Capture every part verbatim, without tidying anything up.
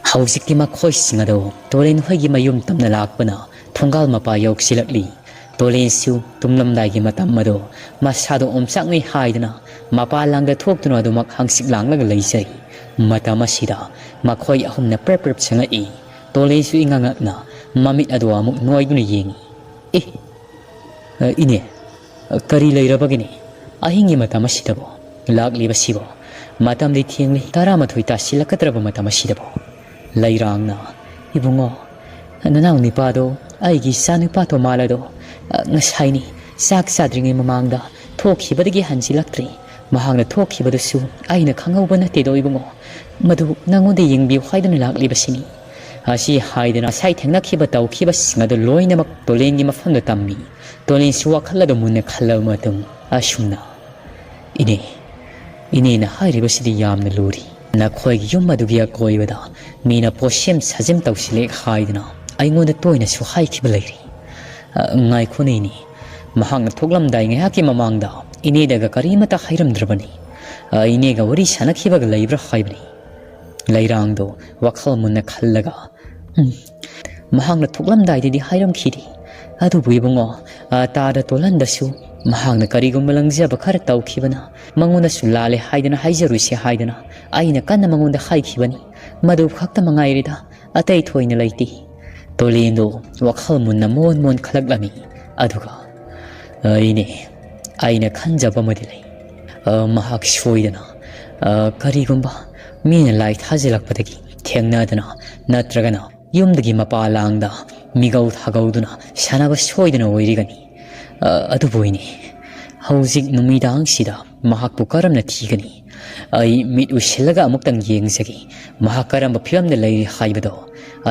ꯍꯧꯖꯤꯛꯇꯤ ꯃꯈꯣꯏꯁꯤꯡ ꯑꯗꯨ ꯇꯣꯂꯦꯟ ꯍꯣꯏꯒꯤ ꯃꯌꯨꯝ ꯇꯝꯅ ꯂꯥꯛꯄꯅ ꯊꯣꯡꯒꯥꯜ ꯃꯄꯥ ꯌꯧꯁꯤꯜꯂꯛꯂꯤ꯫ ꯇꯣꯂꯦꯟꯁꯨ ꯇꯨꯝꯂꯝꯗꯥꯏꯒꯤ ꯃꯇꯝ ꯑꯗꯨ ꯃꯁꯥꯗꯣ ꯑꯣꯝꯆꯥꯛꯅꯩ ꯍꯥꯏꯗꯨꯅ ꯃꯄꯥꯟ ꯂꯥꯡꯗ ꯊꯣꯛꯇꯨꯅ ꯑꯗꯨꯃꯛ ꯍꯪꯆꯤꯠ ꯂꯥꯡꯂꯒ ꯂꯩꯖꯩ꯫ ꯃꯇꯝ ꯑꯁꯤꯗ ꯃꯈꯣꯏ ꯑꯍꯨꯝꯅ ꯄ꯭ꯔꯞ ꯄ꯭ꯔꯞ ꯆꯪꯂꯛꯏ꯫ ꯇꯣꯂꯦꯟꯁꯨ ꯏꯉꯛ ꯉꯛꯅ ꯃꯃꯤꯠ ꯑꯗꯨ ꯑꯃꯨꯛ ꯅꯣꯏꯗꯨꯅ ꯌꯦꯡꯏ꯫ "ꯑꯦ, ꯑ, ꯏꯅꯦ, ꯑ, ꯀꯔꯤ ꯂꯩꯔꯕꯒꯤꯅꯦ? ꯑꯍꯤꯡꯒꯤ ꯃꯇꯝ ꯑꯁꯤꯗꯕꯣ? ꯂꯥꯛꯂꯤꯕꯁꯤꯕꯣ? ꯃꯇꯝꯗꯤ ꯊꯦꯡꯂꯤ, ꯇꯔꯥꯃꯥꯊꯣꯏ ꯇꯥꯁꯤꯜꯂꯛꯀꯗ꯭ꯔꯕ ꯃꯇꯝ ꯑꯁꯤꯗꯕꯣ?" ꯂꯩꯔꯥꯡꯅ, "ꯏꯕꯨꯡꯉꯣ, ꯅꯅꯥꯎ ꯅꯨꯄꯥꯗꯣ, ꯑꯩꯒꯤ ꯏꯆꯥ ꯅꯨꯄꯥ ꯇꯣꯃꯥꯜ ꯑꯗꯣ, ꯑ, ꯉꯁꯥꯏꯅꯤ ꯆꯥꯛ ꯆꯥꯗ꯭ꯔꯤꯉꯩ ꯃꯃꯥꯡꯗ ꯊꯣꯛꯈꯤꯕꯗꯒꯤ ꯍꯟꯖꯤꯜꯂꯛꯇ꯭ꯔꯤ꯫ ꯃꯍꯥꯛꯅ ꯊꯣꯛꯈꯤꯕꯗꯨꯁꯨ ꯑꯩꯅ ꯈꯪꯍꯧꯕ ꯅꯠꯇꯦꯗꯣ ꯏꯕꯨꯡꯉꯣ꯫ ꯃꯗꯨ ꯅꯉꯣꯟꯗ ꯌꯦꯡꯕꯤꯌꯨ ꯍꯥꯏꯗꯨꯅ ꯂꯥꯛꯂꯤꯕꯁꯤꯅꯤ꯫" ꯑꯁꯤ ꯍꯥꯏꯗꯅ ꯉꯁꯥꯏ ꯊꯦꯡꯅꯈꯤꯕ ꯇꯧꯈꯤꯕꯁꯤꯡ ꯑꯗꯨ ꯂꯣꯏꯅꯃꯛ ꯇꯣꯂꯦꯟꯒꯤ ꯃꯐꯝꯗ ꯇꯝꯃꯤ꯫ ꯇꯣꯂꯦꯟꯁꯨ ꯋꯥꯈꯜ ꯑꯗꯨ ꯃꯨꯟꯅ ꯈꯜꯂꯕ ꯃꯇꯨꯡ ꯑꯁꯨꯝꯅ, "ꯏꯅꯦ, ꯏꯅꯦꯅ ꯍꯥꯏꯔꯤꯕꯁꯤꯗꯤ ꯌꯥꯝꯅ ꯂꯨꯔꯤ꯫ ꯅꯈꯣꯏꯒꯤ ꯌꯨꯝ ꯑꯗꯨꯒꯤ ꯑꯀꯣꯏꯕꯗ ꯃꯤꯅ ꯄꯣꯠꯁꯦꯝ ꯁꯥꯖꯦꯝ ꯇꯧꯁꯤꯜꯂꯦ ꯍꯥꯏꯗꯨꯅ ꯑꯩꯉꯣꯟꯗ ꯇꯣꯏꯅꯁꯨ ꯍꯥꯏꯈꯤꯕ ꯂꯩꯔꯤ꯫ ꯑ, ꯉꯥꯏꯈꯣꯅꯦ ꯏꯅꯦ, ꯃꯍꯥꯛꯅ ꯊꯣꯛꯂꯝꯗꯥꯏ ꯉꯥꯏꯍꯥꯛꯀꯤ ꯃꯃꯥꯡꯗ ꯏꯅꯦꯗꯒ ꯀꯔꯤꯃꯇ ꯍꯥꯏꯔꯝꯗ꯭ꯔꯕꯅꯤ꯫ ꯑ, ꯏꯅꯦꯒ ꯋꯥꯔꯤ ꯁꯥꯟꯅꯈꯤꯕꯒ ꯂꯩꯕ꯭ꯔꯥ ꯍꯥꯏꯕꯅꯤ꯫" ꯂꯩꯔꯥꯡꯗꯣ ꯋꯥꯈꯜ ꯃꯨꯟꯅ ꯈꯜꯂꯒ, "ꯎꯝ, ꯃꯍꯥꯛꯅ ꯊꯣꯛꯂꯝꯗꯥꯏꯗꯗꯤ ꯍꯥꯏꯔꯝꯈꯤꯗꯦ꯫ ꯑꯗꯨꯕꯨ ꯏꯕꯨꯡꯉꯣ, ꯑ, ꯇꯥꯗ ꯇꯣꯜꯍꯟꯗꯁꯨ ꯃꯍꯥꯛꯅ ꯀꯔꯤꯒꯨꯝꯕ ꯂꯪꯖꯕ ꯈꯔ ꯇꯧꯈꯤꯕꯅ ꯃꯉꯣꯟꯗꯁꯨ ꯂꯥꯜꯂꯦ ꯍꯥꯏꯗꯅ ꯍꯥꯏꯖꯔꯨꯁꯦ ꯍꯥꯏꯗꯅ ꯑꯩꯅ ꯀꯟꯅ ꯃꯉꯣꯟꯗ ꯍꯥꯏꯈꯤꯕꯅꯤ꯫ ꯃꯗꯨ ꯈꯛꯇ ꯃꯉꯥꯏꯔꯦꯗ, ꯑꯇꯩ ꯊꯣꯏꯅ ꯂꯩꯇꯦ꯫" ꯇꯣꯂꯦꯟꯗꯣ ꯋꯥꯈꯜ ꯃꯨꯟꯅ ꯃꯣꯟ ꯃꯣꯟ ꯈꯜꯂꯛꯂꯝꯃꯤ꯫ ꯑꯗꯨꯒ, "ꯑꯩꯅꯦ, ꯑꯩꯅ ꯈꯟꯖꯕ ꯑꯃꯗꯤ ꯂꯩ꯫ ꯑ, ꯃꯍꯥꯛ ꯁꯣꯏꯗꯅ, ꯑ, ꯀꯔꯤꯒꯨꯝꯕ ꯃꯤꯅ ꯂꯥꯏ ꯊꯥꯖꯤꯜꯂꯛꯄꯗꯒꯤ ꯊꯦꯡꯅꯗꯅ ꯅꯠꯇ꯭ꯔꯒꯅ ꯌꯨꯝꯗꯒꯤ ꯃꯄꯥ ꯂꯥꯡꯗ ꯃꯤꯒꯧ ꯊꯥꯒꯧꯗꯨꯅ ꯁꯥꯟꯅꯕ ꯁꯣꯏꯗꯅ ꯑꯣꯏꯔꯤꯒꯅꯤ꯫ ꯑ, ꯑꯗꯨꯕꯨ ꯏꯅꯦ, ꯍꯧꯖꯤꯛ ꯅꯨꯃꯤꯗꯥꯡꯁꯤꯗ ꯃꯍꯥꯛꯄꯨ ꯀꯔꯝꯅ ꯊꯤꯒꯅꯤ? ꯑꯩ ꯃꯤꯠ ꯎꯏꯁꯤꯜꯂꯒ ꯑꯃꯨꯛꯇꯪ ꯌꯦꯡꯖꯒꯦ꯫ ꯃꯍꯥꯛ ꯀꯔꯝꯕ ꯐꯤꯕꯝꯗ ꯂꯩꯔꯤ ꯍꯥꯏꯕꯗꯣ꯫"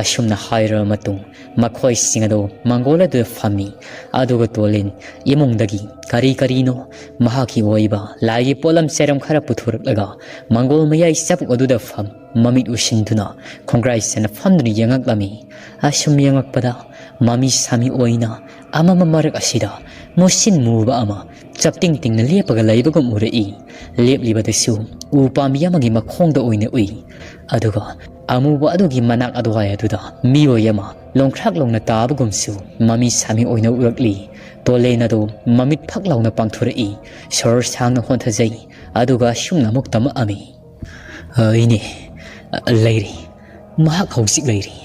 ꯑꯁꯨꯝꯅ ꯍꯥꯏꯔꯕ ꯃꯇꯨꯡ ꯃꯈꯣꯏꯁꯤꯡ ꯑꯗꯨ ꯃꯪꯒꯣꯜ ꯑꯗꯨꯗ ꯐꯝꯃꯤ꯫ ꯑꯗꯨꯒ ꯇꯣꯂꯤꯟ ꯏꯃꯨꯡꯗꯒꯤ ꯀꯔꯤ ꯀꯔꯤꯅꯣ ꯃꯍꯥꯛꯀꯤ ꯑꯣꯏꯕ ꯂꯥꯏꯒꯤ ꯄꯣꯠꯂꯝ ꯆꯩꯔꯝ ꯈꯔ ꯄꯨꯊꯣꯔꯛꯂꯒ ꯃꯪꯒꯣꯜ ꯃꯌꯥꯏ ꯆꯕꯨꯛ ꯑꯗꯨꯗ ꯐꯝ, ꯃꯃꯤꯠ ꯎꯏꯁꯤꯟꯗꯨꯅ ꯈꯣꯡꯒ꯭ꯔꯥꯏ ꯆꯟꯅ ꯐꯝꯗꯨꯅ ꯌꯦꯡꯉꯛꯂꯝꯃꯤ꯫ ꯑꯁꯨꯝ ꯌꯦꯡꯉꯛꯄꯗ ꯃꯃꯤ ꯁꯥꯃꯤ ꯑꯣꯏꯅ ꯑꯃꯝꯕ ꯃꯔꯛ ꯑꯁꯤꯗ ꯃꯨꯁꯤꯟ ꯃꯨꯕ ꯑꯃ ꯆꯞꯇꯤꯡ ꯇꯤꯡꯅ ꯂꯦꯞꯄꯒ ꯂꯩꯕꯒꯨꯝ ꯎꯔꯛꯏ꯫ ꯂꯦꯞꯂꯤꯕꯗꯨꯁꯨ ꯎ ꯄꯥꯝꯕꯤ ꯑꯃꯒꯤ ꯃꯈꯣꯡꯗ ꯑꯣꯏꯅ ꯎꯏ꯫ ꯑꯗꯨꯒ ꯑꯃꯨꯕ ꯑꯗꯨꯒꯤ ꯃꯅꯥꯛ ꯑꯗꯨꯋꯥꯏ ꯑꯗꯨꯗ ꯃꯤꯑꯣꯏ ꯑꯃ ꯂꯣꯡꯈ꯭ꯔꯥꯛ ꯂꯣꯡꯅ ꯇꯥꯕꯒꯨꯝꯁꯨ ꯃꯃꯤ ꯁꯥꯃꯤ ꯑꯣꯏꯅ ꯎꯔꯛꯂꯤ꯫ ꯇꯣꯂꯦꯟ ꯑꯗꯨ ꯃꯃꯤꯠ ꯐꯛ ꯂꯥꯎꯅ ꯄꯥꯡꯊꯣꯔꯛꯏ꯫ ꯁꯣꯔ ꯁꯥꯡꯅ ꯍꯣꯟꯊꯖꯩ꯫ ꯑꯗꯨꯒ ꯑꯁꯨꯝꯅ ꯑꯃꯨꯛ ꯇꯝꯃꯛꯑꯝꯃꯤ, "ꯑ, ꯏꯅꯦ, ꯑ, ꯂꯩꯔꯤ꯫ ꯃꯍꯥꯛ ꯍꯧꯖꯤꯛ ꯂꯩꯔꯤ꯫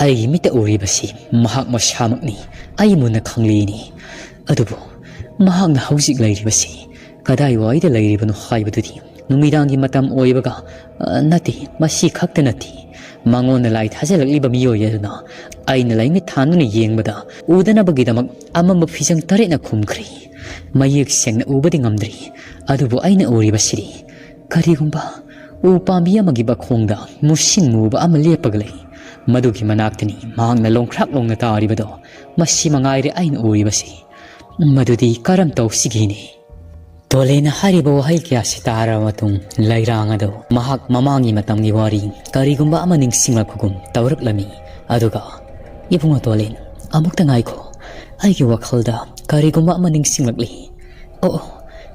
ꯑꯩꯒꯤ ꯃꯤꯠꯇ ꯎꯔꯤꯕꯁꯤ ꯃꯍꯥꯛ ꯃꯁꯥꯃꯛꯅꯤ꯫ ꯑꯩ ꯃꯨꯟꯅ ꯈꯪꯂꯤꯅꯤ꯫ ꯑꯗꯨꯕꯨ ꯃꯍꯥꯛꯅ ꯍꯧꯖꯤꯛ ꯂꯩꯔꯤꯕꯁꯤ ꯀꯗꯥꯏꯋꯥꯏꯗ ꯂꯩꯔꯤꯕꯅꯣ ꯍꯥꯏꯕꯗꯨꯗꯤ ꯅꯨꯃꯤꯗꯥꯡꯒꯤ ꯃꯇꯝ ꯑꯣꯏꯕꯒ, ꯑ, ꯅꯠꯇꯦ, ꯃꯁꯤ ꯈꯛꯇ ꯅꯠꯇꯦ꯫ ꯃꯉꯣꯟꯗ ꯂꯥꯏ ꯊꯥꯖꯤꯜꯂꯛꯂꯤꯕ ꯃꯤꯑꯣꯏ ꯑꯗꯨꯅ ꯑꯩꯅ ꯂꯥꯏꯃꯤꯠ ꯊꯥꯟꯗꯨꯅ ꯌꯦꯡꯕꯗ ꯎꯗꯅꯕꯒꯤꯗꯃꯛ ꯑꯃꯝꯕ ꯐꯤꯖꯪ ꯇꯔꯦꯠꯅ ꯈꯨꯝꯈ꯭ꯔꯦ꯫ ꯃꯌꯦꯛ ꯁꯦꯡꯅ ꯎꯕꯗꯤ ꯉꯝꯗ꯭ꯔꯤ, ꯑꯗꯨꯕꯨ ꯑꯩꯅ ꯎꯔꯤꯕꯁꯤꯗꯤ ꯀꯔꯤꯒꯨꯝꯕ ꯎ ꯄꯥꯝꯕꯤ ꯑꯃꯒꯤ ꯃꯈꯣꯡꯗ ꯃꯨꯁꯤꯟ ꯃꯨꯕ ꯑꯃ ꯂꯦꯞꯄꯒ ꯂꯩ꯫ ꯃꯗꯨꯒꯤ ꯃꯅꯥꯛꯇꯅꯤ ꯃꯍꯥꯛꯅ ꯂꯣꯡꯈ꯭ꯔꯥꯛ ꯂꯣꯡꯅ ꯇꯥꯔꯤꯕꯗꯣ꯫ ꯃꯁꯤ ꯃꯉꯥꯏꯔꯦ ꯑꯩꯅ ꯎꯔꯤꯕꯁꯤ꯫ ꯃꯗꯨꯗꯤ ꯀꯔꯝ ꯇꯧꯁꯤꯒꯦꯅꯦ?" ꯇꯣꯂꯦꯅ ꯍꯥꯏꯔꯤꯕ ꯋꯥꯍꯩ ꯀꯌꯥꯁꯤ ꯇꯥꯔꯕ ꯃꯇꯨꯡ, ꯂꯩꯔꯥꯡ ꯑꯗꯨ ꯃꯍꯥꯛ ꯃꯃꯥꯡꯒꯤ ꯃꯇꯝꯒꯤ ꯋꯥꯔꯤ ꯀꯔꯤꯒꯨꯝꯕ ꯑꯃ ꯅꯤꯡꯁꯤꯡꯂꯛꯄꯒꯨꯝ ꯇꯧꯔꯛꯂꯝꯃꯤ꯫ ꯑꯗꯨꯒ, "ꯏꯕꯨꯡꯉꯣ ꯇꯣꯂꯦꯟ, ꯑꯃꯨꯛꯇ ꯉꯥꯏꯈꯣ꯫ ꯑꯩꯒꯤ ꯋꯥꯈꯜꯗ ꯀꯔꯤꯒꯨꯝꯕ ꯑꯃ ꯅꯤꯡꯁꯤꯡꯂꯛꯂꯤ꯫ ꯑꯣ, ꯑꯣ,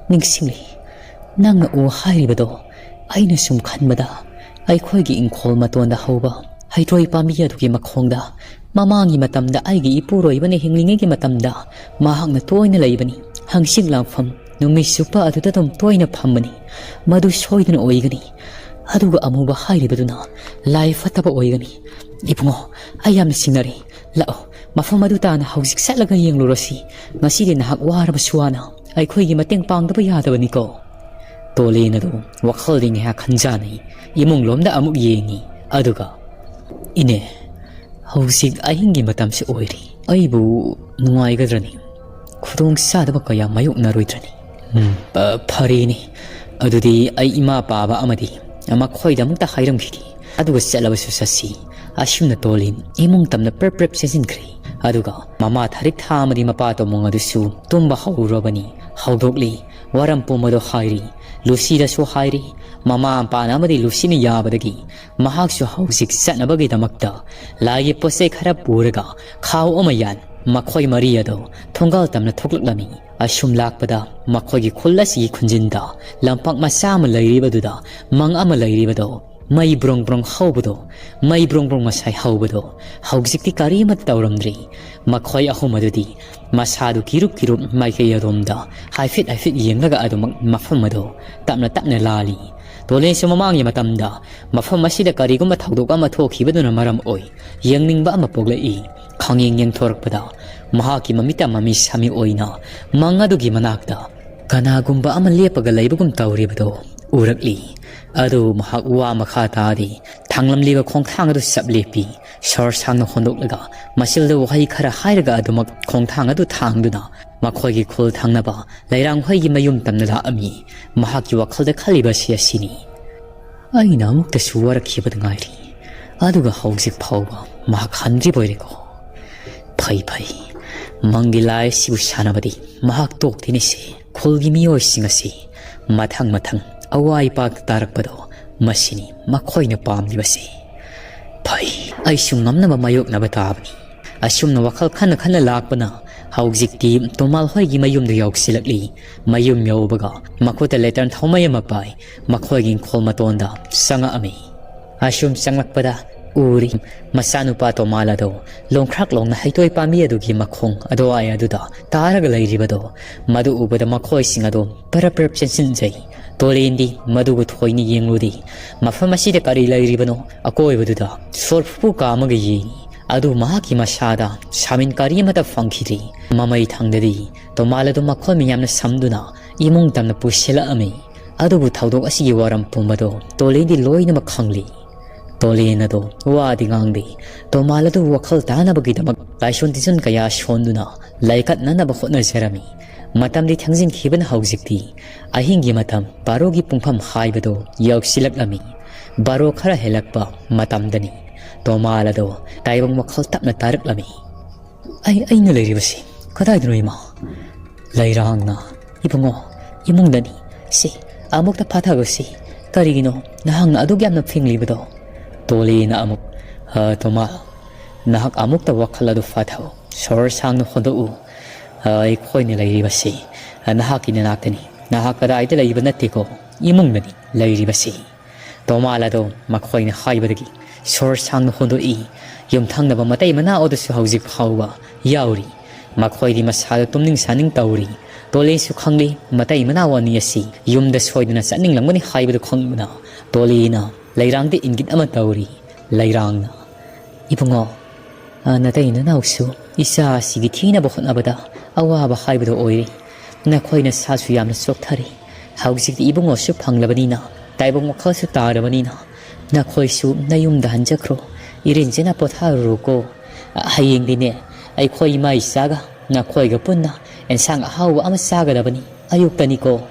ꯅꯤꯡꯁꯤꯡꯂꯤ꯫ ꯅꯪꯅ ꯎ ꯍꯥꯏꯔꯤꯕꯗꯣ ꯑꯩꯅ ꯁꯨꯝ ꯈꯟꯕꯗ ꯑꯩꯈꯣꯏꯒꯤ ꯏꯪꯈꯣꯜ ꯃꯇꯣꯟꯗ ꯍꯧꯕ ꯍꯩꯇ꯭ꯔꯣꯏ ꯄꯥꯝꯕꯤ ꯑꯗꯨꯒꯤ ꯃꯈꯣꯡꯗ ꯃꯃꯥꯡꯒꯤ ꯃꯇꯝꯗ ꯑꯩꯒꯤ ꯏꯄꯨꯔꯣꯏꯕꯅ ꯍꯤꯡꯂꯤꯉꯩꯒꯤ ꯃꯇꯝꯗ ꯃꯍꯥꯛꯅ ꯇꯣꯏꯅ ꯂꯩꯕꯅꯤ꯫ ꯍꯪꯆꯤꯠ ꯂꯥꯡꯐꯝ ꯅꯨꯃꯤꯠ ꯆꯨꯞꯄ ꯑꯗꯨꯗ ꯑꯗꯨꯝ ꯇꯣꯏꯅ ꯐꯝꯕꯅꯤ꯫ ꯃꯗꯨ ꯁꯣꯏꯗꯅ ꯑꯣꯏꯒꯅꯤ꯫ ꯑꯗꯨꯒ ꯑꯃꯨꯕ ꯍꯥꯏꯔꯤꯕꯗꯨꯅ ꯂꯥꯏ ꯐꯠꯇꯕ ꯑꯣꯏꯒꯅꯤ꯫ ꯏꯕꯨꯡꯉꯣ, ꯑꯩ ꯌꯥꯝꯅ ꯆꯤꯡꯅꯔꯦ꯫ ꯂꯥꯛꯑꯣ, ꯃꯐꯝ ꯑꯗꯨ ꯇꯥꯅ ꯍꯧꯖꯤꯛ ꯆꯠꯂꯒ ꯌꯦꯡꯂꯨꯔꯁꯤ꯫ ꯉꯁꯤꯗꯤ ꯅꯍꯥꯛ ꯋꯥꯔꯕꯁꯨ ꯋꯥꯅ ꯑꯩꯈꯣꯏꯒꯤ ꯃꯇꯦꯡ ꯄꯥꯡꯗꯕ ꯌꯥꯗꯕꯅꯤꯀꯣ꯫" ꯇꯣꯂꯦꯟ ꯑꯗꯨ ꯋꯥꯈꯜꯗꯤ ꯉꯥꯏꯍꯥꯛ ꯈꯟꯖꯥꯅꯩ꯫ ꯏꯃꯨꯡ ꯂꯣꯝꯗ ꯑꯃꯨꯛ ꯌꯦꯡꯉꯤ꯫ ꯑꯗꯨꯒ, "ꯏꯅꯦ, ꯍꯧꯖꯤꯛ ꯑꯍꯤꯡꯒꯤ ꯃꯇꯝꯁꯨ ꯑꯣꯏꯔꯤ꯫ ꯑꯩꯕꯨ ꯅꯨꯡꯉꯥꯏꯒꯗ꯭ꯔꯅꯤ? ꯈꯨꯗꯣꯡ ꯆꯥꯗꯕ ꯀꯌꯥ ꯃꯥꯌꯣꯛꯅꯔꯣꯏꯗ꯭ꯔꯅꯤ?" "ꯎꯝ, ꯑ, ꯐꯔꯦꯅꯦ꯫ ꯑꯗꯨꯗꯤ ꯑꯩ ꯏꯃꯥ ꯄꯥꯕ ꯑꯃꯗꯤ ꯃꯈꯣꯏꯗ ꯑꯃꯨꯛꯇ ꯍꯥꯏꯔꯝꯈꯤꯒꯦ꯫ ꯑꯗꯨꯒ ꯆꯠꯂꯕꯁꯨ ꯆꯠꯁꯤ꯫" ꯑꯁꯨꯝꯅ ꯇꯣꯂꯦꯟ ꯏꯃꯨꯡ ꯇꯝꯅ ꯄ꯭ꯔꯞ ꯄ꯭ꯔꯞ ꯆꯦꯟꯁꯤꯟꯈ꯭ꯔꯦ꯫ ꯑꯗꯨꯒ ꯃꯃꯥ ꯊꯥꯔꯤꯛ ꯊꯥ ꯑꯃꯗꯤ ꯃꯄꯥ ꯇꯣꯃꯣꯡ ꯑꯗꯨꯁꯨ ꯇꯨꯝꯕ ꯍꯧꯔꯕꯅꯤ꯫ ꯍꯧꯗꯣꯛꯂꯤ꯫ ꯋꯥꯔꯝ ꯄꯨꯝꯕꯗꯨ ꯍꯥꯏꯔꯤ꯫ ꯂꯨꯁꯤꯗꯁꯨ ꯍꯥꯏꯔꯤ꯫ ꯃꯃꯥ ꯃꯄꯥꯅ ꯑꯃꯗꯤ ꯂꯨꯁꯤꯅ ꯌꯥꯕꯗꯒꯤ ꯃꯍꯥꯛꯁꯨ ꯍꯧꯖꯤꯛ ꯆꯠꯅꯕꯒꯤꯗꯃꯛꯇ ꯂꯥꯏꯒꯤ ꯄꯣꯠꯆꯩ ꯈꯔ ꯄꯨꯔꯒ ꯈꯥꯎ ꯑꯃ ꯌꯥꯟ ꯃꯈꯣꯏ ꯃꯔꯤ ꯑꯗꯨ ꯊꯣꯡꯒꯥꯜ ꯇꯝꯅ ꯊꯣꯛꯂꯛꯂꯝꯃꯤ꯫ ꯑꯁꯨꯝ ꯂꯥꯛꯄꯗ ꯃꯈꯣꯏꯒꯤ ꯈꯨꯜ ꯑꯁꯤꯒꯤ ꯈꯨꯟꯖꯤꯟꯗ ꯂꯝꯄꯥꯛ ꯃꯆꯥ ꯑꯃ ꯂꯩꯔꯤꯕꯗꯨꯗ ꯃꯪ ꯑꯃ ꯂꯩꯔꯤꯕꯗꯨ ꯃꯩ ꯕ꯭ꯔꯣꯡ ꯕ꯭ꯔꯣꯡ ꯍꯧꯕꯗꯣ, ꯃꯩ ꯕ꯭ꯔꯣꯡ ꯕ꯭ꯔꯣꯡ ꯉꯁꯥꯏ ꯍꯧꯕꯗꯣ, ꯍꯧꯖꯤꯛꯇꯤ ꯀꯔꯤꯃꯠꯇ ꯇꯧꯔꯝꯗ꯭ꯔꯤ꯫ ꯃꯈꯣꯏ ꯑꯍꯨꯝ ꯑꯗꯨꯗꯤ ꯃꯁꯥꯗꯨ ꯀꯤꯔꯨꯞ ꯀꯤꯔꯨꯞ ꯃꯥꯏꯀꯩ ꯑꯗꯣꯝꯗ ꯍꯥꯏꯐꯦꯠ ꯍꯥꯏꯐꯦꯠ ꯌꯦꯡꯂꯒ ꯑꯗꯨꯃꯛ ꯃꯐꯝ ꯑꯗꯨ ꯇꯞꯅ ꯇꯞꯅ ꯂꯥꯜꯂꯤ꯫ ꯇꯣꯂꯦꯟꯁꯨ ꯃꯃꯥꯡꯒꯤ ꯃꯇꯝꯗ ꯃꯐꯝ ꯑꯁꯤꯗ ꯀꯔꯤꯒꯨꯝꯕ ꯊꯧꯗꯣꯛ ꯑꯃ ꯊꯣꯛꯈꯤꯕꯗꯨꯅ ꯃꯔꯝ ꯑꯣꯏ ꯌꯦꯡꯅꯤꯡꯕ ꯑꯃ ꯄꯣꯛꯂꯛꯏ꯫ ꯈꯪꯌꯦꯡ ꯌꯦꯡꯊꯣꯔꯛꯄꯗ ꯃꯍꯥꯛꯀꯤ ꯃꯃꯤꯠꯇ ꯃꯃꯤ ꯁꯥꯃꯤ ꯑꯣꯏꯅ ꯃꯪ ꯑꯗꯨꯒꯤ ꯃꯅꯥꯛꯇ ꯀꯅꯥꯒꯨꯝꯕ ꯑꯃ ꯂꯦꯞꯄꯒ ꯂꯩꯕꯒꯨꯝ ꯇꯧꯔꯤꯕꯗꯨ ꯎꯔꯛꯂꯤ꯫ ꯑꯗꯨ ꯃꯍꯥꯛ ꯋꯥ ꯃꯈꯥ ꯇꯥꯗꯦ꯫ ꯊꯥꯡꯂꯝꯂꯤꯕ ꯈꯣꯡꯊꯥꯡ ꯑꯗꯨ ꯆꯞ ꯂꯦꯞꯄꯤ꯫ ꯁꯣꯔ ꯁꯥꯡꯅ ꯍꯣꯟꯗꯣꯛꯂꯒ ꯃꯆꯤꯜꯗ ꯋꯥꯍꯩ ꯈꯔ ꯍꯥꯏꯔꯒ ꯑꯗꯨꯃꯛ ꯈꯣꯡꯊꯥꯡ ꯑꯗꯨ ꯊꯥꯡꯗꯨꯅ ꯃꯈꯣꯏꯒꯤ ꯈꯨꯜ ꯊꯪꯅꯕ ꯂꯩꯔꯥꯡꯍꯣꯏꯒꯤ ꯃꯌꯨꯝ ꯇꯝꯅ ꯂꯥꯛꯑꯝꯃꯤ꯫ ꯃꯍꯥꯛꯀꯤ ꯋꯥꯈꯜꯗ ꯈꯜꯂꯤꯕ ꯑꯁꯤ ꯑꯁꯤꯅꯤ꯫ ꯑꯩꯅ ꯑꯃꯨꯛꯇꯁꯨ ꯋꯥꯔꯛꯈꯤꯕꯗ ꯉꯥꯏꯔꯤ, ꯑꯗꯨꯒ ꯍꯧꯖꯤꯛ ꯐꯥꯎꯕ ꯃꯍꯥꯛ ꯍꯟꯗ꯭ꯔꯤꯕ ꯑꯣꯏꯔꯦꯀꯣ꯫ ꯐꯩ ꯐꯩ, ꯃꯪꯒꯤ ꯂꯥꯏ ꯑꯁꯤꯕꯨ ꯁꯥꯟꯅꯕꯗꯤ ꯃꯍꯥꯛ ꯇꯣꯛꯇꯦꯅꯦꯁꯦ꯫ ꯈꯨꯜꯒꯤ ꯃꯤꯑꯣꯏꯁꯤꯡ ꯑꯁꯤ ꯃꯊꯪ ꯃꯊꯪ ꯑꯋꯥ ꯏꯄꯥꯛ ꯇꯥꯔꯛꯄꯗꯣ ꯃꯁꯤꯅꯤ ꯃꯈꯣꯏꯅ ꯄꯥꯝꯂꯤꯕꯁꯦ꯫ ꯐꯩ, ꯑꯩꯁꯨ ꯉꯝꯅꯕ ꯃꯥꯌꯣꯛꯅꯕ ꯇꯥꯕꯅꯤ꯫ ꯑꯁꯨꯝꯅ ꯋꯥꯈꯜ ꯈꯟꯅ ꯈꯟꯅ ꯂꯥꯛꯄꯅ ꯍꯧꯖꯤꯛꯇꯤ ꯇꯣꯃꯥꯜ ꯍꯣꯏꯒꯤ ꯃꯌꯨꯝꯗ ꯌꯧꯁꯤꯜꯂꯛꯂꯤ꯫ ꯃꯌꯨꯝ ꯌꯧꯕꯒ ꯃꯈꯨꯠꯇ ꯂꯦꯇꯔꯟ ꯊꯧꯃꯩ ꯑꯃ ꯄꯥꯏ ꯃꯈꯣꯏꯒꯤ ꯏꯪꯈꯣꯜ ꯃꯇꯣꯟꯗ ꯆꯪꯉꯛꯑꯝꯃꯤ꯫ ꯑꯁꯨꯝ ꯆꯪꯂꯛꯄꯗ ꯎꯔꯤ ꯃꯆꯥꯅꯨꯄꯥ ꯇꯣꯃꯥꯜ ꯑꯗꯣ ꯂꯣꯡꯈ꯭ꯔꯥꯛ ꯂꯣꯡꯅ ꯍꯩꯇꯣꯏ ꯄꯥꯝꯕꯤ ꯑꯗꯨꯒꯤ ꯃꯈꯣꯡ ꯑꯗꯨꯋꯥꯏ ꯑꯗꯨꯗ ꯇꯥꯔꯒ ꯂꯩꯔꯤꯕꯗꯣ꯫ ꯃꯗꯨ ꯎꯕꯗ ꯃꯈꯣꯏꯁꯤꯡ ꯑꯗꯣ ꯄꯔꯞ ꯄꯔꯞ ꯆꯦꯟꯁꯤꯟꯖꯩ꯫ ꯇꯣꯂꯦꯟꯗꯤ ꯃꯗꯨꯕꯨ ꯊꯣꯏꯅ ꯌꯦꯡꯂꯨꯗꯦ꯫ ꯃꯐꯝ ꯑꯁꯤꯗ ꯀꯔꯤ ꯂꯩꯔꯤꯕꯅꯣ? ꯑꯀꯣꯏꯕꯗꯨꯗ ꯁꯣꯔ ꯐꯨꯐꯨ ꯀꯥꯝꯃꯒ ꯌꯦꯡꯉꯤ꯫ ꯑꯗꯨ ꯃꯍꯥꯛꯀꯤ ꯃꯁꯥꯗ ꯁꯥꯃꯤꯟ ꯀꯔꯤ ꯑꯃꯠꯇ ꯐꯪꯈꯤꯗ꯭ꯔꯤ꯫ ꯃꯃꯩ ꯊꯪꯗꯗꯤ ꯇꯣꯃꯥꯜ ꯑꯗꯨ ꯃꯈꯣꯏ ꯃꯌꯥꯝꯅ ꯁꯝꯗꯨꯅ ꯏꯃꯨꯡ ꯇꯝꯅ ꯄꯨꯁꯤꯜꯂꯛꯑꯝꯃꯤ꯫ ꯑꯗꯨꯕꯨ ꯊꯧꯗꯣꯛ ꯑꯁꯤꯒꯤ ꯋꯥꯔꯝ ꯄꯨꯝꯕꯗꯣ ꯇꯣꯂꯦꯟꯗꯤ ꯂꯣꯏꯅꯃꯛ ꯈꯪꯂꯤ꯫ ꯇꯣꯂꯦꯟ ꯑꯗꯣ ꯋꯥꯗꯤ ꯉꯥꯡꯗꯦ꯫ ꯇꯣꯃꯥꯜ ꯑꯗꯨ ꯋꯥꯈꯜ ꯇꯥꯅꯕꯒꯤꯗꯃꯛ ꯂꯥꯏꯁꯣꯟ ꯇꯤꯟꯖꯣꯟ ꯀꯌꯥ ꯁꯣꯟꯗꯨꯅ ꯂꯥꯏꯀꯠꯅꯅꯕ ꯍꯣꯠꯅꯖꯔꯝꯃꯤ꯫ ꯃꯇꯝꯗꯤ ꯊꯦꯡꯖꯤꯟꯈꯤꯕꯅ ꯍꯧꯖꯤꯛꯇꯤ ꯑꯍꯤꯡꯒꯤ ꯃꯇꯝ ꯕꯥꯔꯣꯒꯤ ꯄꯨꯡꯐꯝ ꯍꯥꯏꯕꯗꯨ ꯌꯧꯁꯤꯜꯂꯛꯂꯝꯃꯤ꯫ ꯕꯥꯔꯣ ꯈꯔ ꯍꯦꯜꯂꯛꯄ ꯃꯇꯝꯗꯅꯤ ꯇꯣꯃꯥꯜ ꯑꯗꯣ ꯇꯥꯏꯕꯪ ꯋꯥꯈꯜ ꯇꯞꯅ ꯇꯥꯔꯛꯂꯝꯃꯤ꯫ "ꯑꯩ, ꯑꯩꯅ ꯂꯩꯔꯤꯕꯁꯤ ꯀꯗꯥꯏꯗꯅꯣ, ꯏꯃꯥ?" "ꯂꯩꯔꯥꯡꯅ, ꯏꯕꯨꯡꯉꯣ, ꯏꯃꯨꯡꯗꯅꯤ꯫ ꯁꯤ, ꯑꯃꯨꯛꯇ ꯐꯥꯊꯈꯣꯁꯤ꯫ ꯀꯔꯤꯒꯤꯅꯣ ꯅꯍꯥꯛꯅ ꯑꯗꯨꯛ ꯌꯥꯝꯅ ꯐꯤꯡꯂꯤꯕꯗꯣ?" ꯇꯣꯂꯦꯅ ꯑꯃꯨꯛ, "ꯑ, ꯇꯣꯃꯥ, ꯅꯍꯥꯛ ꯑꯃꯨꯛꯇ ꯋꯥꯈꯜ ꯑꯗꯨ ꯐꯥꯊꯧ꯫ ꯁꯣꯔ ꯁꯥꯡꯅ ꯍꯣꯟꯗꯣꯛꯎ꯫ ꯑ, ꯑꯩꯈꯣꯏꯅ ꯂꯩꯔꯤꯕꯁꯤ, ꯑ, ꯅꯍꯥꯛꯀꯤ ꯅꯅꯥꯛꯇꯅꯤ꯫ ꯅꯍꯥꯛ ꯀꯗꯥꯏꯗ ꯂꯩꯕ ꯅꯠꯇꯦꯀꯣ, ꯏꯃꯨꯡꯗꯅꯤ ꯂꯩꯔꯤꯕꯁꯤ꯫ ꯇꯣꯃꯥꯜ ꯑꯗꯣ ꯃꯈꯣꯏꯅ ꯍꯥꯏꯕꯗꯒꯤ ꯁꯣꯔ ꯁꯥꯡꯅ ꯍꯣꯟꯗꯣꯛꯏ꯫ ꯌꯨꯝꯊꯪꯅꯕ ꯃꯇꯩ ꯃꯅꯥꯎ ꯑꯗꯨꯁꯨ ꯍꯧꯖꯤꯛ ꯐꯥꯎꯕ ꯌꯥꯎꯔꯤ꯫ ꯃꯈꯣꯏꯗꯤ ꯃꯁꯥꯗ ꯇꯨꯝꯅꯤꯡ ꯁꯥꯅꯤꯡ ꯇꯧꯔꯤ꯫ ꯇꯣꯂꯦꯟꯁꯨ ꯈꯪꯂꯤ, ꯃꯇꯩ ꯃꯅꯥꯎ ꯑꯅꯤ ꯑꯁꯤ ꯌꯨꯝꯗ ꯁꯣꯏꯗꯅ ꯆꯠꯅꯤꯡꯂꯝꯒꯅꯤ ꯍꯥꯏꯕꯗꯨ ꯈꯪꯕꯅ ꯇꯣꯂꯦꯅ ꯂꯩꯔꯥꯡꯗ ꯏꯪꯒꯤꯠ ꯑꯃ ꯇꯧꯔꯤ꯫ ꯂꯩꯔꯥꯡꯅ, "ꯏꯕꯨꯡꯉꯣ, ꯑ, ꯅꯇꯩ ꯅꯅꯥꯎꯁꯨ ꯏꯆꯥ ꯑꯁꯤꯒꯤ ꯊꯤꯅꯕ ꯍꯣꯠꯅꯕꯗ ꯑꯋꯥꯕ ꯍꯥꯏꯕꯗꯨ ꯑꯣꯏꯔꯦ꯫ ꯅꯈꯣꯏ ꯅꯁꯥꯁꯨ ꯌꯥꯝꯅ ꯆꯣꯛꯊꯔꯤ꯫ ꯍꯧꯖꯤꯛꯇꯤ ꯏꯕꯨꯡꯉꯣꯁꯨ ꯐꯪꯂꯕꯅꯤꯅ ꯇꯥꯏꯕꯪ ꯋꯥꯈꯜꯁꯨ ꯇꯥꯔꯕꯅꯤꯅ ꯅꯈꯣꯏꯁꯨ ꯅꯌꯨꯝꯗ ꯍꯟꯖꯈ꯭ꯔꯣ꯫ ꯏꯔꯦꯟꯖꯅ ꯄꯣꯊꯥꯔꯨꯔꯣꯀꯣ꯫ ꯍꯌꯦꯡꯗꯤꯅꯦ ꯑꯩꯈꯣꯏ ꯏꯃꯥ ꯏꯆꯥꯒ ꯅꯈꯣꯏꯒ ꯄꯨꯟꯅ ꯑꯦꯟꯁꯥꯡ ꯑꯍꯥꯎꯕ ꯑꯃ ꯆꯥꯒꯗꯕꯅꯤ꯫ ꯑꯌꯨꯛꯇꯅꯤꯀꯣ꯫"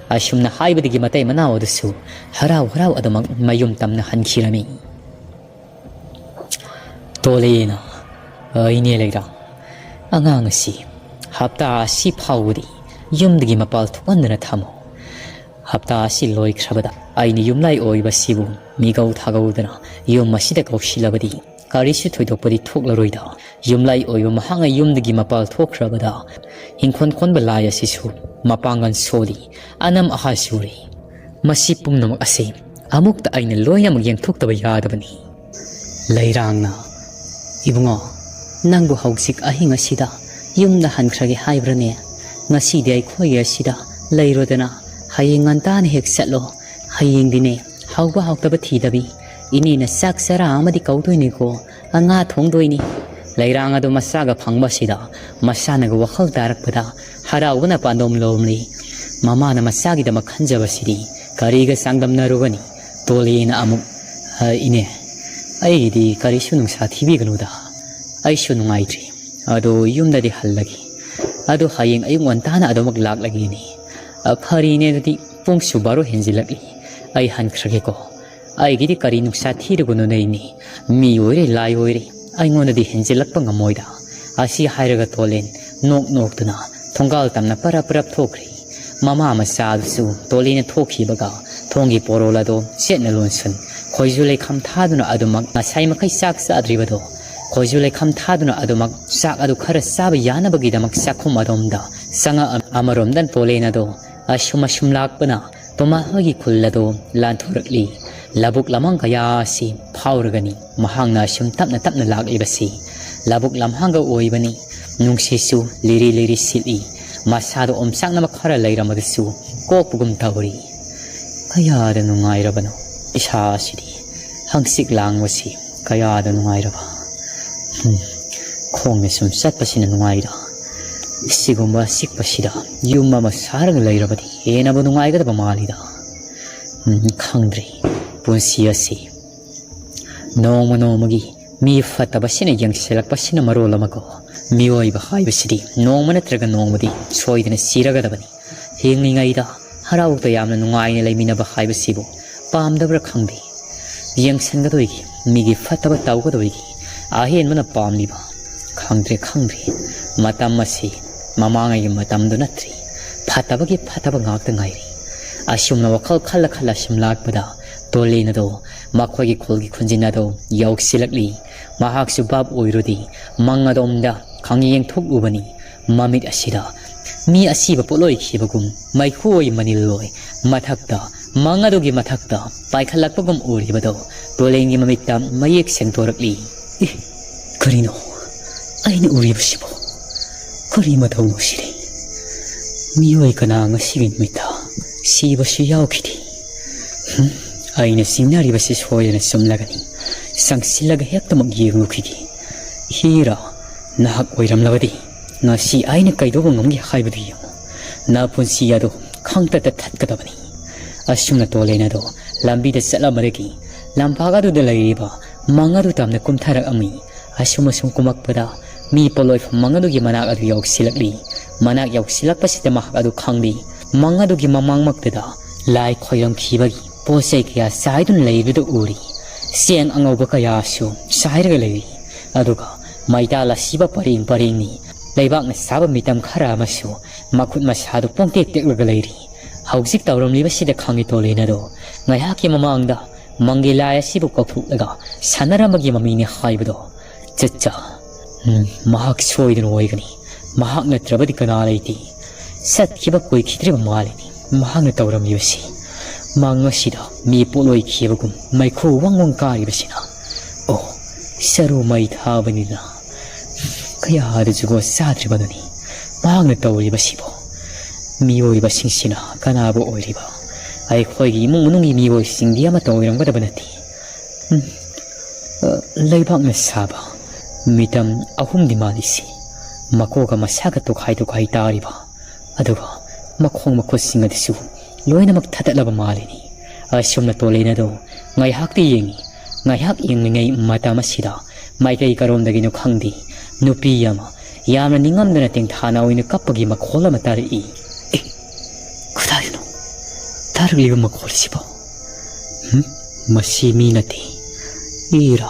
ꯑꯁꯨꯝꯅ ꯍꯥꯏꯕꯗꯒꯤ ꯃꯇꯩ ꯃꯅꯥꯎ ꯑꯗꯨꯁꯨ ꯍꯔꯥꯎ ꯍꯔꯥꯎ ꯑꯗꯨꯃꯛ ꯃꯌꯨꯝ ꯇꯝꯅ ꯍꯟꯈꯤꯔꯝꯃꯤ꯫ ꯇꯣꯂꯦꯅ, "ꯑ, ꯏꯅꯦ ꯂꯩꯔꯥꯡ, ꯑꯉꯥꯡ ꯑꯁꯤ ꯍꯞꯇꯥ ꯑꯁꯤ ꯐꯥꯎꯕꯗꯤ ꯌꯨꯝꯗꯒꯤ ꯃꯄꯥꯜ ꯊꯣꯛꯍꯟꯗꯅ ꯊꯝꯃꯨ꯫ ꯍꯞꯇꯥ ꯑꯁꯤ ꯂꯣꯏꯈ꯭ꯔꯕꯗ ꯑꯩꯅ ꯌꯨꯝꯂꯥꯏ ꯑꯣꯏꯕꯁꯤꯕꯨ ꯃꯤꯒꯧ ꯊꯥꯒꯧꯗꯅ ꯌꯨꯝ ꯑꯁꯤꯗ ꯀꯧꯁꯤꯜꯂꯕꯗꯤ ꯀꯔꯤꯁꯨ ꯊꯣꯏꯗꯣꯛꯄꯗꯤ ꯊꯣꯛꯂꯔꯣꯏꯗ꯫ ꯌꯨꯝꯂꯥꯏ ꯑꯣꯏꯕ ꯃꯍꯥꯛꯅ ꯌꯨꯝꯗꯒꯤ ꯃꯄꯥꯜ ꯊꯣꯛꯈ꯭ꯔꯕꯗ ꯏꯪꯈꯣꯜ ꯀꯣꯟꯕ ꯂꯥꯏ ꯑꯁꯤꯁꯨ ꯃꯄꯥꯡꯒꯜ ꯁꯣꯜꯂꯤ, ꯑꯅꯝ ꯑꯍꯥ ꯆꯨꯔꯤ꯫ ꯃꯁꯤ ꯄꯨꯝꯅꯃꯛ ꯑꯁꯤ ꯑꯃꯨꯛꯇ ꯑꯩꯅ ꯂꯣꯏꯅꯃꯛ ꯌꯦꯡꯊꯣꯛꯇꯕ ꯌꯥꯗꯕꯅꯤ꯫" ꯂꯩꯔꯥꯡꯅ, "ꯏꯕꯨꯡꯉꯣ, ꯅꯪꯕꯨ ꯍꯧꯖꯤꯛ ꯑꯍꯤꯡ ꯑꯁꯤꯗ ꯌꯨꯝꯗ ꯍꯟꯈ꯭ꯔꯒꯦ ꯍꯥꯏꯕ꯭ꯔꯅꯦ? ꯉꯁꯤꯗꯤ ꯑꯩꯈꯣꯏꯒꯤ ꯑꯁꯤꯗ ꯂꯩꯔꯣꯗꯅ, ꯍꯌꯦꯡ ꯉꯟꯇꯥꯅ ꯍꯦꯛ ꯆꯠꯂꯣ꯫ ꯍꯌꯦꯡꯗꯤꯅꯦ ꯍꯥꯎꯕ ꯍꯥꯎꯇꯕ ꯊꯤꯗꯕꯤ ꯏꯅꯦꯅ ꯆꯥꯛ ꯆꯔꯥ ꯑꯃꯗꯤ ꯀꯧꯗꯣꯏꯅꯤꯀꯣ, ꯉꯥ ꯊꯣꯡꯗꯣꯏꯅꯤ꯫" ꯂꯩꯔꯥꯡ ꯑꯗꯨ ꯃꯆꯥꯒ ꯐꯪꯕꯁꯤꯗ ꯃꯁꯥꯅꯒ ꯋꯥꯈꯜ ꯇꯥꯔꯛꯄꯗ ꯍꯔꯥꯎꯕꯅ ꯄꯥꯟꯗꯣꯝ ꯂꯣꯝꯂꯤ꯫ ꯃꯃꯥꯅ ꯃꯆꯥꯒꯤꯗꯃꯛ ꯈꯟꯖꯕꯁꯤꯗꯤ ꯀꯔꯤꯒ ꯆꯥꯡꯗꯝꯅꯔꯨꯒꯅꯤ? ꯇꯣꯂꯦꯅ ꯑꯃꯨꯛ, "ꯑ, ꯏꯅꯦ, ꯑꯩꯒꯤꯗꯤ ꯀꯔꯤꯁꯨ ꯅꯨꯡꯁꯥ ꯊꯤꯕꯤꯒꯅꯨꯗ꯫ ꯑꯩꯁꯨ ꯅꯨꯡꯉꯥꯏꯇ꯭ꯔꯤ꯫ ꯑꯗꯣ ꯌꯨꯝꯗꯗꯤ ꯍꯜꯂꯒꯦ꯫ ꯑꯗꯣ ꯍꯌꯦꯡ ꯑꯌꯨꯛ ꯉꯟꯇꯥꯅ ꯑꯗꯨꯃꯛ ꯂꯥꯛꯂꯒꯦꯅꯦ꯫ ꯑ, ꯐꯔꯦꯅꯦ, ꯑꯗꯨꯗꯤ ꯄꯨꯡꯁꯨ ꯕꯥꯔꯣ ꯍꯦꯟꯖꯤꯜꯂꯛꯂꯤ꯫ ꯑꯩ ꯍꯟꯈ꯭ꯔꯒꯦꯀꯣ꯫ ꯑꯩꯒꯤꯗꯤ ꯀꯔꯤ ꯅꯨꯡꯁꯥ ꯊꯤꯔꯨꯒꯅꯣꯅꯦ ꯏꯅꯦ꯫ ꯃꯤ ꯑꯣꯏꯔꯦ, ꯂꯥꯏ ꯑꯣꯏꯔꯦ, ꯑꯩꯉꯣꯟꯗꯗꯤ ꯍꯦꯟꯖꯤꯜꯂꯛꯄ ꯉꯝꯃꯣꯏꯗ꯫" ꯑꯁꯤ ꯍꯥꯏꯔꯒ ꯇꯣꯂꯦꯟ ꯅꯣꯛ ꯅꯣꯛꯇꯨꯅ ꯊꯣꯡꯒꯥꯜ ꯇꯝꯅ ꯄꯔꯞ ꯄꯔꯞ ꯊꯣꯛꯈ꯭ꯔꯦ꯫ ꯃꯃꯥ ꯃꯆꯥ ꯑꯗꯨꯁꯨ ꯇꯣꯂꯦꯟꯅ ꯊꯣꯛꯈꯤꯕꯒ ꯊꯣꯡꯒꯤ ꯄꯣꯔꯣꯜ ꯑꯗꯣ ꯆꯦꯠꯅ ꯂꯣꯟꯁꯤꯟ, ꯈꯣꯏꯖꯨ ꯂꯩꯈꯝ ꯊꯥꯗꯨꯅ ꯑꯗꯨꯃꯛ ꯉꯁꯥꯏ ꯃꯈꯩ ꯆꯥꯛ ꯆꯥꯗ꯭ꯔꯤꯕꯗꯣ ꯈꯣꯏꯖꯨ ꯂꯩꯈꯝ ꯊꯥꯗꯨꯅ ꯑꯗꯨꯃꯛ ꯆꯥꯛ ꯑꯗꯨ ꯈꯔ ꯆꯥꯕ ꯌꯥꯅꯕꯒꯤꯗꯃꯛ ꯆꯥꯛꯈꯨꯝ ꯑꯗꯣꯝꯗ ꯆꯪꯉꯛꯑ-, ꯑꯃꯔꯣꯝꯗ ꯇꯣꯂꯦꯟ ꯑꯗꯣ ꯑꯁꯨꯝ ꯑꯁꯨꯝ ꯂꯥꯛꯄꯅ ꯇꯣꯃꯥ ꯍꯣꯏꯒꯤ ꯈꯨꯜ ꯑꯗꯣ ꯂꯥꯟꯊꯣꯔꯛꯂꯤ꯫ ꯂꯧꯕꯨꯛ ꯂꯝꯍꯥꯡ ꯀꯌꯥ ꯑꯁꯤ ꯐꯥꯎꯔꯒꯅꯤ ꯃꯍꯥꯛꯅ ꯑꯁꯨꯝ ꯇꯞꯅ ꯇꯞꯅ ꯂꯥꯛꯂꯤꯕꯁꯤ꯫ ꯂꯧꯕꯨꯛ ꯂꯝꯍꯥꯡꯒ ꯑꯣꯏꯕꯅꯤ, ꯅꯨꯡꯁꯤꯠꯁꯨ ꯂꯤꯔꯤ ꯂꯤꯔꯤ ꯁꯤꯠꯂꯤ, ꯃꯁꯥꯗ ꯑꯣꯝꯆꯥꯛꯅꯕ ꯈꯔ ꯂꯩꯔꯝꯕꯗꯨꯁꯨ ꯀꯣꯛꯄꯒꯨꯝ ꯇꯧꯔꯤ꯫ ꯀꯌꯥꯗ ꯅꯨꯡꯉꯥꯏꯔꯕꯅꯣ ꯏꯁꯥ ꯑꯁꯤꯗꯤ, ꯍꯪꯆꯤꯠ ꯂꯥꯡꯕꯁꯤ ꯀꯌꯥꯗ ꯅꯨꯡꯉꯥꯏꯔꯕ꯫ ꯎꯝ, ꯈꯣꯡꯅ ꯁꯨꯝ ꯆꯠꯄꯁꯤꯅ ꯅꯨꯡꯉꯥꯏꯗ꯫ ꯁꯤꯒꯨꯝꯕ ꯑꯆꯤꯛꯄꯁꯤꯗ ꯌꯨꯝ ꯑꯃ ꯁꯥꯔꯒ ꯂꯩꯔꯕꯗꯤ ꯍꯦꯟꯅꯕꯨ ꯅꯨꯡꯉꯥꯏꯒꯗꯕ ꯃꯥꯜꯂꯤꯗ꯫ ꯎꯝ, ꯈꯪꯗ꯭ꯔꯦ, ꯄꯨꯟꯁꯤ ꯑꯁꯤ ꯅꯣꯡꯃ ꯅꯣꯡꯃꯒꯤ ꯃꯤ ꯐꯠꯇꯕꯁꯤꯅ ꯌꯦꯡꯁꯤꯜꯂꯛꯄꯁꯤꯅ ꯃꯔꯣꯜ ꯑꯃꯀꯣ꯫ ꯃꯤꯑꯣꯏꯕ ꯍꯥꯏꯕꯁꯤꯗꯤ ꯅꯣꯡꯃ ꯅꯠꯇ꯭ꯔꯒ ꯅꯣꯡꯃꯗꯤ ꯁꯣꯏꯗꯅ ꯁꯤꯔꯒꯗꯕꯅꯤ꯫ ꯍꯤꯡꯂꯤꯉꯩꯗ ꯍꯔꯥꯎ ꯇꯌꯥꯝꯅ ꯅꯨꯡꯉꯥꯏꯅ ꯂꯩꯃꯤꯟꯅꯕ ꯍꯥꯏꯕꯁꯤꯕꯨ ꯄꯥꯝꯗꯕ꯭ꯔꯥ ꯈꯪꯗꯦ꯫ ꯌꯦꯡꯁꯤꯟꯒꯗꯣꯏꯒꯤ, ꯃꯤꯒꯤ ꯐꯠꯇꯕ ꯇꯧꯒꯗꯣꯏꯒꯤ ꯑꯍꯦꯟꯕꯅ ꯄꯥꯝꯂꯤꯕ꯫ ꯈꯪꯗ꯭ꯔꯦ, ꯈꯪꯗ꯭ꯔꯦ꯫ ꯃꯇꯝ ꯑꯁꯤ ꯃꯃꯥꯡꯉꯩꯒꯤ ꯃꯇꯝꯗꯨ ꯅꯠꯇ꯭ꯔꯦ꯫ ꯐꯠꯇꯕꯒꯤ ꯐꯠꯇꯕ ꯉꯥꯛꯇ ꯉꯥꯏꯔꯦ꯫ ꯑꯁꯨꯝꯅ ꯋꯥꯈꯜ ꯈꯜꯂ ꯈꯜꯂ ꯁꯨꯝ ꯂꯥꯛꯄꯗ ꯇꯣꯂꯦꯟ ꯑꯗꯣ ꯃꯈꯣꯏꯒꯤ ꯈꯨꯜꯒꯤ ꯈꯨꯟꯖꯤꯟ ꯑꯗꯣ ꯌꯧꯁꯤꯜꯂꯛꯂꯤ꯫ ꯃꯍꯥꯛꯁꯨ ꯚꯥꯞ ꯑꯣꯏꯔꯨꯗꯦ꯫ ꯃꯪ ꯑꯗꯣꯝꯗ ꯈꯪꯌꯦꯡ ꯊꯣꯛꯂꯨꯕꯅꯤ꯫ ꯃꯃꯤꯠ ꯑꯁꯤꯗ ꯃꯤ ꯑꯁꯤꯕ ꯄꯣꯠꯂꯣꯏꯈꯤꯕꯒꯨꯝ ꯃꯩꯈꯨ ꯑꯣꯏ ꯃꯅꯤꯜ ꯑꯣꯏ ꯃꯊꯛꯇ, ꯃꯪ ꯑꯗꯨꯒꯤ ꯃꯊꯛꯇ ꯄꯥꯏꯈꯠꯂꯛꯄꯒꯨꯝ ꯎꯔꯤꯕꯗꯣ ꯇꯣꯂꯦꯟꯒꯤ ꯃꯃꯤꯠꯇ ꯃꯌꯦꯛ ꯁꯦꯡꯗꯣꯔꯛꯂꯤ꯫ "ꯏ, ꯀꯔꯤꯅꯣ ꯑꯩꯅ ꯎꯔꯤꯕꯁꯤꯕꯣ? ꯀꯔꯤ ꯃꯊꯧꯅꯣ ꯁꯤꯗꯤ? ꯃꯤꯑꯣꯏ ꯀꯅꯥ ꯉꯁꯤꯒꯤ ꯅꯨꯃꯤꯠꯇ ꯁꯤꯕꯁꯨ ꯌꯥꯎꯈꯤꯗꯦ꯫ ꯍꯨꯝ, ꯑꯩꯅ ꯆꯤꯡꯅꯔꯤꯕꯁꯤ ꯁꯣꯏꯗꯅ ꯆꯨꯝꯂꯒꯅꯤ꯫ ꯆꯪꯁꯤꯜꯂꯒ ꯍꯦꯛꯇꯃꯛ ꯌꯦꯡꯂꯨꯈꯤꯒꯦ꯫ ꯍꯤꯔꯥ, ꯅꯍꯥꯛ ꯑꯣꯏꯔꯝꯂꯕꯗꯤ ꯉꯁꯤ ꯑꯩꯅ ꯀꯩꯗꯧꯕ ꯉꯝꯒꯦ ꯍꯥꯏꯕꯗꯨ ꯌꯦꯡꯉꯨ꯫ ꯅꯄꯨꯟꯁꯤ ꯑꯗꯨ ꯈꯪꯇꯠꯇ ꯊꯠꯀꯗꯕꯅꯤ꯫" ꯑꯁꯨꯝꯅ ꯇꯣꯂꯦꯟ ꯑꯗꯨ ꯂꯝꯕꯤꯗ ꯆꯠꯂꯝꯕꯗꯒꯤ ꯂꯝꯄꯥꯛ ꯑꯗꯨꯗ ꯂꯩꯔꯤꯕ ꯃꯪ ꯑꯗꯨ ꯇꯝꯅ ꯀꯨꯝꯊꯔꯛꯑꯝꯃꯤ꯫ ꯑꯁꯨꯝ ꯑꯁꯨꯝ ꯀꯨꯝꯃꯛꯄꯗ ꯃꯤ ꯄꯣꯠꯂꯣꯏꯐꯝ ꯃꯪ ꯑꯗꯨꯒꯤ ꯃꯅꯥꯛ ꯑꯗꯨ ꯌꯧꯁꯤꯜꯂꯛꯂꯤ꯫ ꯃꯅꯥꯛ ꯌꯧꯁꯤꯜꯂꯛꯄꯁꯤꯗ ꯃꯍꯥꯛ ꯑꯗꯨ ꯈꯪꯂꯤ꯫ ꯃꯪ ꯑꯗꯨꯒꯤ ꯃꯃꯥꯡꯃꯛꯇꯗ ꯂꯥꯏ ꯈꯣꯏꯔꯝꯈꯤꯕꯒꯤ ꯄꯣꯠ ꯆꯩ ꯀꯌꯥ ꯆꯥꯏꯗꯨꯅ ꯂꯩꯕꯗꯨ ꯎꯔꯤ꯫ ꯆꯦꯡ ꯑꯉꯧꯕ ꯀꯌꯥꯁꯨ ꯆꯥꯏꯔꯒ ꯂꯩꯔꯤ꯫ ꯑꯗꯨꯒ ꯃꯩꯇꯥꯜ ꯑꯁꯤꯕ ꯄꯔꯦꯡ ꯄꯔꯦꯡꯅꯤ꯫ ꯂꯩꯕꯥꯛꯅ ꯁꯥꯕ ꯃꯤꯇꯝ ꯈꯔ ꯑꯃꯁꯨ ꯃꯈꯨꯠ ꯃꯁꯥꯗꯨ ꯄꯨꯡꯇꯦꯛ ꯇꯦꯛꯂꯒ ꯂꯩꯔꯤ꯫ ꯍꯧꯖꯤꯛ ꯇꯧꯔꯝꯂꯤꯕꯁꯤꯗ ꯈꯪꯉꯤ ꯇꯣꯂꯦꯟ ꯑꯗꯣ ꯉꯥꯏꯍꯥꯛꯀꯤ ꯃꯃꯥꯡꯗ ꯃꯪꯒꯤ ꯂꯥꯏ ꯑꯁꯤꯕꯨ ꯀꯧꯊꯣꯛꯂꯒ ꯁꯥꯟꯅꯔꯝꯕꯒꯤ ꯃꯃꯤꯅꯤ ꯍꯥꯏꯕꯗꯣ꯫ ꯆꯠꯆꯥ꯫ ꯎꯝ, ꯃꯍꯥꯛ ꯁꯣꯏꯗꯅ ꯑꯣꯏꯒꯅꯤ꯫ ꯃꯍꯥꯛ ꯅꯠꯇ꯭ꯔꯕꯗꯤ ꯀꯅꯥ ꯂꯩꯇꯦ꯫ ꯆꯠꯈꯤꯕ ꯀꯨꯏꯈꯤꯗ꯭ꯔꯤꯕ ꯃꯥꯜꯂꯤꯅꯤ ꯃꯍꯥꯛꯅ ꯇꯧꯔꯝꯃꯤꯕꯁꯤ꯫ ꯃꯪ ꯑꯁꯤꯗ ꯃꯤ ꯄꯣꯠꯂꯣꯏꯈꯤꯕꯒꯨꯝ ꯃꯩꯈꯨ ꯋꯪ ꯋꯪ ꯀꯥꯔꯤꯕꯁꯤꯅ, ꯑꯣ, ꯁꯔꯨ ꯃꯩ ꯊꯥꯕꯅꯤꯅ ꯀꯌꯥꯗ ꯖꯨꯒꯣꯠ ꯆꯥꯗ꯭ꯔꯤꯕꯗꯨꯅꯤ꯫ ꯃꯍꯥꯛꯅ ꯇꯧꯔꯤꯕꯁꯤꯕꯨ꯫ ꯃꯤꯑꯣꯏꯕꯁꯤꯡꯁꯤꯅ ꯀꯅꯥꯕꯨ ꯑꯣꯏꯔꯤꯕ? ꯑꯩꯈꯣꯏꯒꯤ ꯏꯃꯨꯡ ꯃꯅꯨꯡꯒꯤ ꯃꯤꯑꯣꯏꯁꯤꯡꯗꯤ ꯑꯃꯠꯇ ꯑꯣꯏꯔꯝꯒꯗꯕ ꯅꯠꯇꯦ꯫ ꯎꯝ, ꯑ, ꯂꯩꯕꯥꯛꯅ ꯁꯥꯕ ꯃꯤꯇꯝ ꯑꯍꯨꯝꯗꯤ ꯃꯥꯜꯂꯤꯁꯤ꯫ ꯃꯀꯣꯛꯀ ꯃꯁꯥꯒ ꯇꯣꯈꯥꯏ ꯇꯣꯈꯥꯏ ꯇꯥꯔꯤꯕ, ꯑꯗꯨꯒ ꯃꯈꯣꯡ ꯃꯈꯨꯠꯁꯤꯡ ꯑꯗꯨꯁꯨ ꯂꯣꯏꯅꯃꯛ ꯊꯠꯇꯠꯂꯕ ꯃꯥꯜꯂꯤꯅꯤ꯫ ꯑꯁꯨꯝꯅ ꯇꯣꯂꯦꯟ ꯑꯗꯨ ꯉꯥꯏꯍꯥꯛꯇꯤ ꯌꯦꯡꯉꯤ꯫ ꯉꯥꯏꯍꯥꯛ ꯌꯦꯡꯂꯤꯉꯩ ꯃꯇꯝ ꯑꯁꯤꯗ ꯃꯥꯏꯀꯩ ꯀꯔꯣꯝꯗꯒꯤꯅꯣ ꯈꯪꯗꯦ, ꯅꯨꯄꯤ ꯑꯃ ꯌꯥꯝꯅ ꯅꯤꯡꯉꯝꯗꯅ ꯇꯦꯡꯊꯥꯅ ꯑꯣꯏꯅ ꯀꯞꯄꯒꯤ ꯃꯈꯣꯜ ꯑꯃ ꯇꯥꯔꯛꯏ꯫ ꯑꯦ, ꯀꯗꯥꯏꯗꯅꯣ ꯇꯥꯔꯛꯂꯤꯕ ꯃꯈꯣꯜ ꯑꯁꯤꯕꯣ? ꯍꯝ? ꯃꯁꯤ ꯃꯤ ꯅꯠꯇꯦ꯫ ꯏꯔꯥ,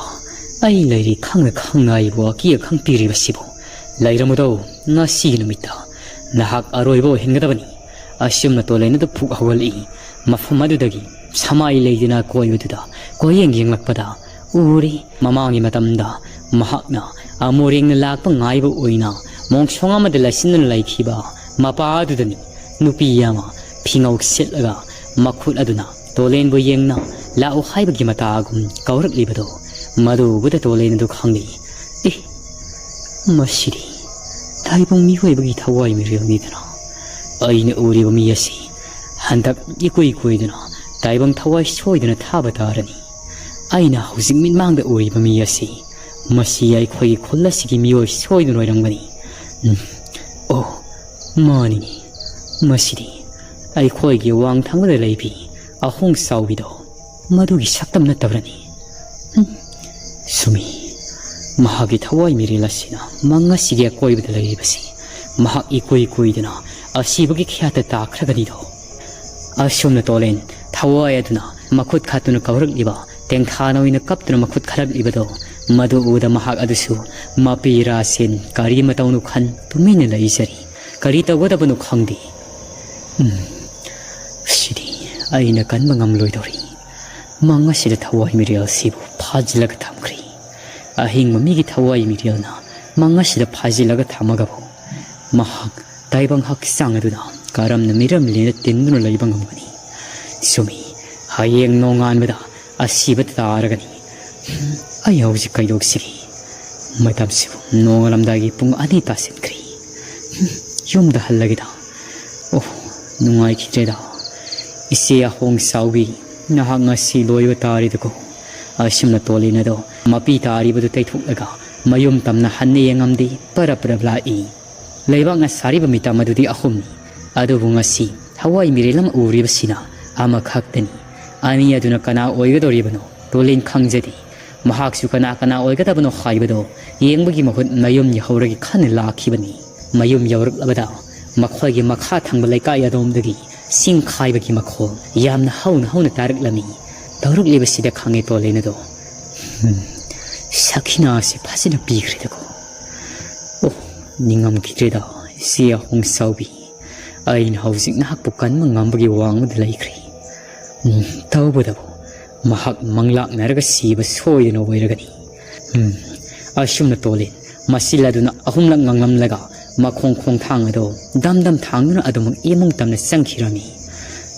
ꯑꯩ ꯂꯩꯔꯤ ꯈꯪꯅ ꯈꯪꯅ ꯑꯩꯕꯨ ꯑꯀꯤ ꯑꯈꯪ ꯄꯤꯔꯤꯕꯁꯤꯕꯨ꯫ ꯂꯩꯔꯝꯃꯨꯗꯧ, ꯉꯁꯤꯒꯤ ꯅꯨꯃꯤꯠꯇ ꯅꯍꯥꯛ ꯑꯔꯣꯏꯕ ꯑꯣꯏꯍꯟꯒꯗꯕꯅꯤ꯫ ꯑꯁꯨꯝꯅ ꯇꯣꯂꯦꯟ ꯑꯗꯨ ꯐꯨꯛ ꯍꯧꯒꯠꯂꯛꯏ꯫ ꯃꯐꯝ ꯑꯗꯨꯗꯒꯤ ꯁꯃꯥꯏ ꯂꯩꯗꯨꯅ ꯀꯣꯏꯕꯗꯨꯗ ꯀꯣꯏꯌꯦꯡ ꯌꯦꯡꯂꯛꯄꯗ ꯎꯔꯤ꯫ ꯃꯃꯥꯡꯒꯤ ꯃꯇꯝꯗ ꯃꯍꯥꯛꯅ ꯑꯃꯣꯔꯦꯡꯅ ꯂꯥꯛꯄ ꯉꯥꯏꯕ ꯑꯣꯏꯅ ꯃꯣꯡꯁꯣꯡ ꯑꯃꯗ ꯂꯩꯁꯤꯟꯗꯨꯅ ꯂꯩꯈꯤꯕ ꯃꯄꯥ ꯑꯗꯨꯗꯅꯤ ꯅꯨꯄꯤ ꯑꯃ ꯐꯤꯉꯧ ꯁꯦꯠꯂꯒ ꯃꯈꯨꯠ ꯑꯗꯨꯅ ꯇꯣꯂꯦꯟꯕꯨ ꯌꯦꯡꯅ ꯂꯥꯛꯎ ꯍꯥꯏꯕꯒꯤ ꯃꯇꯥꯒꯨꯝ ꯀꯧꯔꯛꯂꯤꯕꯗꯣ꯫ ꯃꯗꯨ ꯎꯕꯗ ꯇꯣꯂꯦꯟ ꯑꯗꯨ ꯈꯪꯂꯤ꯫ ꯑꯦ, ꯃꯁꯤꯗꯤ ꯇꯥꯏꯕꯪ ꯃꯤꯑꯣꯏꯕꯒꯤ ꯊꯋꯥꯏ ꯃꯤꯔꯦꯜꯅꯤꯗꯅ꯫ ꯑꯩꯅ ꯎꯔꯤꯕ ꯃꯤ ꯑꯁꯤ ꯍꯟꯗꯛ ꯏꯀꯨꯏ ꯀꯨꯏꯗꯅ ꯇꯥꯏꯕꯪ ꯊꯋꯥꯏ ꯁꯣꯏꯗꯅ ꯊꯥꯕ ꯇꯥꯔꯅꯤ꯫ ꯑꯩꯅ ꯍꯧꯖꯤꯛ ꯃꯤꯠꯃꯥꯡꯗ ꯎꯔꯤꯕ ꯃꯤ ꯑꯁꯤ, ꯃꯁꯤ ꯑꯩꯈꯣꯏꯒꯤ ꯈꯨꯜ ꯑꯁꯤꯒꯤ ꯃꯤꯑꯣꯏ ꯁꯣꯏꯗꯅ ꯑꯣꯏꯔꯝꯒꯅꯤ꯫ ꯎꯝ, ꯑꯣ, ꯃꯥꯅꯤꯅꯦ꯫ ꯃꯁꯤꯗꯤ ꯑꯩꯈꯣꯏꯒꯤ ꯋꯥꯡ ꯊꯪꯕꯗ ꯂꯩꯕꯤ ꯑꯍꯣꯡ ꯆꯥꯎꯕꯤꯗꯣ, ꯃꯗꯨꯒꯤ ꯁꯛꯇꯝ ꯅꯠꯇꯕ꯭ꯔꯅꯤ? ꯎꯝ, ꯆꯨꯝꯃꯤ꯫ ꯃꯍꯥꯛꯀꯤ ꯊꯋꯥꯏ ꯃꯤꯔꯦꯜ ꯑꯁꯤꯅ ꯃꯪ ꯑꯁꯤꯒꯤ ꯑꯀꯣꯏꯕꯗ ꯂꯩꯔꯤꯕꯁꯤ ꯃꯍꯥꯛ ꯏꯀꯨꯏ ꯀꯨꯏꯗꯅ ꯑꯁꯤꯕꯒꯤ ꯈꯌꯥꯠꯇ ꯇꯥꯈ꯭ꯔꯒꯅꯤꯗꯣ꯫ ꯑꯁꯨꯝꯅ ꯇꯣꯂꯦꯟ ꯊꯋꯥꯏ ꯑꯗꯨꯅ ꯃꯈꯨꯠ ꯈꯠꯇꯨꯅ ꯀꯧꯔꯛꯂꯤꯕ, ꯇꯦꯡꯊꯥꯅ ꯑꯣꯏꯅ ꯀꯞꯇꯨꯅ ꯃꯈꯨꯠ ꯈꯜꯂꯛꯂꯤꯕꯗꯣ, ꯃꯗꯨ ꯎꯕꯗ ꯃꯍꯥꯛ ꯑꯗꯨꯁꯨ ꯃꯄꯤ ꯔꯥꯁꯦꯟ ꯀꯔꯤ ꯃꯇꯧꯅꯣ ꯈꯟ ꯇꯨꯃꯤꯟꯅ ꯂꯩꯖꯔꯤ꯫ ꯀꯔꯤ ꯇꯧꯒꯗꯕꯅꯣ ꯈꯪꯗꯦ꯫ ꯎꯝ, ꯁꯤꯗꯤ ꯑꯩꯅ ꯀꯟꯕ ꯉꯝꯂꯣꯏꯗꯧꯔꯤ꯫ ꯃꯪ ꯑꯁꯤꯗ ꯊꯋꯥꯏ ꯃꯤꯔꯦꯜ ꯑꯁꯤꯕꯨ ꯐꯥꯖꯤꯜꯂꯒ ꯊꯝꯈ꯭ꯔꯦ꯫ ꯑꯍꯤꯡꯕ ꯃꯤꯒꯤ ꯊꯋꯥꯏ ꯃꯤꯔꯦꯜꯅ ꯃꯪ ꯑꯁꯤꯗ ꯐꯥꯖꯤꯜꯂꯒ ꯊꯝꯃꯒꯕꯨ ꯃꯍꯥꯛ ꯇꯥꯏꯕꯪ ꯍꯛꯆꯥꯡ ꯑꯗꯨꯗ ꯀꯔꯝꯅ ꯃꯤꯔꯝꯂꯦꯟꯅ ꯇꯤꯟꯗꯨꯅ ꯂꯩꯕ ꯉꯝꯒꯅꯤ? ꯆꯨꯝꯃꯤ, ꯍꯌꯦꯡ ꯅꯣꯡꯉꯥꯟꯕꯗ ꯑꯁꯤꯕ ꯇꯥꯔꯒꯅꯤ꯫ ꯑꯩ ꯍꯧꯖꯤꯛ ꯀꯩꯗꯧꯁꯤꯒꯦ? ꯃꯇꯝꯁꯤꯕꯨ ꯅꯣꯡꯉꯥꯜꯂꯝꯗꯥꯏꯒꯤ ꯄꯨꯡ ꯑꯅꯤ ꯇꯥꯁꯤꯟꯈ꯭ꯔꯦ꯫ ꯌꯨꯝꯗ ꯍꯜꯂꯒꯦꯗ꯫ ꯑꯣ, ꯅꯨꯡꯉꯥꯏꯈꯤꯗ꯭ꯔꯦꯗ꯫ ꯏꯆꯦ ꯑꯍꯣꯡ ꯆꯥꯎꯕꯤ, ꯅꯍꯥꯛ ꯉꯁꯤ ꯂꯣꯏꯕ ꯇꯥꯔꯦꯗꯀꯣ꯫ ꯑꯁꯨꯝꯅ ꯇꯣꯂꯦꯟ ꯑꯗꯣ ꯃꯄꯤ ꯇꯥꯔꯤꯕꯗꯨ ꯇꯩꯊꯣꯛꯂꯒ ꯃꯌꯨꯝ ꯇꯝꯅ ꯍꯟꯅ ꯌꯦꯡꯉꯝꯗꯦ, ꯄꯔꯞ ꯄꯔꯞ ꯂꯥꯛꯏ꯫ ꯂꯩꯕꯥꯛꯅ ꯁꯥꯔꯤꯕ ꯃꯤꯇꯝ ꯑꯗꯨꯗꯤ ꯑꯍꯨꯝꯅꯤ, ꯑꯗꯨꯕꯨ ꯉꯁꯤ ꯊꯋꯥꯏ ꯃꯤꯔꯦꯜ ꯑꯃ ꯎꯔꯤꯕꯁꯤꯅ ꯑꯃꯈꯛꯇꯅꯤ꯫ ꯑꯅꯤ ꯑꯗꯨꯅ ꯀꯅꯥ ꯑꯣꯏꯒꯗꯧꯔꯤꯕꯅꯣ? ꯇꯣꯂꯦꯟ ꯈꯪꯖꯗꯦ꯫ ꯃꯍꯥꯛꯁꯨ ꯀꯅꯥ ꯀꯅꯥ ꯑꯣꯏꯒꯗꯕꯅꯣ ꯍꯥꯏꯕꯗꯣ ꯌꯦꯡꯕꯒꯤ ꯃꯍꯨꯠ ꯃꯌꯨꯝ ꯌꯧꯍꯧꯔꯒꯦ ꯈꯟꯅ ꯂꯥꯛꯈꯤꯕꯅꯤ꯫ ꯃꯌꯨꯝ ꯌꯧꯔꯛꯂꯕꯗ ꯃꯈꯣꯏꯒꯤ ꯃꯈꯥ ꯊꯪꯕ ꯂꯩꯀꯥꯏ ꯑꯗꯣꯝꯗꯒꯤ ꯆꯤꯡ ꯈꯥꯏꯕꯒꯤ ꯃꯈꯣꯜ ꯌꯥꯝꯅ ꯍꯧꯅ ꯍꯧꯅ ꯇꯥꯔꯛꯂꯝꯃꯤ꯫ ꯇꯧꯔꯛꯂꯤꯕꯁꯤꯗ ꯈꯪꯉꯦ ꯇꯣꯂꯦꯟ ꯑꯗꯣ꯫ ꯎꯝ, ꯁꯈꯤꯅꯥꯁꯤ ꯐꯖꯅ ꯄꯤꯈ꯭ꯔꯦꯗꯀꯣ꯫ ꯑꯣ, ꯅꯤꯡꯉꯝꯈꯤꯗ꯭ꯔꯦꯗ, ꯏꯆꯦ ꯑꯍꯣꯡ ꯆꯥꯎꯕꯤ꯫ ꯑꯩꯅ ꯍꯧꯖꯤꯛ ꯅꯍꯥꯛꯄꯨ ꯀꯟꯕ ꯉꯝꯕꯒꯤ ꯋꯥꯡꯃꯗ ꯂꯩꯈ꯭ꯔꯦ꯫ ꯎꯝ, ꯇꯧꯕꯇꯕꯨ ꯃꯍꯥꯛ ꯃꯪꯂꯥꯛꯅꯔꯒ ꯁꯤꯕ ꯁꯣꯏꯗꯅ ꯑꯣꯏꯔꯒꯅꯤ꯫ ꯎꯝ, ꯑꯁꯨꯝꯅ ꯇꯣꯂꯦꯟ ꯃꯁꯤꯜ ꯑꯗꯨꯅ ꯑꯍꯨꯝꯂꯛ ꯉꯥꯡꯂꯝꯂꯒ ꯃꯈꯣꯡ ꯈꯣꯡꯊꯥꯡ ꯑꯗꯨ ꯗꯝ ꯗꯝ ꯊꯥꯡꯗꯨꯅ ꯑꯗꯨꯃꯛ ꯏꯃꯨꯡ ꯇꯝꯅ ꯆꯪꯈꯤꯔꯝꯃꯤ꯫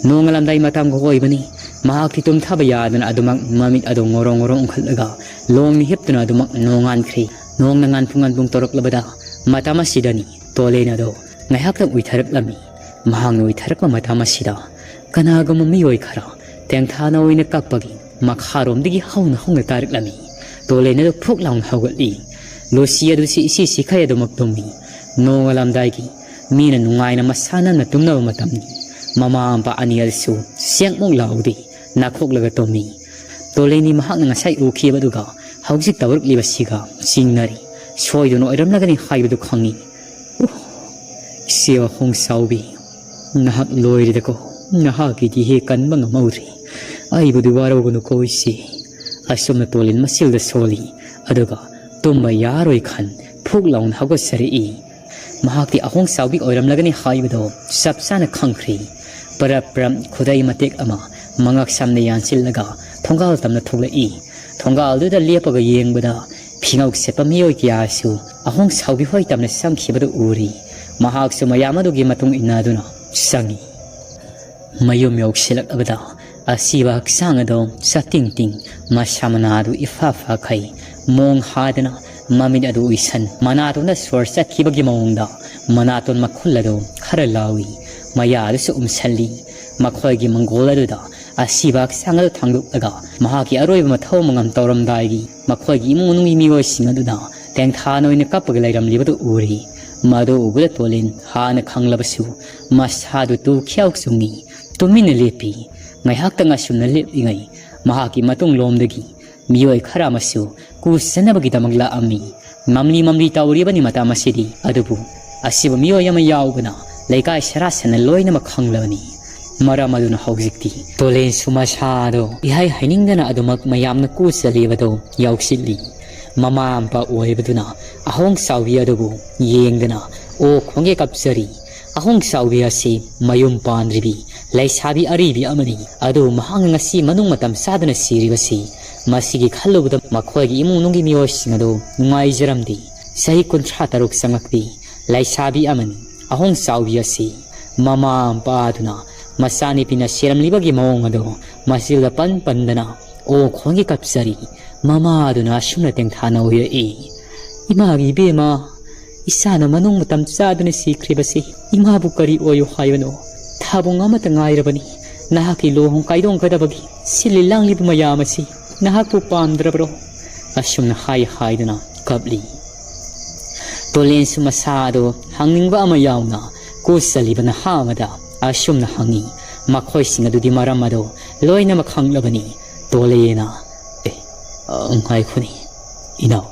ꯅꯣꯡꯉꯥꯜꯂꯝꯗꯥꯏ ꯃꯇꯝꯒ ꯑꯣꯏꯕꯅꯤ꯫ ꯃꯍꯥꯛꯇꯤ ꯇꯨꯝꯊꯕ ꯌꯥꯗꯅ ꯑꯗꯨꯃꯛ ꯃꯃꯤꯠ ꯑꯗꯨ ꯉꯣꯔꯣꯡ ꯉꯣꯔꯣꯡ ꯎꯪꯈꯠꯂꯒ ꯂꯣꯡꯅ ꯍꯤꯞꯇꯨꯅ ꯑꯗꯨꯃꯛ ꯅꯣꯡꯉꯥꯟꯈ꯭ꯔꯦ꯫ ꯅꯣꯡꯅ ꯉꯥꯟꯐꯨ ꯉꯥꯟꯐꯨ ꯇꯧꯔꯛꯂꯕꯗ ꯃꯇꯝ ꯑꯁꯤꯗꯅꯤ ꯇꯣꯂꯦꯟ ꯑꯗꯣ ꯉꯥꯏꯍꯥꯛꯇꯪ ꯎꯏꯊꯔꯛꯂꯝꯃꯤ꯫ ꯃꯍꯥꯛꯅ ꯎꯏꯊꯔꯛꯄ ꯃꯇꯝ ꯑꯁꯤꯗ ꯀꯅꯥꯒꯨꯝꯕ ꯃꯤꯑꯣꯏ ꯈꯔ ꯇꯦꯡꯊꯥꯅ ꯑꯣꯏꯅ ꯀꯞꯄꯒꯤ ꯃꯈꯥꯔꯣꯝꯗꯒꯤ ꯍꯧꯅ ꯍꯧꯅ ꯇꯥꯔꯛꯂꯝꯃꯤ꯫ ꯇꯣꯂꯦꯟ ꯑꯗꯨ ꯐꯨꯛ ꯂꯥꯎꯅ ꯍꯧꯒꯠꯂꯤ꯫ ꯂꯨꯁꯤ ꯑꯗꯨꯁꯨ ꯏꯁꯤ ꯁꯤꯈꯩ ꯑꯗꯨꯃꯛ ꯇꯨꯝꯃꯤ꯫ ꯅꯣꯡꯉꯥꯜꯂꯝꯗꯥꯏꯒꯤ ꯃꯤꯅ ꯅꯨꯡꯉꯥꯏꯅ ꯃꯁꯥ ꯅꯥꯟꯅ ꯇꯨꯝꯅꯕ ꯃꯇꯝꯅꯤ꯫ ꯃꯃꯥ ꯃꯄꯥ ꯑꯅꯤ ꯑꯗꯨꯁꯨ ꯆꯦꯡꯃꯨꯛ ꯂꯥꯎꯗꯦ, ꯅꯥꯈꯣꯛꯂꯒ ꯇꯨꯝꯃꯤ꯫ ꯇꯣꯂꯦꯟꯗꯤ ꯃꯍꯥꯛꯅ ꯉꯁꯥꯏ ꯎꯈꯤꯕꯗꯨꯒ ꯍꯧꯖꯤꯛ ꯇꯧꯔꯛꯂꯤꯕꯁꯤꯒ ꯆꯤꯡꯅꯔꯤ꯫ ꯁꯣꯏꯗꯨꯅ ꯑꯣꯏꯔꯝꯂꯒꯅꯤ ꯍꯥꯏꯕꯗꯨ ꯈꯪꯏ꯫ ꯎꯍ! ꯏꯆꯦ ꯋꯥꯈꯣꯡ ꯆꯥꯎꯕꯤ, ꯅꯍꯥꯛ ꯂꯣꯏꯔꯦꯗꯀꯣ꯫ ꯅꯍꯥꯛꯀꯤꯗꯤ ꯍꯦꯛ ꯀꯟꯕ ꯉꯝꯍꯧꯗ꯭ꯔꯤ꯫ ꯑꯩꯕꯨꯗꯤ ꯋꯥꯔꯧꯒꯅꯨꯀꯣ ꯏꯆꯦ꯫ ꯑꯁꯨꯝꯅ ꯇꯣꯂꯤꯟ ꯃꯆꯤꯜꯗ ꯁꯣꯜꯂꯤ꯫ ꯑꯗꯨꯒ ꯇꯨꯝꯕ ꯌꯥꯔꯣꯏ ꯈꯟ ꯐꯨꯛ ꯂꯥꯎꯅ ꯍꯧꯒꯠꯆꯔꯛꯏ꯫ ꯃꯍꯥꯛꯇꯤ ꯑꯍꯣꯡ ꯆꯥꯎꯕꯤ ꯑꯣꯏꯔꯝꯂꯒꯅꯤ ꯍꯥꯏꯕꯗꯣ ꯆꯞ ꯆꯥꯅ ꯈꯪꯈ꯭ꯔꯤ꯫ ꯄꯔꯞ ꯄꯔꯞ ꯈꯨꯗꯩ ꯃꯇꯦꯛ ꯑꯃ ꯃꯉꯛ ꯁꯝꯅ ꯌꯥꯟꯁꯤꯜꯂꯒ ꯊꯣꯡꯒꯥꯜ ꯇꯝꯅ ꯊꯣꯛꯂꯛꯏ꯫ ꯊꯣꯡꯒꯥꯜꯗꯨꯗ ꯂꯦꯞꯄꯒ ꯌꯦꯡꯕꯗ ꯐꯤꯉꯧ ꯁꯦꯠꯄ ꯃꯤꯑꯣꯏ ꯀꯌꯥꯁꯨ ꯑꯍꯣꯡ ꯁꯥꯎꯕꯤ ꯍꯣꯏ ꯇꯝꯅ ꯆꯪꯈꯤꯕꯗꯨ ꯎꯔꯤ꯫ ꯃꯍꯥꯛꯁꯨ ꯃꯌꯥꯝ ꯑꯗꯨꯒꯤ ꯃꯇꯨꯡ ꯏꯟꯅꯗꯨꯅ ꯆꯪꯉꯤ꯫ ꯃꯌꯨꯝ ꯌꯧꯁꯤꯜꯂꯛꯂꯕꯗ ꯑꯁꯤꯕ ꯍꯛꯆꯥꯡ ꯑꯗꯨ ꯆꯠꯇꯤꯡ ꯇꯤꯡ, ꯃꯁꯥ ꯃꯅꯥꯗꯨ ꯏꯐꯥ ꯐꯥꯈꯩ, ꯃꯣꯡ ꯍꯥꯗꯅ ꯃꯃꯤꯠ ꯑꯗꯨ ꯎꯏꯁꯟ, ꯃꯅꯥꯇꯣꯟꯗ ꯁꯣꯔ ꯆꯠꯈꯤꯕꯒꯤ ꯃꯑꯣꯡꯗ ꯃꯅꯥꯇꯣꯟ ꯃꯈꯨꯜ ꯑꯗꯨ ꯈꯔ ꯂꯥꯎꯏ, ꯃꯌꯥ ꯑꯗꯨꯁꯨ ꯎꯝꯁꯜꯂꯤ꯫ ꯃꯈꯣꯏꯒꯤ ꯃꯪꯒꯣꯜ ꯑꯗꯨꯗ ꯑꯁꯤꯕ ꯍꯛꯆꯥꯡ ꯑꯗꯨ ꯊꯥꯡꯗꯣꯛꯂꯒ ꯃꯍꯥꯛꯀꯤ ꯑꯔꯣꯏꯕ ꯃꯊꯧ ꯃꯉꯝ ꯇꯧꯔꯝꯗꯥꯏꯒꯤ ꯃꯈꯣꯏꯒꯤ ꯏꯃꯨꯡ ꯃꯅꯨꯡꯒꯤ ꯃꯤꯑꯣꯏꯁꯤꯡ ꯑꯗꯨꯅ ꯇꯦꯡꯊꯥꯅ ꯑꯣꯏꯅ ꯀꯞꯄꯒ ꯂꯩꯔꯝꯂꯤꯕꯗꯨ ꯎꯔꯤ꯫ ꯃꯗꯨ ꯎꯕꯗ ꯇꯣꯂꯤꯟ ꯍꯥꯟꯅ ꯈꯪꯂꯕꯁꯨ ꯃꯁꯥꯗꯨ ꯇꯨ ꯈ꯭ꯌꯥꯎ ꯆꯨꯡꯉꯤ꯫ ꯇꯨꯃꯤꯟꯅ ꯂꯦꯞꯄꯤ꯫ ꯉꯥꯏꯍꯥꯛꯇꯪ ꯑꯁꯨꯝꯅ ꯂꯦꯞꯂꯤꯉꯩ ꯃꯍꯥꯛꯀꯤ ꯃꯇꯨꯡꯂꯣꯝꯗꯒꯤ ꯃꯤꯑꯣꯏ ꯈꯔ ꯑꯃꯁꯨ ꯀꯨ ꯆꯠꯅꯕꯒꯤꯗꯃꯛ ꯂꯥꯛꯑꯝꯃꯤ꯫ ꯃꯝꯂꯤ ꯃꯝꯂꯤ ꯇꯧꯔꯤꯕꯅꯤ ꯃꯇꯝ ꯑꯁꯤꯗꯤ꯫ ꯑꯗꯨꯕꯨ ꯑꯁꯤꯕ ꯃꯤꯑꯣꯏ ꯑꯃ ꯌꯥꯎꯕꯅ ꯂꯩꯀꯥꯏ ꯁꯔꯥꯁꯟꯅ ꯂꯣꯏꯅꯃꯛ ꯈꯪꯂꯕꯅꯤ꯫ ꯃꯔꯝ ꯑꯗꯨꯅ ꯍꯧꯖꯤꯛꯇꯤ ꯇꯣꯂꯦꯟꯁꯨ ꯃꯁꯥꯗꯣ ꯏꯍꯥꯏ ꯍꯥꯏꯅꯤꯡꯗꯅ ꯑꯗꯨꯃꯛ ꯃꯌꯥꯝꯅ ꯀꯨ ꯆꯠꯂꯤꯕꯗꯣ ꯌꯥꯎꯁꯤꯜꯂꯤ꯫ ꯃꯃꯥ ꯃꯄꯥ ꯑꯣꯏꯕꯗꯨꯅ ꯑꯍꯣꯡ ꯆꯥꯎꯕꯤ ꯑꯗꯨꯕꯨ ꯌꯦꯡꯗꯅ ꯑꯣ ꯈꯣꯡꯒꯦ ꯀꯞꯆꯔꯤ꯫ ꯑꯍꯣꯡ ꯆꯥꯎꯕꯤ ꯑꯁꯤ ꯃꯌꯨꯝ ꯄꯥꯟꯗ꯭ꯔꯤꯕꯤ ꯂꯩꯁꯥꯕꯤ ꯑꯔꯤꯕꯤ ꯑꯃꯅꯤ꯫ ꯑꯗꯨꯕꯨ ꯃꯍꯥꯛꯅ ꯉꯁꯤ ꯃꯅꯨꯡ ꯃꯇꯝ ꯆꯥꯗꯅ ꯁꯤꯔꯤꯕꯁꯤ, ꯃꯁꯤꯒꯤ ꯈꯜꯂꯨꯕꯗ ꯃꯈꯣꯏꯒꯤ ꯏꯃꯨꯡ ꯃꯅꯨꯡꯒꯤ ꯃꯤꯑꯣꯏꯁꯤꯡ ꯑꯗꯨ ꯅꯨꯡꯉꯥꯏꯖꯔꯝꯗꯦ꯫ ꯆꯍꯤ ꯀꯨꯟꯊ꯭ꯔꯥ ꯇꯔꯨꯛ ꯆꯪꯂꯛꯄꯤ ꯂꯩꯁꯥꯕꯤ ꯑꯃꯅꯤ꯫ ꯑꯍꯣꯡ ꯆꯥꯎꯕꯤ ꯑꯁꯤ ꯃꯃꯥ ꯃꯄꯥ ꯑꯗꯨꯅ ꯃꯆꯥꯅꯨꯄꯤꯅ ꯁꯤꯔꯝꯂꯤꯕꯒꯤ ꯃꯑꯣꯡ ꯑꯗꯨ ꯃꯆꯤꯜꯗ ꯄꯟ ꯄꯟꯗꯅ ꯑꯣ ꯈꯣꯡꯒꯤ ꯀꯞꯆꯔꯤ꯫ ꯃꯃꯥ ꯑꯗꯨꯅ ꯑꯁꯨꯝꯅ ꯇꯦꯡꯊꯥꯅ ꯑꯣꯏꯔꯛꯏ, "ꯏꯃꯥꯒꯤ ꯏꯕꯦꯝꯃ, ꯏꯆꯥꯅ ꯃꯅꯨꯡ ꯃꯇꯝ ꯆꯥꯗꯅ ꯁꯤꯈ꯭ꯔꯤꯕꯁꯤ ꯏꯃꯥꯕꯨ ꯀꯔꯤ ꯑꯣꯏꯌꯨ ꯍꯥꯏꯕꯅꯣ? ꯊꯥꯕꯨꯡ ꯑꯃꯠꯇ ꯉꯥꯏꯔꯕꯅꯤ꯫ ꯅꯍꯥꯛꯀꯤ ꯂꯨꯍꯣꯡ ꯀꯥꯏꯗꯣꯛꯀꯗꯕꯒꯤ ꯁꯤꯜꯂꯤ ꯂꯥꯡꯂꯤꯕ ꯃꯌꯥꯝ ꯑꯁꯤ ꯅꯍꯥꯛꯄꯨ ꯄꯥꯝꯗ꯭ꯔꯕ꯭ꯔꯣ?" ꯑꯁꯨꯝꯅ ꯍꯥꯏ ꯍꯥꯏꯗꯨꯅ ꯀꯞꯂꯤ꯫ ꯇꯣꯂꯦꯟꯁꯨ ꯃꯁꯥ ꯑꯗꯨ ꯍꯪꯅꯤꯡꯕ ꯑꯃ ꯌꯥꯎꯅ ꯀꯨ ꯆꯜꯂꯤꯕ ꯅꯍꯥ ꯑꯃꯗ ꯑꯁꯨꯝꯅ ꯍꯪꯉꯤ꯫ ꯃꯈꯣꯏꯁꯤꯡ ꯑꯗꯨꯗꯤ ꯃꯔꯝ ꯑꯗꯨ ꯂꯣꯏꯅꯃꯛ ꯈꯪꯂꯕꯅꯤ꯫ ꯇꯣꯂꯦꯅ, "ꯑꯦ, ꯑ, ꯉꯥꯏꯈꯣꯅꯦ, ꯏꯅꯥꯎ,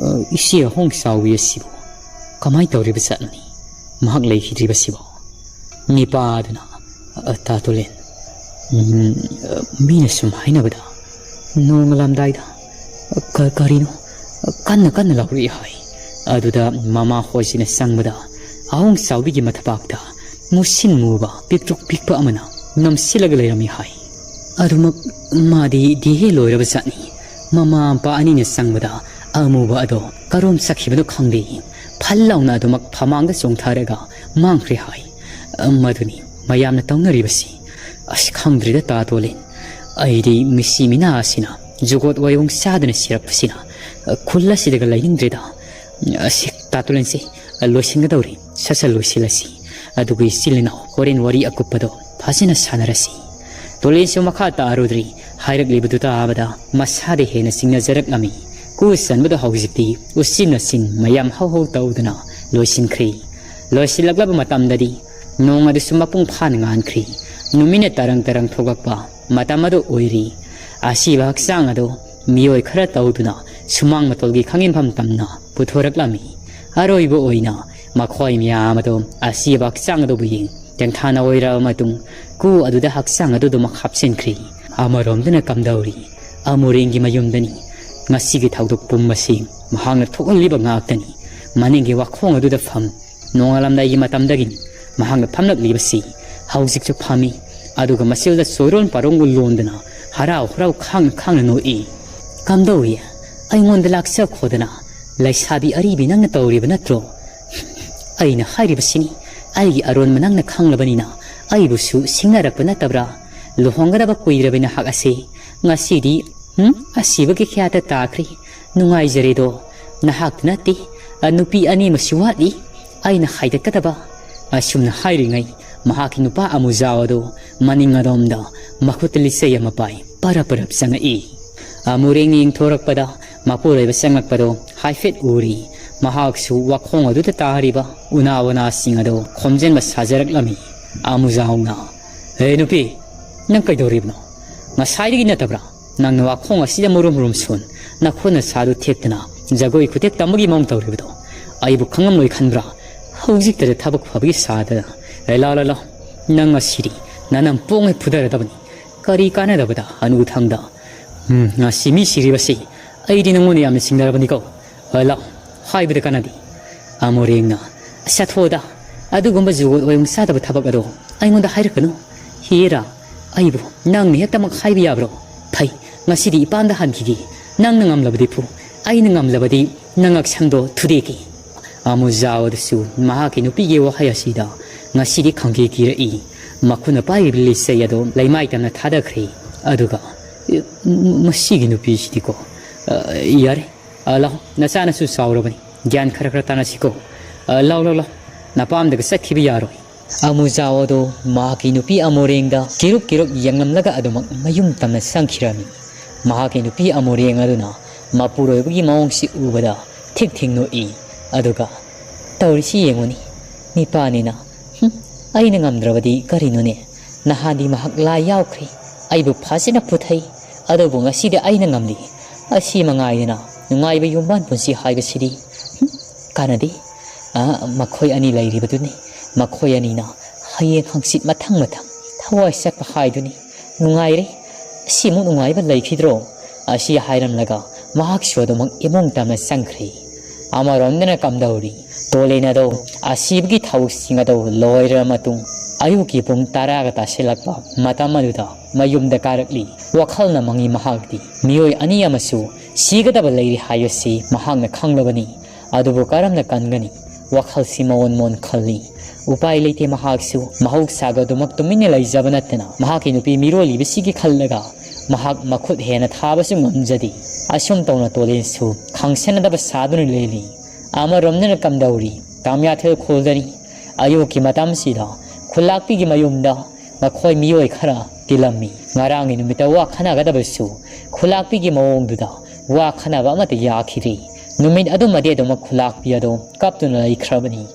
ꯑ, ꯏꯆꯦ ꯑꯍꯣꯡ ꯆꯥꯎꯕꯤ ꯑꯁꯤꯕꯨ ꯀꯃꯥꯏ ꯇꯧꯔꯤꯕ ꯖꯥꯠꯅꯣꯅꯦ? ꯃꯍꯥꯛ ꯂꯩꯈꯤꯗ꯭ꯔꯤꯕꯁꯤꯕꯣ?" ꯅꯤꯄꯥꯗꯨꯅ, "ꯑ, ꯇꯥ ꯇꯣꯂꯦꯟ, ꯎꯝ, ꯑ, ꯃꯤꯅ ꯁꯨꯝ ꯍꯥꯏꯅꯕꯗ ꯅꯣꯡꯉꯥꯜꯂꯝꯗꯥꯏꯗ, ꯑ, ꯀ-, ꯀꯔꯤꯅꯣ, ꯑ, ꯀꯟꯅ ꯀꯟꯅ ꯂꯥꯎꯔꯛꯏ ꯍꯥꯏ꯫ ꯑꯗꯨꯗ ꯃꯃꯥ ꯍꯣꯏꯁꯤꯅ ꯆꯪꯕꯗ ꯑꯍꯣꯡ ꯆꯥꯎꯕꯤꯒꯤ ꯃꯊꯕꯥꯛꯇ ꯃꯨꯁꯤꯟ ꯃꯨꯕ ꯄꯤꯛꯇ꯭ꯔꯨꯛ ꯄꯤꯛꯄ ꯑꯃꯅ ꯅꯝꯁꯤꯜꯂꯒ ꯂꯩꯔꯝꯃꯤ ꯍꯥꯏ꯫ ꯑꯗꯨꯃꯛ ꯃꯥꯗꯤ ꯗꯤꯍꯦ ꯂꯣꯏꯔꯕ ꯖꯥꯠꯅꯤ꯫ ꯃꯃꯥ ꯃꯄꯥ ꯑꯅꯤꯅ ꯆꯪꯕꯗ ꯑꯃꯨꯕ ꯑꯗꯣ ꯀꯔꯣꯝ ꯆꯠꯈꯤꯕꯅꯣ ꯈꯪꯗꯦ꯫ ꯐꯜ ꯂꯥꯎꯅ ꯑꯗꯨꯃꯛ ꯐꯃꯥꯡꯗ ꯆꯣꯡꯊꯔꯒ ꯃꯥꯡꯈ꯭ꯔꯦ ꯍꯥꯏ꯫ ꯃꯗꯨꯅꯤ ꯃꯌꯥꯝꯅ ꯇꯧꯅꯔꯤꯕꯁꯤ꯫ ꯑꯁ, ꯈꯪꯗ꯭ꯔꯦꯗ ꯇꯥ ꯇꯣꯂꯤꯟ꯫ ꯑꯩꯗꯤ ꯃꯤꯁꯤ ꯃꯤꯅꯥ ꯑꯁꯤꯅ ꯖꯨꯒꯣꯠ ꯋꯥꯌꯣꯡ ꯆꯥꯗꯅ ꯁꯤꯔꯛꯄꯁꯤꯅ, ꯑ, ꯈꯨꯜ ꯑꯁꯤꯗꯒ ꯂꯩꯅꯤꯡꯗ꯭ꯔꯦꯗ꯫ ꯑꯁ, ꯇꯥ ꯇꯣꯂꯤꯟꯁꯦ, ꯑ, ꯂꯣꯏꯁꯤꯟꯒꯗꯧꯔꯦ꯫ ꯁꯠ ꯁꯠ ꯂꯣꯏꯁꯤꯜꯂꯁꯤ꯫ ꯑꯗꯨꯒ ꯏꯆꯤꯜ ꯏꯅꯥꯎ ꯍꯣꯔꯦꯟ ꯋꯥꯔꯤ ꯑꯀꯨꯞꯄꯗꯣ ꯐꯖꯅ ꯁꯥꯟꯅꯔꯁꯤ꯫ ꯇꯣꯂꯤꯟꯁꯨ ꯃꯈꯥ ꯇꯥꯔꯨꯗ꯭ꯔꯤ꯫ ꯍꯥꯏꯔꯛꯂꯤꯕꯗꯨ ꯇꯥꯕꯗ ꯃꯁꯥꯗ ꯍꯦꯟꯅ ꯆꯤꯡꯅꯖꯔꯛꯂꯝꯃꯤ꯫ ꯀꯨ ꯆꯟꯕꯗꯣ ꯍꯧꯖꯤꯛꯇꯤ ꯎꯆꯤꯟ ꯅꯥꯆꯤꯟ ꯃꯌꯥꯝ ꯍꯧ ꯍꯧ ꯇꯧꯗꯨꯅ ꯂꯣꯏꯁꯤꯟꯈ꯭ꯔꯦ꯫ ꯂꯣꯏꯁꯤꯜꯂꯛꯂꯕ ꯃꯇꯝꯗꯗꯤ ꯅꯣꯡ ꯑꯗꯨꯁꯨ ꯃꯄꯨꯡ ꯐꯥꯅ ꯉꯥꯟꯈ꯭ꯔꯦ꯫ ꯅꯨꯃꯤꯠꯅ ꯇꯔꯪ ꯇꯔꯪ ꯊꯣꯛꯂꯛꯄ ꯃꯇꯝ ꯑꯗꯨ ꯑꯣꯏꯔꯤ꯫ ꯑꯁꯤꯕ ꯍꯛꯆꯥꯡ ꯑꯗꯨ ꯃꯤꯑꯣꯏ ꯈꯔ ꯇꯧꯗꯨꯅ ꯁꯨꯃꯥꯡ ꯃꯇꯣꯜꯒꯤ ꯈꯥꯡꯉꯤꯟꯐꯝ ꯇꯝꯅ ꯄꯨꯊꯣꯔꯛꯂꯝꯃꯤ꯫ ꯑꯔꯣꯏꯕ ꯑꯣꯏꯅ ꯃꯈꯣꯏ ꯃꯌꯥꯝ ꯑꯗꯨ ꯑꯁꯤꯕ ꯍꯛꯆꯥꯡ ꯑꯗꯨꯕꯨ ꯌꯦꯡ ꯇꯦꯡꯊꯥꯅ ꯑꯣꯏꯔꯕ ꯃꯇꯨꯡ ꯀꯨ ꯑꯗꯨꯗ ꯍꯛꯆꯥꯡ ꯑꯗꯨꯗꯃꯛ ꯍꯥꯞꯆꯤꯟꯈ꯭ꯔꯤ꯫ ꯑꯃꯔꯣꯝꯗꯅ ꯀꯝꯗꯧꯔꯤ? ꯑꯃꯨꯔꯦꯡꯒꯤ ꯃꯌꯨꯝꯗꯅꯤ꯫ ꯉꯁꯤꯒꯤ ꯊꯧꯗꯣꯛ ꯄꯨꯝꯕꯁꯤ ꯃꯍꯥꯛꯅ ꯊꯣꯛꯍꯜꯂꯤꯕ ꯉꯥꯛꯇꯅꯤ꯫ ꯃꯅꯤꯡꯒꯤ ꯋꯥꯈꯣꯡ ꯑꯗꯨꯗ ꯐꯝ꯫ ꯅꯣꯡꯉꯥꯜꯂꯝꯗꯥꯏꯒꯤ ꯃꯇꯝꯗꯒꯤꯅꯤ ꯃꯍꯥꯛꯅ ꯐꯝꯂꯛꯂꯤꯕꯁꯤ꯫ ꯍꯧꯖꯤꯛꯁꯨ ꯐꯝꯃꯤ꯫ ꯑꯗꯨꯒ ꯃꯁꯤꯗ ꯆꯣꯏꯔꯣꯟ ꯄꯥꯔꯣꯡꯕꯨ ꯂꯣꯟꯗꯨꯅ ꯍꯔꯥꯎ ꯍꯔꯥꯎ ꯈꯥꯡꯅ ꯈꯥꯡꯅ ꯅꯣꯛꯏ꯫ ꯀꯝꯗꯧꯏ? ꯑꯩꯉꯣꯟꯗ ꯂꯥꯛꯆꯈꯣꯗꯅ꯫ ꯂꯩꯁꯥꯕꯤ ꯑꯔꯤꯕꯤ ꯅꯪꯅ ꯇꯧꯔꯤꯕ ꯅꯠꯇ꯭ꯔꯣ? ꯑꯩꯅ ꯍꯥꯏꯔꯤꯕꯁꯤꯅꯤ꯫ ꯑꯩꯒꯤ ꯑꯔꯣꯟꯕ ꯅꯪꯅ ꯈꯪꯂꯕꯅꯤꯅ ꯑꯩꯕꯨꯁꯨ ꯁꯤꯡꯅꯔꯛꯄ ꯅꯠꯇꯕ꯭ꯔꯥ? ꯂꯨꯍꯣꯡꯒꯗꯕ ꯀꯨꯏꯗ꯭ꯔꯕ ꯅꯍꯥꯛ ꯑꯁꯤ ꯉꯁꯤꯗꯤ, ꯍꯨꯝ, ꯑꯁꯤꯕꯒꯤ ꯈꯌꯥꯠꯇ ꯇꯥꯈ꯭ꯔꯦ꯫ ꯅꯨꯡꯉꯥꯏꯖꯔꯦꯗꯣ꯫ ꯅꯍꯥꯛꯇ ꯅꯠꯇꯦ, ꯑ, ꯅꯨꯄꯤ ꯑꯅꯤ ꯑꯃꯁꯨ ꯋꯥꯠꯂꯤ ꯑꯩꯅ ꯍꯥꯏꯗꯠꯀꯗꯕ꯫ ꯑꯁꯨꯝꯅ ꯍꯥꯏꯔꯤꯉꯩ ꯃꯍꯥꯛꯀꯤ ꯅꯨꯄꯥ ꯑꯃꯨꯖꯥꯎ ꯑꯗꯨ ꯃꯅꯤꯡ ꯑꯗꯣꯝꯗ ꯃꯈꯨꯠꯇ ꯂꯤꯆꯩ ꯑꯃ ꯄꯥꯏ ꯄꯔꯞ ꯄꯔꯞ ꯆꯪꯉꯛꯏ꯫ ꯑꯃꯨꯔꯦꯡ ꯌꯦꯡꯊꯣꯔꯛꯄꯗ ꯃꯄꯨꯔꯣꯏꯕ ꯆꯪꯂꯛꯄꯗꯣ ꯍꯥꯏꯐꯦꯠ ꯎꯔꯤ꯫ ꯃꯍꯥꯛꯁꯨ ꯋꯥꯈꯣꯡ ꯑꯗꯨꯗ ꯇꯥꯔꯤꯕ ꯎꯅꯥ ꯋꯥꯅꯥꯁꯤꯡ ꯑꯗꯨ ꯈꯣꯝꯖꯤꯟꯕ ꯁꯥꯖꯔꯛꯂꯝꯃꯤ꯫ ꯑꯃꯨꯖꯥꯎꯅ, "ꯍꯦ ꯅꯨꯄꯤ, ꯅꯪ ꯀꯩꯗꯧꯔꯤꯕꯅꯣ? ꯉꯁꯥꯏꯗꯒꯤ ꯅꯠꯇꯕ꯭ꯔꯥ ꯅꯪꯅ ꯋꯥꯈꯣꯡ ꯑꯁꯤꯗ ꯃꯔꯨꯝ ꯃꯔꯨꯝ ꯁꯣꯟ, ꯅꯈꯨꯠ ꯅꯁꯥꯗꯨ ꯊꯦꯛꯇꯅ ꯖꯒꯣꯏ ꯈꯨꯊꯦꯛ ꯇꯝꯕꯒꯤ ꯃꯑꯣꯡ ꯇꯧꯔꯤꯕꯗꯣ? ꯑꯩꯕꯨ ꯈꯪꯉꯝꯂꯣꯏ ꯈꯟꯕ꯭ꯔꯥ? ꯍꯧꯖꯤꯛꯇꯗ ꯊꯕꯛ ꯐꯕꯒꯤ ꯁꯥꯗꯅ꯫ ꯑꯦ, ꯂꯥꯎ, ꯂꯥꯎ, ꯂꯥꯎ, ꯅꯪ ꯉꯁꯤꯗꯤ ꯅꯅꯝ ꯄꯣꯡꯉꯩ ꯐꯨꯊꯔꯗꯕꯅꯤ꯫ ꯀꯔꯤ ꯀꯥꯟꯅꯗꯕꯗ ꯍꯅꯨꯊꯪꯗ? ꯎꯝ, ꯉꯁꯤ ꯃꯤ ꯁꯤꯔꯤꯕꯁꯤ ꯑꯩꯗꯤ ꯅꯪꯉꯣꯟꯗ ꯌꯥꯝꯅ ꯆꯤꯡꯅꯔꯕꯅꯤꯀꯣ꯫ ꯑ, ꯂꯥꯎ, ꯍꯥꯏꯕꯗ ꯀꯥꯟꯅꯗꯦ꯫" ꯑꯃꯣꯔꯦꯡꯅ, "ꯆꯠꯊꯣꯛꯑꯣꯗ, ꯑꯗꯨꯒꯨꯝꯕ ꯖꯨꯒꯣꯠ ꯑꯣꯏꯔꯣꯡ ꯆꯥꯗꯕ ꯊꯕꯛ ꯑꯗꯣ ꯑꯩꯉꯣꯟꯗ ꯍꯥꯏꯔꯛꯀꯅꯨ꯫ ꯍꯦꯔꯥ, ꯑꯩꯕꯨ ꯅꯪꯅ ꯍꯦꯛꯇꯃꯛ ꯍꯥꯏꯕ ꯌꯥꯕ꯭ꯔꯣ? ꯐꯩ, ꯉꯁꯤꯗꯤ ꯏꯄꯥꯝꯗ ꯍꯟꯈꯤꯒꯦ꯫ ꯅꯪꯅ ꯉꯝꯂꯕꯗꯤ ꯐꯨ, ꯑꯩꯅ ꯉꯝꯂꯕꯗꯤ ꯅꯉꯛ ꯁꯝꯗꯣ ꯊꯨꯗꯦꯛꯀꯦ꯫" ꯑꯃꯨꯖꯥꯎ ꯑꯗꯨꯁꯨ ꯃꯍꯥꯛꯀꯤ ꯅꯨꯄꯤꯒꯤ ꯋꯥꯍꯩ ꯑꯁꯤꯗ ꯉꯁꯤꯗꯤ ꯈꯪꯀꯤ ꯀꯤꯔꯛꯏ꯫ ꯃꯈꯨꯠꯅ ꯄꯥꯏꯔꯤꯕ ꯂꯤꯆꯩ ꯑꯗꯣ ꯂꯩꯃꯥꯏ ꯇꯝꯅ ꯊꯥꯗꯈ꯭ꯔꯦ꯫ ꯑꯗꯨꯒ, "ꯏ, ꯃ-, ꯃꯁꯤꯒꯤ ꯅꯨꯄꯤꯁꯤꯗꯤꯀꯣ, ꯑ, ꯌꯥꯔꯦ, ꯑ, ꯂꯥꯛꯑꯣ, ꯅꯆꯥꯅꯁꯨ ꯆꯥꯎꯔꯕꯅꯤ, ꯒ꯭ꯌꯥꯟ ꯈꯔ ꯈꯔ ꯇꯥꯅꯁꯤꯀꯣ꯫ ꯑ, ꯂꯥꯎ, ꯂꯥꯎ, ꯂꯥꯎ, ꯅꯄꯥꯝꯗꯒ ꯆꯠꯈꯤꯕ ꯌꯥꯔꯣꯏ"꯫ ꯑꯃꯨꯖꯥꯎ ꯑꯗꯣ ꯃꯍꯥꯛꯀꯤ ꯅꯨꯄꯤ ꯑꯃꯣꯔꯦꯡꯗ ꯀꯤꯔꯨꯞ ꯀꯤꯔꯨꯞ ꯌꯦꯡꯂꯝꯂꯒ ꯑꯗꯨꯃꯛ ꯃꯌꯨꯝ ꯇꯝꯅ ꯆꯪꯈꯤꯔꯝꯃꯤ꯫ ꯃꯍꯥꯛꯀꯤ ꯅꯨꯄꯤ ꯑꯃꯣꯔꯦꯡ ꯑꯗꯨꯅ ꯃꯄꯨꯔꯣꯏꯕꯒꯤ ꯃꯑꯣꯡꯁꯤ ꯎꯕꯗ ꯊꯤꯛ ꯊꯤꯛ ꯅꯣꯛꯏ꯫ ꯑꯗꯨꯒ, "ꯇꯧꯔꯤꯁꯤ ꯌꯦꯡꯉꯨꯅꯤ, ꯅꯤꯄꯥꯅꯤꯅ꯫ ꯍꯨꯝ, ꯑꯩꯅ ꯉꯝꯗ꯭ꯔꯕꯗꯤ ꯀꯔꯤꯅꯣꯅꯦ? ꯅꯍꯥꯟꯗꯤ ꯃꯍꯥꯛ ꯂꯥꯏ ꯌꯥꯎꯈ꯭ꯔꯦ, ꯑꯩꯕꯨ ꯐꯖꯅ ꯄꯨꯊꯩ, ꯑꯗꯨꯕꯨ ꯉꯁꯤꯗꯤ ꯑꯩꯅ ꯉꯝꯂꯤ꯫ ꯑꯁꯤ ꯃꯉꯥꯏꯗꯅ ꯅꯨꯡꯉꯥꯏꯕ ꯌꯨꯝꯕꯥꯟ ꯄꯨꯟꯁꯤ ꯍꯥꯏꯕꯁꯤꯗꯤ꯫ ꯍꯨꯝ, ꯀꯥꯟꯅꯗꯦ꯫ ꯑ, ꯃꯈꯣꯏ ꯑꯅꯤ ꯂꯩꯔꯤꯕꯗꯨꯅꯤ꯫ ꯃꯈꯣꯏ ꯑꯅꯤꯅ ꯍꯌꯦꯡ ꯍꯪꯆꯤꯠ ꯃꯊꯪ ꯃꯊꯪ ꯊꯋꯥꯏ ꯆꯠꯄ ꯍꯥꯏꯗꯨꯅꯤ꯫ ꯅꯨꯡꯉꯥꯏꯔꯦ꯫ ꯑꯁꯤꯃꯨꯛ ꯅꯨꯡꯉꯥꯏꯕ ꯂꯩꯈꯤꯗ꯭ꯔꯣ?" ꯑꯁꯤ ꯍꯥꯏꯔꯝꯂꯒ ꯃꯍꯥꯛꯁꯨ ꯑꯗꯨꯃꯛ ꯏꯃꯨꯡ ꯇꯝꯅ ꯆꯪꯈ꯭ꯔꯦ꯫ ꯑꯃꯔꯣꯝꯗꯅ ꯀꯝꯗꯧꯔꯤ? ꯇꯣꯂꯦꯟ ꯑꯗꯣ ꯑꯁꯤꯕꯒꯤ ꯊꯕꯛꯁꯤꯡ ꯑꯗꯣ ꯂꯣꯏꯔꯕ ꯃꯇꯨꯡ, ꯑꯌꯨꯛꯀꯤ ꯄꯨꯡ ꯇꯔꯥꯒ ꯇꯥꯁꯤꯜꯂꯛꯄ ꯃꯇꯝ ꯑꯗꯨꯗ ꯃꯌꯨꯝꯗ ꯀꯥꯔꯛꯂꯤ꯫ ꯋꯥꯈꯜꯅ ꯃꯪꯉꯤ ꯃꯍꯥꯛꯇꯤ꯫ ꯃꯤꯑꯣꯏ ꯑꯅꯤ ꯑꯃꯁꯨ ꯁꯤꯒꯗꯕ ꯂꯩꯔꯤ ꯍꯥꯏꯕꯁꯤ ꯃꯍꯥꯛꯅ ꯈꯪꯂꯕꯅꯤ꯫ ꯑꯗꯨꯕꯨ ꯀꯔꯝꯅ ꯀꯟꯒꯅꯤ? ꯋꯥꯈꯜꯁꯤ ꯃꯑꯣꯟ ꯃꯑꯣꯟ ꯈꯜꯂꯤ꯫ ꯎꯄꯥꯏ ꯂꯩꯇꯦ, ꯃꯍꯥꯛꯁꯨ ꯃꯍꯧꯁꯥꯒ ꯑꯗꯨꯃꯛ ꯇꯨꯃꯤꯟꯅ ꯂꯩꯖꯕ ꯅꯠꯇꯅ ꯃꯍꯥꯛꯀꯤ ꯅꯨꯄꯤ ꯃꯤꯔꯣꯜꯂꯤꯕꯁꯤꯒꯤ ꯈꯜꯂꯒ ꯃꯍꯥꯛ ꯃꯈꯨꯠ ꯍꯦꯟꯅ ꯊꯥꯕꯁꯨ ꯉꯝꯖꯗꯦ꯫ ꯑꯁꯨꯝ ꯇꯧꯅ ꯇꯣꯂꯦꯟꯁꯨ ꯈꯪꯁꯟꯅꯗꯕ ꯁꯥꯗꯨꯅ ꯂꯦꯜꯂꯤ꯫ ꯑꯃꯔꯣꯝꯗꯅ ꯀꯝꯗꯧꯔꯤ? ꯇꯥꯃꯤꯌꯥꯊꯦꯜ ꯈꯨꯜꯗꯅꯤ꯫ ꯑꯌꯨꯛꯀꯤ ꯃꯇꯝꯁꯤꯗ ꯈꯨꯜꯂꯥꯛꯄꯤꯒꯤ ꯃꯌꯨꯝꯗ ꯃꯈꯣꯏ ꯃꯤꯑꯣꯏ ꯈꯔ ꯇꯤꯜꯂꯝꯃꯤ꯫ ꯉꯔꯥꯡꯒꯤ ꯅꯨꯃꯤꯠꯇ ꯋꯥ ꯈꯟꯅꯒꯗꯕꯁꯨ ꯈꯨꯜꯂꯥꯛꯄꯤꯒꯤ ꯃꯑꯣꯡꯗꯨꯗ ꯋꯥ ꯈꯟꯅꯕ ꯑꯃꯠꯇ ꯌꯥꯈꯤꯗ꯭ꯔꯤ꯫ ꯅꯨꯃꯤꯠ ꯑꯗꯨꯃꯗꯤ ꯑꯗꯨꯃꯛ ꯈꯨꯜꯂꯥꯛꯄꯤ ꯑꯗꯨ ꯀꯞꯇꯨꯅ ꯂꯩꯈ꯭ꯔꯕꯅꯤ꯫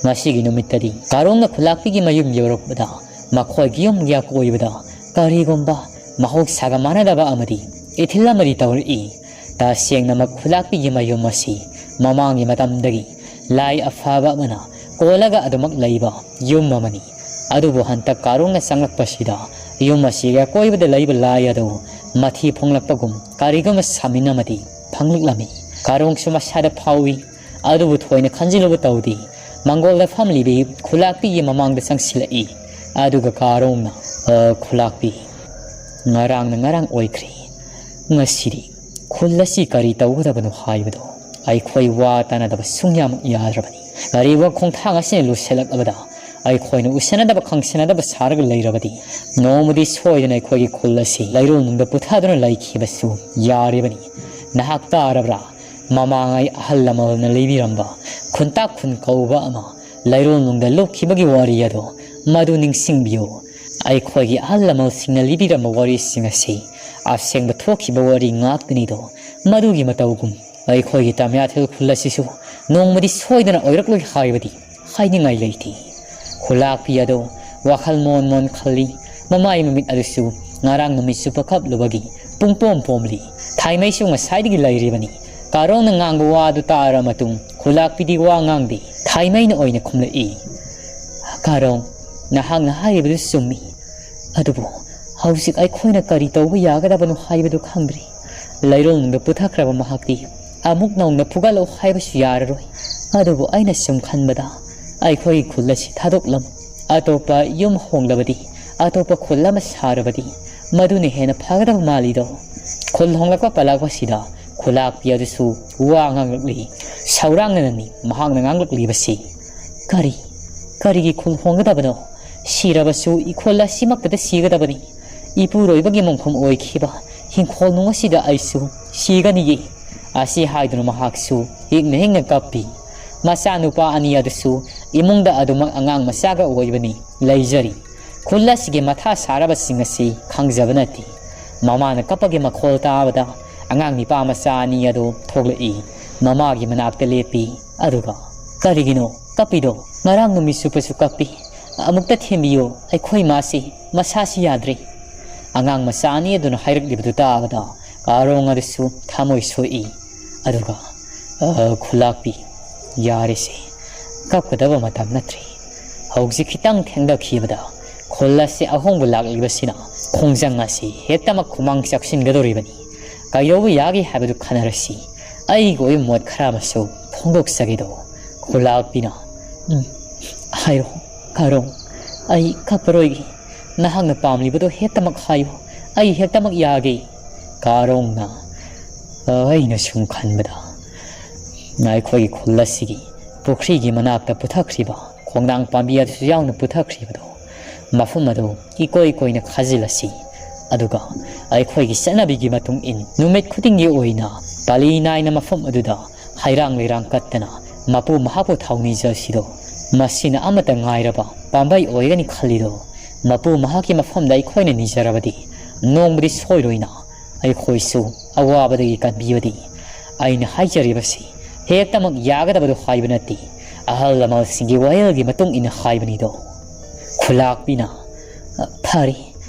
ꯉꯁꯤꯒꯤ ꯅꯨꯃꯤꯠꯇꯗꯤ ꯀꯥꯔꯣꯡꯅ ꯈꯨꯜꯂꯥꯛꯄꯤꯒꯤ ꯃꯌꯨꯝ ꯌꯧꯔꯛꯄꯗ ꯃꯈꯣꯏꯒꯤ ꯌꯨꯝꯒꯤ ꯑꯀꯣꯏꯕꯗ ꯀꯔꯤꯒꯨꯝꯕ ꯃꯍꯧꯁꯥꯒ ꯃꯥꯟꯅꯗꯕ ꯑꯃꯗꯤ ꯏꯊꯤꯜ ꯑꯃꯗꯤ ꯇꯧꯔꯛꯏ꯫ ꯇꯁꯦꯡꯅꯃꯛ ꯈꯨꯜꯂꯥꯛꯄꯤꯒꯤ ꯃꯌꯨꯝ ꯑꯁꯤ ꯃꯃꯥꯡꯒꯤ ꯃꯇꯝꯗꯒꯤ ꯂꯥꯏ ꯑꯐꯕ ꯑꯃꯅ ꯀꯣꯜꯂꯒ ꯑꯗꯨꯃꯛ ꯂꯩꯕ ꯌꯨꯝ ꯑꯃꯅꯤ꯫ ꯑꯗꯨꯕꯨ ꯍꯟꯇꯛ ꯀꯥꯔꯣꯡꯅ ꯆꯪꯂꯛꯄꯁꯤꯗ ꯌꯨꯝ ꯑꯁꯤꯒꯤ ꯑꯀꯣꯏꯕꯗ ꯂꯩꯕ ꯂꯥꯏ ꯑꯗꯨ ꯃꯊꯤ ꯐꯣꯡꯂꯛꯄꯒꯨꯝ ꯀꯔꯤꯒꯨꯝꯕ ꯁꯥꯃꯤꯟ ꯑꯃꯗꯤ ꯐꯪꯂꯛꯂꯝꯃꯤ꯫ ꯀꯥꯔꯣꯡꯁꯨ ꯃꯁꯥꯗ ꯐꯥꯎꯏ꯫ ꯑꯗꯨꯕꯨ ꯊꯣꯏꯅ ꯈꯟꯖꯤꯜꯂꯨꯕ ꯇꯧꯗꯦ꯫ ꯃꯪꯒꯣꯜꯗ ꯐꯝꯂꯤꯕꯤ ꯈꯨꯂꯥꯛꯄꯤꯒꯤ ꯃꯃꯥꯡꯗ ꯆꯪꯁꯤꯜꯂꯛꯏ꯫ ꯑꯗꯨꯒ ꯀꯥꯔꯣꯡꯅ, "ꯑ, ꯈꯨꯂꯥꯛꯄꯤ, ꯉꯔꯥꯡꯅ ꯉꯔꯥꯡ ꯑꯣꯏꯈ꯭ꯔꯦ꯫ ꯉꯁꯤꯗꯤ ꯈꯨꯜ ꯑꯁꯤ ꯀꯔꯤ ꯇꯧꯒꯗꯕꯅꯣ ꯍꯥꯏꯕꯗꯣ ꯑꯩꯈꯣꯏ ꯋꯥ ꯇꯥꯅꯗꯕ ꯁꯨꯡꯌꯥꯃꯛ ꯌꯥꯗ꯭ꯔꯕꯅꯤ꯫ ꯀꯔꯤꯒꯨꯝꯕ ꯈꯣꯡꯊꯥꯡ ꯑꯁꯤꯅ ꯂꯣꯏꯁꯤꯜꯂꯛꯂꯕꯗ ꯑꯩꯈꯣꯏꯅ ꯎꯁꯟꯅꯗꯕ ꯈꯪꯁꯟꯅꯗꯕ ꯁꯥꯔꯒ ꯂꯩꯔꯕꯗꯤ, ꯅꯣꯡꯃꯗꯤ ꯁꯣꯏꯗꯅ ꯑꯩꯈꯣꯏꯒꯤ ꯈꯨꯜ ꯑꯁꯤ ꯂꯩꯔꯣꯜꯅꯨꯡꯗ ꯄꯨꯊꯗꯨꯅ ꯂꯩꯈꯤꯕꯁꯨ ꯌꯥꯔꯤꯕꯅꯤ꯫ ꯅꯍꯥꯛ ꯇꯥꯔꯕ꯭ꯔꯥ? ꯃꯃꯥꯡꯉꯩ ꯑꯍꯜ ꯂꯃꯟꯅ ꯂꯤꯕꯤꯔꯝꯕ ꯈꯨꯟꯇꯥꯛ ꯈꯨꯟ ꯀꯧꯕ ꯑꯃ ꯂꯩꯔꯣꯜꯅꯨꯡꯗ ꯂꯨꯞꯈꯤꯕꯒꯤ ꯋꯥꯔꯤ ꯑꯗꯣ, ꯃꯗꯨ ꯅꯤꯡꯁꯤꯡꯕꯤꯌꯨ꯫ ꯑꯩꯈꯣꯏꯒꯤ ꯑꯍꯜ ꯂꯃꯟꯁꯤꯡꯅ ꯂꯤꯕꯤꯔꯝꯕ ꯋꯥꯔꯤꯁꯤꯡ ꯑꯁꯤ ꯑꯁꯦꯡꯕ ꯊꯣꯛꯈꯤꯕ ꯋꯥꯔꯤ ꯉꯥꯛꯇꯅꯤꯗꯣ꯫ ꯃꯗꯨꯒꯤ ꯃꯇꯧꯒꯨꯝ ꯑꯩꯈꯣꯏꯒꯤ ꯇꯃꯤꯌꯥꯊꯦꯜ ꯈꯨꯜ ꯑꯁꯤꯁꯨ ꯅꯣꯡꯃꯗꯤ ꯁꯣꯏꯗꯅ ꯑꯣꯏꯔꯛꯂꯣꯏ ꯍꯥꯏꯕꯗꯤ ꯍꯥꯏꯅꯤꯡꯉꯥꯏ ꯂꯩꯇꯦ꯫ ꯈꯨꯂꯥꯛꯄꯤ ꯑꯗꯨ ꯋꯥꯈꯜ ꯃꯣꯟ ꯃꯣꯟ ꯈꯜꯂꯤ꯫ ꯃꯃꯥꯏ ꯃꯃꯤꯠ ꯑꯗꯨꯁꯨ ꯉꯔꯥꯡ ꯅꯨꯃꯤꯠ ꯆꯨꯞꯄ ꯀꯞꯂꯨꯕꯒꯤ ꯄꯨꯡꯄꯣꯝ ꯄꯣꯝꯂꯤ꯫ ꯊꯥꯏꯃꯩꯁꯨ ꯉꯁꯥꯏꯗꯒꯤ ꯂꯩꯔꯤꯕꯅꯤ꯫ ꯀꯥꯔꯣꯡꯅ ꯉꯥꯡꯕ ꯋꯥ ꯑꯗꯨ ꯇꯥꯔ ꯃꯇꯨꯡ ꯈꯨꯂꯥꯛꯄꯤꯗꯤ ꯋꯥ ꯉꯥꯡꯗꯦ꯫ ꯊꯥꯏꯃꯩꯅ ꯑꯣꯏꯅ ꯈꯨꯝꯂꯛꯏ, "ꯀꯥꯔꯣꯡ, ꯅꯍꯥꯛꯅ ꯍꯥꯏꯔꯤꯕꯗꯨ ꯆꯨꯝꯃꯤ꯫ ꯑꯗꯨꯕꯨ ꯍꯧꯖꯤꯛ ꯑꯩꯈꯣꯏꯅ ꯀꯔꯤ ꯇꯧꯕ ꯌꯥꯒꯗꯕꯅꯣ ꯍꯥꯏꯕꯗꯨ ꯈꯪꯗ꯭ꯔꯤ꯫ ꯂꯩꯔꯣꯜꯅꯨꯡꯗ ꯄꯨꯊꯈ꯭ꯔꯕ ꯃꯍꯥꯛꯇꯤ ꯑꯃꯨꯛ ꯅꯧꯅ ꯐꯨꯒꯠꯂꯛꯎ ꯍꯥꯏꯕꯁꯨ ꯌꯥꯔꯔꯣꯏ꯫ ꯑꯗꯨꯕꯨ ꯑꯩꯅ ꯁꯨꯝ ꯈꯟꯕꯗ, ꯑꯩꯈꯣꯏꯒꯤ ꯈꯨꯜ ꯑꯁꯤ ꯊꯥꯗꯣꯛꯂꯝ ꯑꯇꯣꯞꯄ ꯌꯨꯝ ꯍꯣꯡꯂꯕꯗꯤ, ꯑꯇꯣꯞꯄ ꯈꯨꯜ ꯑꯃ ꯁꯥꯔꯕꯗꯤ, ꯃꯗꯨꯅ ꯍꯦꯟꯅ ꯐꯒꯗꯕ ꯃꯥꯜꯂꯤꯗꯣ?" ꯈꯨꯜ ꯍꯣꯡꯂꯛꯄ ꯄꯜꯂꯛꯄꯁꯤꯗ ꯈꯨꯂꯥꯛꯄꯤ ꯑꯗꯨꯁꯨ ꯋꯥ ꯉꯥꯡꯂꯛꯂꯤ꯫ ꯁꯧꯔꯥꯡꯅꯅꯤ ꯃꯍꯥꯛꯅ ꯉꯥꯡꯂꯛꯂꯤꯕꯁꯤ꯫ "ꯀꯔꯤ? ꯀꯔꯤꯒꯤ ꯈꯨꯜ ꯍꯣꯡꯒꯗꯕꯅꯣ? ꯁꯤꯔꯕꯁꯨ ꯏꯈꯣꯜ ꯑꯁꯤꯃꯛꯇꯗ ꯁꯤꯒꯗꯕꯅꯤ꯫ ꯏꯄꯨꯔꯣꯏꯕꯒꯤ ꯃꯣꯡꯐꯝ ꯑꯣꯏꯈꯤꯕ ꯍꯤꯡꯈꯣꯜ ꯅꯨꯡ ꯑꯁꯤꯗ ꯑꯩꯁꯨ ꯁꯤꯒꯅꯤꯌꯦ"꯫ ꯑꯁꯤ ꯍꯥꯏꯗꯨꯅ ꯃꯍꯥꯛꯁꯨ ꯍꯤꯛꯅ ꯍꯤꯛꯅ ꯀꯞꯄꯤ꯫ ꯃꯆꯥꯅꯨꯄꯥ ꯑꯅꯤ ꯑꯗꯨꯁꯨ ꯏꯃꯨꯡꯗ ꯑꯗꯨꯃꯛ ꯑꯉꯥꯡ ꯃꯆꯥꯒ ꯑꯣꯏꯕꯅꯤ, ꯂꯩꯖꯔꯤ꯫ ꯈꯨꯜ ꯑꯁꯤꯒꯤ ꯃꯊꯥ ꯁꯥꯔꯕꯁꯤꯡ ꯑꯁꯤ ꯈꯪꯖꯕ ꯅꯠꯇꯦ꯫ ꯃꯃꯥꯅ ꯀꯞꯄꯒꯤ ꯃꯈꯣꯜ ꯇꯥꯕꯗ ꯑꯉꯥꯡ ꯅꯤꯄꯥ ꯃꯆꯥ ꯑꯅꯤ ꯑꯗꯨ ꯊꯣꯛꯂꯛꯏ꯫ ꯃꯃꯥꯒꯤ ꯃꯅꯥꯛꯇ ꯂꯦꯞꯄꯤ꯫ ꯑꯗꯨꯒ, "ꯀꯔꯤꯒꯤꯅꯣ ꯀꯞꯄꯤꯗꯣ? ꯉꯔꯥꯡ ꯅꯨꯃꯤꯠ ꯆꯨꯞꯄꯁꯨ ꯀꯞꯄꯤ꯫ ꯑꯃꯨꯛꯇ ꯊꯦꯝꯕꯤꯌꯨ, ꯑꯩꯈꯣꯏ ꯃꯥꯁꯤ ꯃꯁꯥꯁꯤ ꯌꯥꯗ꯭ꯔꯦ"꯫ ꯑꯉꯥꯡ ꯃꯆꯥ ꯑꯅꯤ ꯑꯗꯨꯅ ꯍꯥꯏꯔꯛꯂꯤꯕꯗꯨ ꯇꯥꯕꯗ ꯀꯥꯔꯣꯡ ꯑꯗꯨꯁꯨ ꯊꯃꯣꯏ ꯁꯣꯛꯏ꯫ ꯑꯗꯨꯒ, "ꯑ, ꯈꯨꯂꯥꯛꯄꯤ, ꯌꯥꯔꯦꯁꯦ, ꯀꯞꯀꯗꯕ ꯃꯇꯝ ꯅꯠꯇ꯭ꯔꯦ꯫ ꯍꯧꯖꯤꯛ ꯈꯤꯇꯪ ꯊꯦꯡꯊꯈꯤꯕꯗ ꯈꯨꯜ ꯑꯁꯤ ꯑꯍꯣꯡꯕ ꯂꯥꯛꯂꯤꯕꯁꯤꯅ ꯈꯣꯡꯖꯪ ꯑꯁꯤ ꯍꯦꯛꯇꯃꯛ ꯈꯨꯃꯥꯡ ꯆꯥꯎꯁꯤꯟꯒꯗꯧꯔꯤꯕꯅꯤ꯫ ꯀꯩꯗꯧꯕ ꯌꯥꯒꯦ ꯍꯥꯏꯕꯗꯨ ꯈꯟꯅꯔꯁꯤ꯫ ꯑꯩꯒꯤ ꯑꯣꯏꯕ ꯃꯣꯠ ꯈꯔ ꯑꯃꯁꯨ ꯐꯣꯡꯗꯣꯛꯆꯒꯦꯗꯣ"꯫ ꯈꯨꯂꯥꯛꯄꯤꯅ, "ꯎꯝ, ꯍꯥꯏꯔꯣ, ꯀꯥꯔꯣꯡ꯫ ꯑꯩ ꯀꯞꯄꯔꯣꯏꯒꯦ꯫ ꯅꯍꯥꯛꯅ ꯄꯥꯝꯂꯤꯕꯗꯣ ꯍꯦꯛꯇꯃꯛ ꯍꯥꯏꯌꯨ꯫ ꯑꯩ ꯍꯦꯛꯇꯃꯛ ꯌꯥꯒꯦ"꯫ ꯀꯥꯔꯣꯡꯅ, "ꯑꯩꯅ ꯁꯨꯝ ꯈꯟꯕꯗ, ꯑꯩꯈꯣꯏꯒꯤ ꯈꯨꯜ ꯑꯁꯤꯒꯤ ꯄꯨꯈ꯭ꯔꯤꯒꯤ ꯃꯅꯥꯛꯇ ꯄꯨꯊꯈ꯭ꯔꯤꯕ ꯈꯣꯡꯅꯥꯡ ꯄꯥꯝꯕꯤ ꯑꯗꯨꯁꯨ ꯌꯥꯎꯅ ꯄꯨꯊꯈ꯭ꯔꯤꯕꯗꯣ꯫ ꯃꯐꯝ ꯑꯗꯨ ꯏꯀꯣꯏ ꯀꯣꯏꯅ ꯈꯥꯖꯤꯜꯂꯁꯤ꯫ ꯑꯗꯨꯒ ꯑꯩꯈꯣꯏꯒꯤ ꯆꯠꯅꯕꯤꯒꯤ ꯃꯇꯨꯡ ꯏꯟ ꯅꯨꯃꯤꯠ ꯈꯨꯗꯤꯡꯒꯤ ꯑꯣꯏꯅ ꯄꯥꯂꯤ ꯅꯥꯏꯅ ꯃꯐꯝ ꯑꯗꯨꯗ ꯍꯩꯔꯥꯡ ꯂꯩꯔꯥꯡ ꯀꯠꯇꯅ ꯃꯄꯨ ꯃꯍꯥꯛꯄꯨ ꯊꯧꯅꯤꯖꯁꯤꯗꯣ꯫ ꯃꯁꯤꯅ ꯑꯃꯠꯇ ꯉꯥꯏꯔꯕ ꯄꯥꯝꯕꯩ ꯑꯣꯏꯒꯅꯤ ꯈꯜꯂꯤꯗꯣ꯫ ꯃꯄꯨ ꯃꯍꯥꯛꯀꯤ ꯃꯐꯝꯗ ꯑꯩꯈꯣꯏꯅ ꯅꯤꯖꯔꯕꯗꯤ ꯅꯣꯡꯃꯗꯤ ꯁꯣꯏꯔꯣꯏꯅ ꯑꯩꯈꯣꯏꯁꯨ ꯑꯋꯥꯕꯗꯒꯤ ꯀꯟꯕꯤꯕꯗꯤ꯫ ꯑꯩꯅ ꯍꯥꯏꯖꯔꯤꯕꯁꯤ ꯍꯦꯛꯇꯃꯛ ꯌꯥꯒꯗꯕꯗꯨ ꯍꯥꯏꯕ ꯅꯠꯇꯦ꯫ ꯑꯍꯜ ꯂꯃꯟꯁꯤꯡꯒꯤ ꯋꯥꯌꯦꯜꯒꯤ ꯃꯇꯨꯡ ꯏꯟꯅ ꯍꯥꯏꯕꯅꯤꯗꯣ꯫ ꯈꯨꯂꯥꯛꯄꯤꯅ, "ꯐꯔꯦ,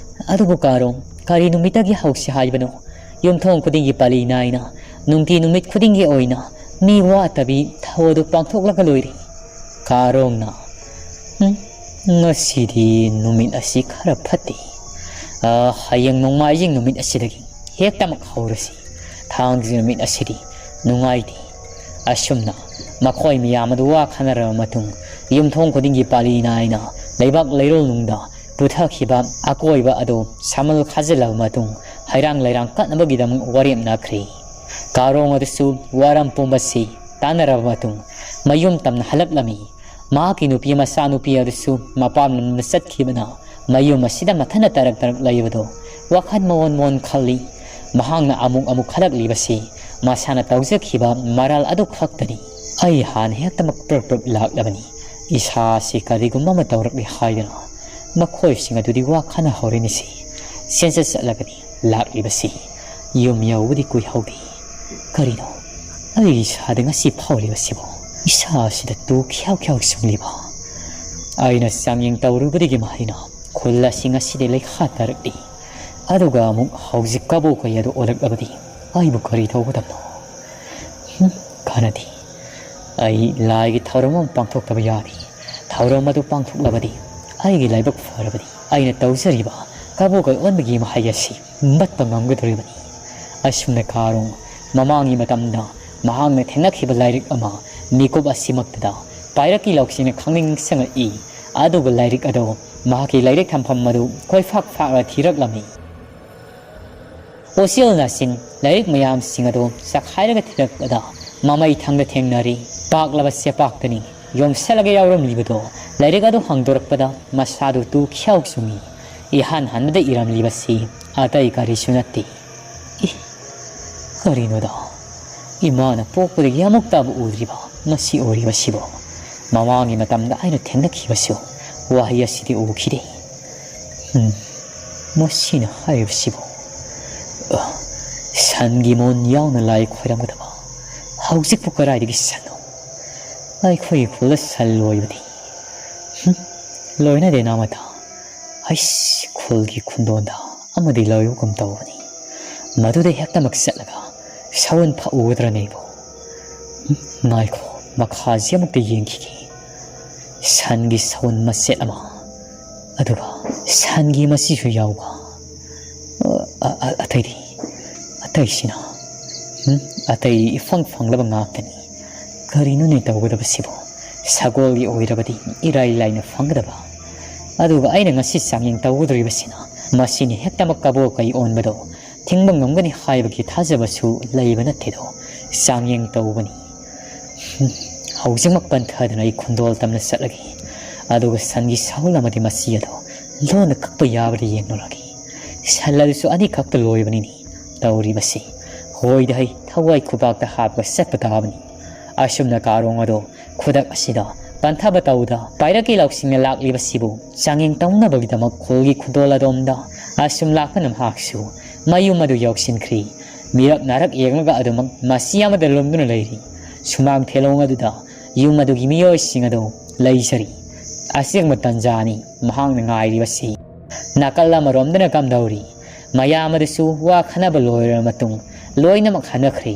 ꯑꯗꯨꯕꯨ ꯀꯥꯔꯣꯡ, ꯀꯔꯤ ꯅꯨꯃꯤꯠꯇꯒꯤ ꯍꯧꯁꯤ ꯍꯥꯏꯕꯅꯣ? ꯌꯨꯝꯊꯣꯡ ꯈꯨꯗꯤꯡꯒꯤ ꯄꯥꯂꯤ ꯅꯥꯏꯅ ꯅꯨꯡꯇꯤ ꯅꯨꯃꯤꯠ ꯈꯨꯗꯤꯡꯒꯤ ꯑꯣꯏꯅ ꯃꯤ ꯋꯥꯠꯇꯕꯤ ꯊꯧ ꯑꯗꯨ ꯄꯥꯡꯊꯣꯛꯂꯒ ꯂꯣꯏꯔꯦ꯫" ꯀꯥꯔꯣꯡꯅ, "ꯎꯝ, ꯉꯁꯤꯗꯤ ꯅꯨꯃꯤꯠ ꯑꯁꯤ ꯈꯔ ꯐꯠꯇꯦ꯫ ꯑ, ꯍꯌꯦꯡ ꯅꯣꯡꯃꯥꯏꯖꯤꯡ ꯅꯨꯃꯤꯠ ꯑꯁꯤꯗꯒꯤ ꯍꯦꯛꯇꯃꯛ ꯍꯧꯔꯁꯤ꯫ ꯊꯥꯡꯖ ꯅꯨꯃꯤꯠ ꯑꯁꯤꯗꯤ ꯅꯨꯡꯉꯥꯏꯇꯦ꯫" ꯑꯁꯨꯝꯅ ꯃꯈꯣꯏ ꯃꯌꯥꯝ ꯑꯗꯨ ꯋꯥ ꯈꯟꯅꯔꯕ ꯃꯇꯨꯡ ꯌꯨꯝꯊꯣꯡ ꯈꯨꯗꯤꯡꯒꯤ ꯄꯥꯂꯤ ꯅꯥꯏꯅ ꯂꯩꯕꯥꯛ ꯂꯩꯔꯣꯜꯅꯨꯡꯗ ꯄꯨꯊꯈꯤꯕ ꯑꯀꯣꯏꯕ ꯑꯗꯨ ꯁꯃꯜ ꯈꯥꯖꯤꯜꯂꯕ ꯃꯇꯨꯡ ꯍꯩꯔꯥꯡ ꯂꯩꯔꯥꯡ ꯀꯠꯅꯕꯒꯤꯗꯃꯛ ꯋꯥꯔꯦꯞꯅꯈ꯭ꯔꯦ꯫ ꯀꯥꯔꯣꯡ ꯑꯗꯨꯁꯨ ꯋꯥꯔꯝ ꯄꯨꯝꯕꯁꯤ ꯇꯥꯟꯅꯔꯕ ꯃꯇꯨꯡ ꯃꯌꯨꯝ ꯇꯝꯅ ꯍꯜꯂꯛꯂꯝꯃꯤ꯫ ꯃꯍꯥꯛꯀꯤ ꯅꯨꯄꯤ ꯃꯆꯥꯅꯨꯄꯤ ꯑꯗꯨꯁꯨ ꯃꯄꯥꯝ ꯂꯝꯗ ꯆꯠꯈꯤꯕꯅ ꯃꯌꯨꯝ ꯑꯁꯤꯗ ꯃꯊꯟꯇ ꯇꯔꯛ ꯇꯔꯛ ꯂꯩꯕꯗꯨ ꯋꯥꯈꯜ ꯃꯑꯣꯟ ꯃꯑꯣꯟ ꯈꯜꯂꯤ꯫ ꯃꯍꯥꯛꯅ ꯑꯃꯨꯛ ꯑꯃꯨꯛ ꯈꯜꯂꯛꯂꯤꯕꯁꯤ ꯃꯁꯥꯅ ꯇꯧꯖꯈꯤꯕ ꯃꯔꯥꯜ ꯑꯗꯨ ꯈꯛꯇꯅꯤ꯫ "ꯑꯩ ꯍꯥꯟꯅ ꯍꯦꯛꯇꯃꯛ ꯄ꯭ꯔꯞ ꯄ꯭ꯔꯞ ꯂꯥꯛꯂꯕꯅꯤ꯫ ꯏꯁꯥꯁꯤ ꯀꯔꯤꯒꯨꯝꯕ ꯑꯃ ꯇꯧꯔꯛꯂꯦ ꯍꯥꯏꯗꯅ ꯃꯈꯣꯏꯁꯤꯡ ꯑꯗꯨꯗꯤ ꯋꯥ ꯈꯟꯅꯍꯧꯔꯤꯅꯤꯁꯤ꯫ ꯆꯦꯟꯆꯠ ꯆꯠꯂꯒꯅꯤ ꯂꯥꯛꯂꯤꯕꯁꯤ꯫ ꯌꯨꯝ ꯌꯧꯕꯗꯤ ꯀꯨꯏꯍꯧꯗꯦ꯫ ꯀꯔꯤꯅꯣ ꯑꯩ ꯏꯁꯥꯗ ꯉꯁꯤ ꯐꯥꯎꯔꯤꯕꯁꯤꯕꯨ? ꯏꯁꯥ ꯑꯁꯤꯗ ꯇꯨ ꯈ꯭ꯌꯥꯎ ꯈ꯭ꯌꯥꯎ ꯆꯨꯡꯂꯤꯕ?" ꯑꯩꯅ ꯆꯥꯡꯌꯦꯡ ꯇꯧꯔꯨꯕꯗꯒꯤ ꯃꯍꯩꯅ ꯈꯨꯜ ꯑꯁꯤ ꯉꯁꯤꯗꯤ ꯂꯩꯈꯥ ꯇꯥꯔꯛꯂꯤ꯫ ꯑꯗꯨꯒ ꯑꯃꯨꯛ ꯍꯧꯖꯤꯛ ꯀꯕꯣꯛ ꯀꯩ ꯑꯗꯨ ꯑꯣꯜꯂꯛꯂꯕꯗꯤ ꯑꯩꯕꯨ ꯀꯔꯤ ꯇꯧꯒꯗꯕꯅꯣ? ꯍꯨꯝ, ꯀꯥꯟꯅꯗꯦ꯫ ꯑꯩ ꯂꯥꯏꯒꯤ ꯊꯧꯔꯝ ꯑꯃ ꯄꯥꯡꯊꯣꯛꯇꯕ ꯌꯥꯗꯦ꯫ ꯊꯧꯔꯝ ꯑꯗꯨ ꯄꯥꯡꯊꯣꯛꯂꯕꯗꯤ ꯑꯩꯒꯤ ꯂꯥꯏꯕꯛ ꯐꯔꯕꯗꯤ ꯑꯩꯅ ꯇꯧꯖꯔꯤꯕ ꯀꯕꯣꯛ ꯀꯩ ꯑꯣꯟꯕꯒꯤ ꯃꯍꯩ ꯑꯁꯤ ꯃꯠꯄ ꯉꯝꯒꯗꯧꯔꯤꯕꯅꯤ꯫ ꯑꯁꯨꯝꯅ ꯀꯥꯔꯣꯡ ꯃꯃꯥꯡꯒꯤ ꯃꯇꯝꯗ ꯃꯍꯥꯛꯅ ꯊꯦꯡꯅꯈꯤꯕ ꯂꯥꯏꯔꯤꯛ ꯑꯃ ꯃꯤꯀꯨꯞ ꯑꯁꯤꯃꯛꯇꯗ ꯄꯥꯏꯔꯛꯀꯤ ꯂꯧꯁꯤꯡꯅ ꯈꯪꯅꯤꯡ ꯅꯤꯡꯁꯤꯡꯉꯛꯏ꯫ ꯑꯗꯨꯒ ꯂꯥꯏꯔꯤꯛ ꯑꯗꯨ ꯃꯍꯥꯛꯀꯤ ꯂꯥꯏꯔꯤꯛ ꯊꯝꯐꯝ ꯑꯗꯨ ꯀꯣꯏꯐꯥꯛ ꯐꯥꯛꯂ ꯊꯤꯔꯛꯂꯝꯃꯤ꯫ ꯎꯆꯦꯜ ꯅꯥꯆꯤꯟ ꯂꯥꯏꯔꯤꯛ ꯃꯌꯥꯝꯁꯤꯡ ꯑꯗꯨ ꯆꯈꯥꯏꯔꯒ ꯊꯤꯔꯛꯄꯗ ꯃꯃꯩ ꯊꯪꯗ ꯊꯦꯡꯅꯔꯤ꯫ ꯄꯥꯛꯂꯕ ꯆꯦꯄꯥꯛꯇꯅꯤ꯫ ꯌꯣꯝꯁꯤꯜꯂꯒ ꯌꯥꯎꯔꯝꯂꯤꯕꯗꯣ ꯂꯥꯏꯔꯤꯛ ꯑꯗꯨ ꯍꯥꯡꯗꯣꯔꯛꯄꯗ ꯃꯁꯥꯗꯨ ꯇꯨ ꯈ꯭ꯌꯥꯎ ꯆꯨꯡꯏ꯫ ꯏꯍꯥꯟ ꯍꯥꯟꯕꯗ ꯏꯔꯝꯂꯤꯕꯁꯤ ꯑꯇꯩ ꯀꯔꯤꯁꯨ ꯅꯠꯇꯦ꯫ ꯏ, ꯀꯔꯤꯅꯣꯗ? ꯏꯃꯥꯅ ꯄꯣꯛꯄꯗꯒꯤ ꯑꯃꯨꯛꯇꯕꯨ ꯎꯗ꯭ꯔꯤꯕ ꯃꯁꯤ ꯑꯣꯏꯔꯤꯕꯁꯤꯕꯣ? ꯃꯃꯥꯡꯒꯤ ꯃꯇꯝꯗ ꯑꯩꯅ ꯊꯦꯡꯅꯈꯤꯕꯁꯨ ꯋꯥꯍꯩ ꯑꯁꯤꯗꯤ ꯎꯈꯤꯗꯦ꯫ ꯎꯝ, ꯃꯁꯤꯅ ꯍꯥꯏꯔꯤꯕꯁꯤꯕꯨ, ꯑ, ꯁꯟꯒꯤ ꯃꯣꯟ ꯌꯥꯎꯅ ꯂꯥꯏ ꯈꯣꯏꯔꯝꯒꯗꯕ ꯍꯧꯖꯤꯛꯄꯨ ꯀꯗꯥꯏꯗꯒꯤ ꯁꯟꯅꯣ? ꯑꯩꯈꯣꯏꯒꯤ ꯈꯨꯜꯗ ꯁꯟ ꯂꯣꯏꯕꯗꯤ, ꯍꯨꯝ, ꯂꯣꯏꯅꯗꯦ ꯅꯥꯃꯇ꯫ ꯑꯩꯁ, ꯈꯨꯜꯒꯤ ꯈꯨꯟꯗꯣꯟꯗ ꯑꯃꯗꯤ ꯂꯣꯏꯕꯒꯨꯝ ꯇꯧꯕꯅꯤ꯫ ꯃꯗꯨꯗ ꯍꯦꯛꯇꯃꯛ ꯆꯠꯂꯒ ꯁꯎꯟ ꯐꯥꯛꯎꯒꯗ꯭ꯔꯅꯦ ꯑꯩꯕꯨ? ꯎꯝ, ꯉꯥꯏꯈꯣ, ꯃꯈꯥꯁꯤ ꯑꯃꯨꯛꯇ ꯌꯦꯡꯈꯤꯒꯦ꯫ ꯁꯟꯒꯤ ꯁꯎꯟ ꯃꯆꯦꯠ ꯑꯃ, ꯑꯗꯨꯒ ꯁꯟꯒꯤ ꯃꯆꯤꯁꯨ ꯌꯥꯎꯕ꯫ ꯑ, ꯑ, ꯑ, ꯑꯇꯩꯗꯤ? ꯑꯇꯩꯁꯤꯅ? ꯎꯝ? ꯑꯇꯩ ꯏꯐꯪ ꯐꯪꯂꯕ ꯉꯥꯛꯇꯅꯤ꯫ ꯀꯔꯤꯅꯣꯅꯦ ꯇꯧꯒꯗꯕꯁꯤꯕꯨ? ꯁꯒꯣꯜꯒꯤ ꯑꯣꯏꯔꯕꯗꯤ ꯏꯔꯥꯏ ꯂꯥꯏꯅ ꯐꯪꯒꯗꯕ꯫ ꯑꯗꯨꯒ ꯑꯩꯅ ꯉꯁꯤ ꯆꯥꯡꯌꯦꯡ ꯇꯧꯒꯗꯧꯔꯤꯕꯁꯤꯅ ꯃꯁꯤꯅ ꯍꯦꯛꯇꯃꯛ ꯀꯕꯣꯛ ꯀꯩ ꯑꯣꯟꯕꯗꯣ ꯊꯤꯡꯕ ꯉꯝꯒꯅꯤ ꯍꯥꯏꯕꯒꯤ ꯊꯥꯖꯕꯁꯨ ꯂꯩꯕ ꯅꯠꯇꯦꯗꯣ꯫ ꯆꯥꯡꯌꯦꯡ ꯇꯧꯕꯅꯤ꯫ ꯍꯨꯝ, ꯍꯧꯖꯤꯛꯃꯛ ꯄꯟꯊꯗꯅ ꯑꯩ ꯈꯨꯟꯗꯣꯜ ꯇꯝꯅ ꯆꯠꯂꯒꯦ꯫ ꯑꯗꯨꯒ ꯁꯟꯒꯤ ꯁꯍꯨꯜ ꯑꯃꯗꯤ ꯃꯆꯤ ꯑꯗꯣ ꯂꯣꯟꯅ ꯀꯛꯄ ꯌꯥꯕ꯭ꯔꯥ ꯌꯦꯡꯂꯨꯔꯒꯦ꯫ ꯁꯟ ꯑꯗꯨꯁꯨ ꯑꯅꯤꯈꯛꯇ ꯂꯣꯏꯕꯅꯤꯅꯦ ꯇꯧꯔꯤꯕꯁꯤ꯫ ꯍꯣꯏꯗ ꯍꯩ, ꯊꯋꯥꯏ ꯈꯨꯕꯥꯛꯇ ꯍꯥꯞꯄꯒ ꯆꯠꯄ ꯇꯥꯕꯅꯤ꯫ ꯑꯁꯨꯝꯅ ꯀꯥꯔꯣꯡ ꯑꯗꯣ ꯈꯨꯗꯛ ꯑꯁꯤꯗ ꯄꯟꯊꯕ ꯇꯧꯗ ꯄꯥꯏꯔꯛꯀꯤ ꯂꯧꯁꯤꯡꯅ ꯂꯥꯛꯂꯤꯕꯁꯤꯕꯨ ꯆꯥꯡꯌꯦꯡ ꯇꯧꯅꯕꯒꯤꯗꯃꯛ ꯈꯨꯜꯒꯤ ꯈꯨꯗꯣꯜ ꯑꯗꯣꯝꯗ ꯑꯁꯨꯝ ꯂꯥꯛꯄꯅ ꯃꯍꯥꯛꯁꯨ ꯃꯌꯨꯝ ꯑꯗꯨ ꯌꯧꯁꯤꯟꯈ꯭ꯔꯤ꯫ ꯃꯤꯔꯛ ꯅꯥꯔꯛ ꯌꯦꯡꯂꯒ ꯑꯗꯨꯃꯛ ꯃꯆꯤ ꯑꯃꯗ ꯂꯨꯝꯗꯨꯅ ꯂꯩꯔꯤ꯫ ꯁꯨꯃꯥꯡ ꯊꯦꯂꯣꯡ ꯑꯗꯨꯗ ꯌꯨꯝ ꯑꯗꯨꯒꯤ ꯃꯤꯑꯣꯏꯁꯤꯡ ꯑꯗꯨ ꯂꯩꯖꯔꯤ꯫ ꯑꯁꯦꯡꯕ ꯇꯟꯖꯥꯅꯤ ꯃꯍꯥꯛꯅ ꯉꯥꯏꯔꯤꯕꯁꯤ꯫ ꯅꯥꯀꯜ ꯑꯃꯔꯣꯝꯗꯅ ꯀꯝꯗꯧꯔꯤ? ꯃꯌꯥꯝ ꯑꯗꯨꯁꯨ ꯋꯥ ꯈꯟꯅꯕ ꯂꯣꯏꯔꯕ ꯃꯇꯨꯡ ꯂꯣꯏꯅꯃꯛ ꯍꯟꯅꯈ꯭ꯔꯦ꯫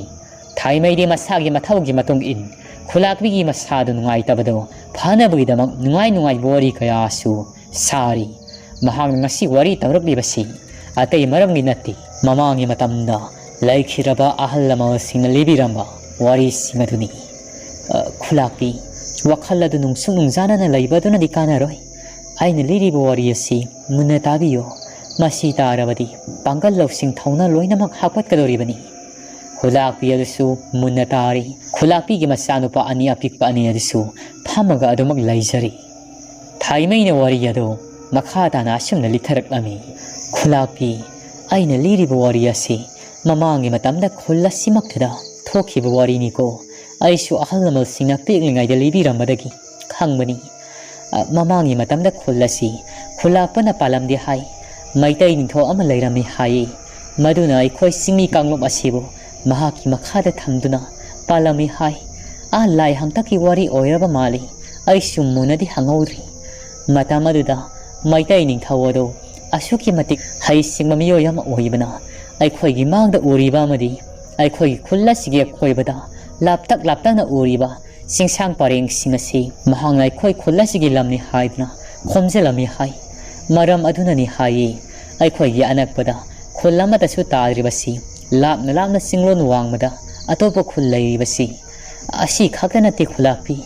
ꯊꯥꯏꯃꯩꯗꯤ ꯃꯁꯥꯒꯤ ꯃꯊꯧꯒꯤ ꯃꯇꯨꯡ ꯏꯟ ꯈꯨꯂꯥꯛꯄꯤꯒꯤ ꯃꯁꯥꯗꯨ ꯅꯨꯡꯉꯥꯏꯇꯕꯗꯨ ꯐꯅꯕꯒꯤꯗꯃꯛ ꯅꯨꯡꯉꯥꯏ ꯅꯨꯡꯉꯥꯏꯕ ꯋꯥꯔꯤ ꯀꯌꯥꯁꯨ ꯁꯥꯔꯤ꯫ ꯃꯍꯥꯛꯅ ꯉꯁꯤ ꯋꯥꯔꯤ ꯇꯧꯔꯛꯂꯤꯕꯁꯤ ꯑꯇꯩ ꯃꯔꯝꯒꯤ ꯅꯠꯇꯦ꯫ ꯃꯃꯥꯡꯒꯤ ꯃꯇꯝꯗ ꯂꯩꯈꯤꯗ꯭ꯔꯕ ꯑꯍꯜ ꯂꯃꯟꯁꯤꯡꯅ ꯂꯤꯕꯤꯔꯝꯕ ꯋꯥꯔꯤꯁꯤꯡ ꯑꯗꯨꯅꯤ꯫ ꯑ, ꯈꯨꯂꯥꯛꯄꯤ, ꯋꯥꯈꯜ ꯑꯗꯨ ꯅꯨꯡꯁꯨꯛ ꯅꯨꯡꯖꯥꯅꯅ ꯂꯩꯕ ꯑꯗꯨꯅꯗꯤ ꯀꯥꯟꯅꯔꯣꯏ꯫ ꯑꯩꯅ ꯂꯤꯔꯤꯕ ꯋꯥꯔꯤ ꯑꯁꯤ ꯃꯨꯟꯅ ꯇꯥꯕꯤꯌꯨ꯫ ꯃꯁꯤ ꯇꯥꯔꯕꯗꯤ ꯄꯥꯡꯒꯜ ꯂꯧꯁꯤꯡ ꯊꯧꯅꯥ ꯂꯣꯏꯅꯃꯛ ꯍꯥꯞꯀꯠꯀꯗꯧꯔꯤꯕꯅꯤ꯫ ꯈꯨꯂꯥꯛꯄꯤ ꯑꯗꯨꯁꯨ ꯃꯨꯟꯅ ꯇꯥꯔꯤ꯫ ꯈꯨꯂꯥꯛꯄꯤꯒꯤ ꯃꯆꯥꯅꯨꯄꯥ ꯑꯅꯤ ꯑꯄꯤꯛꯄ ꯑꯅꯤ ꯑꯗꯨꯁꯨ ꯐꯝꯃꯒ ꯑꯗꯨꯃꯛ ꯂꯩꯖꯔꯤ꯫ ꯊꯥꯏꯃꯩꯅ ꯋꯥꯔꯤ ꯑꯗꯨ ꯃꯈꯥ ꯇꯥꯅ ꯑꯁꯨꯝꯅ ꯂꯤꯊꯔꯛꯂꯝꯃꯤ꯫ ꯈꯨꯂꯥꯛꯄꯤ, ꯑꯩꯅ ꯂꯤꯔꯤꯕ ꯋꯥꯔꯤ ꯑꯁꯤ ꯃꯃꯥꯡꯒꯤ ꯃꯇꯝꯗ ꯈꯨꯜ ꯑꯁꯤꯃꯛꯇꯗ ꯊꯣꯛꯈꯤꯕ ꯋꯥꯔꯤꯅꯤꯀꯣ꯫ ꯑꯩꯁꯨ ꯑꯍꯜ ꯂꯃꯟꯁꯤꯡꯅ ꯄꯤꯛꯂꯤꯉꯩꯗ ꯂꯤꯕꯤꯔꯝꯕꯗꯒꯤ ꯈꯪꯕꯅꯤ꯫ ꯑ, ꯃꯃꯥꯡꯒꯤ ꯃꯇꯝꯗ ꯈꯨꯜ ꯑꯁꯤ ꯈꯨꯂꯥꯛꯄꯅ ꯄꯥꯜꯂꯝꯗꯦ ꯍꯥꯏ꯫ ꯃꯩꯇꯩ ꯅꯤꯡꯊꯧ ꯑꯃ ꯂꯩꯔꯝꯃꯤ ꯍꯥꯏꯌꯦ꯫ ꯃꯗꯨꯅ ꯑꯩꯈꯣꯏ ꯆꯤꯡꯃꯤ ꯀꯥꯡꯂꯨꯞ ꯑꯁꯤꯕꯨ ꯃꯍꯥꯛꯀꯤ ꯃꯈꯥꯗ ꯊꯝꯗꯨꯅ ꯄꯥꯜꯂꯝꯃꯤ ꯍꯥꯏ꯫ ꯑꯥ, ꯂꯥꯏ ꯍꯥꯛꯇꯛꯀꯤ ꯋꯥꯔꯤ ꯑꯣꯏꯔꯕ ꯃꯥꯜꯂꯤ꯫ ꯑꯩꯁꯨ ꯃꯨꯟꯅꯗꯤ ꯍꯪꯍꯧꯗ꯭ꯔꯤ꯫ ꯃꯇꯝ ꯑꯗꯨꯗ ꯃꯩꯇꯩ ꯅꯤꯡꯊꯧ ꯑꯗꯨ ꯑꯁꯨꯛꯀꯤ ꯃꯇꯤꯛ ꯍꯩꯁꯤꯡꯕ ꯃꯤꯑꯣꯏ ꯑꯃ ꯑꯣꯏꯕꯅ, ꯑꯩꯈꯣꯏꯒꯤ ꯃꯥꯡꯗ ꯎꯔꯤꯕ ꯑꯃꯗꯤ ꯑꯩꯈꯣꯏꯒꯤ ꯈꯨꯜ ꯑꯁꯤꯒꯤ ꯑꯀꯣꯏꯕꯗ ꯂꯥꯞꯇꯛ ꯂꯥꯞꯇꯛꯅ ꯎꯔꯤꯕ ꯆꯤꯡꯁꯥꯡ ꯄꯔꯦꯡꯁꯤꯡ ꯑꯁꯤ ꯃꯍꯥꯛꯅ ꯑꯩꯈꯣꯏ ꯈꯨꯜ ꯑꯁꯤꯒꯤ ꯂꯝꯅꯤ ꯍꯥꯏꯗꯨꯅ ꯈꯣꯝꯖꯤꯜꯂꯝꯃꯤ ꯍꯥꯏ꯫ ꯃꯔꯝ ꯑꯗꯨꯅꯅꯤ ꯍꯥꯏꯌꯦ, ꯑꯩꯈꯣꯏꯒꯤ ꯑꯅꯛꯄꯗ ꯈꯨꯜ ꯑꯃꯠꯇꯁꯨ ꯇꯥꯗ꯭ꯔꯤꯕꯁꯤ, ꯂꯥꯞꯅ ꯂꯥꯞꯅ ꯆꯤꯡꯂꯣꯟ ꯋꯥꯡꯃꯗ ꯑꯇꯣꯞꯄ ꯈꯨꯜ ꯂꯩꯔꯤꯕꯁꯤ꯫ ꯑꯁꯤ ꯈꯛꯇ ꯅꯠꯇꯦ ꯈꯨꯂꯥꯛꯄꯤ,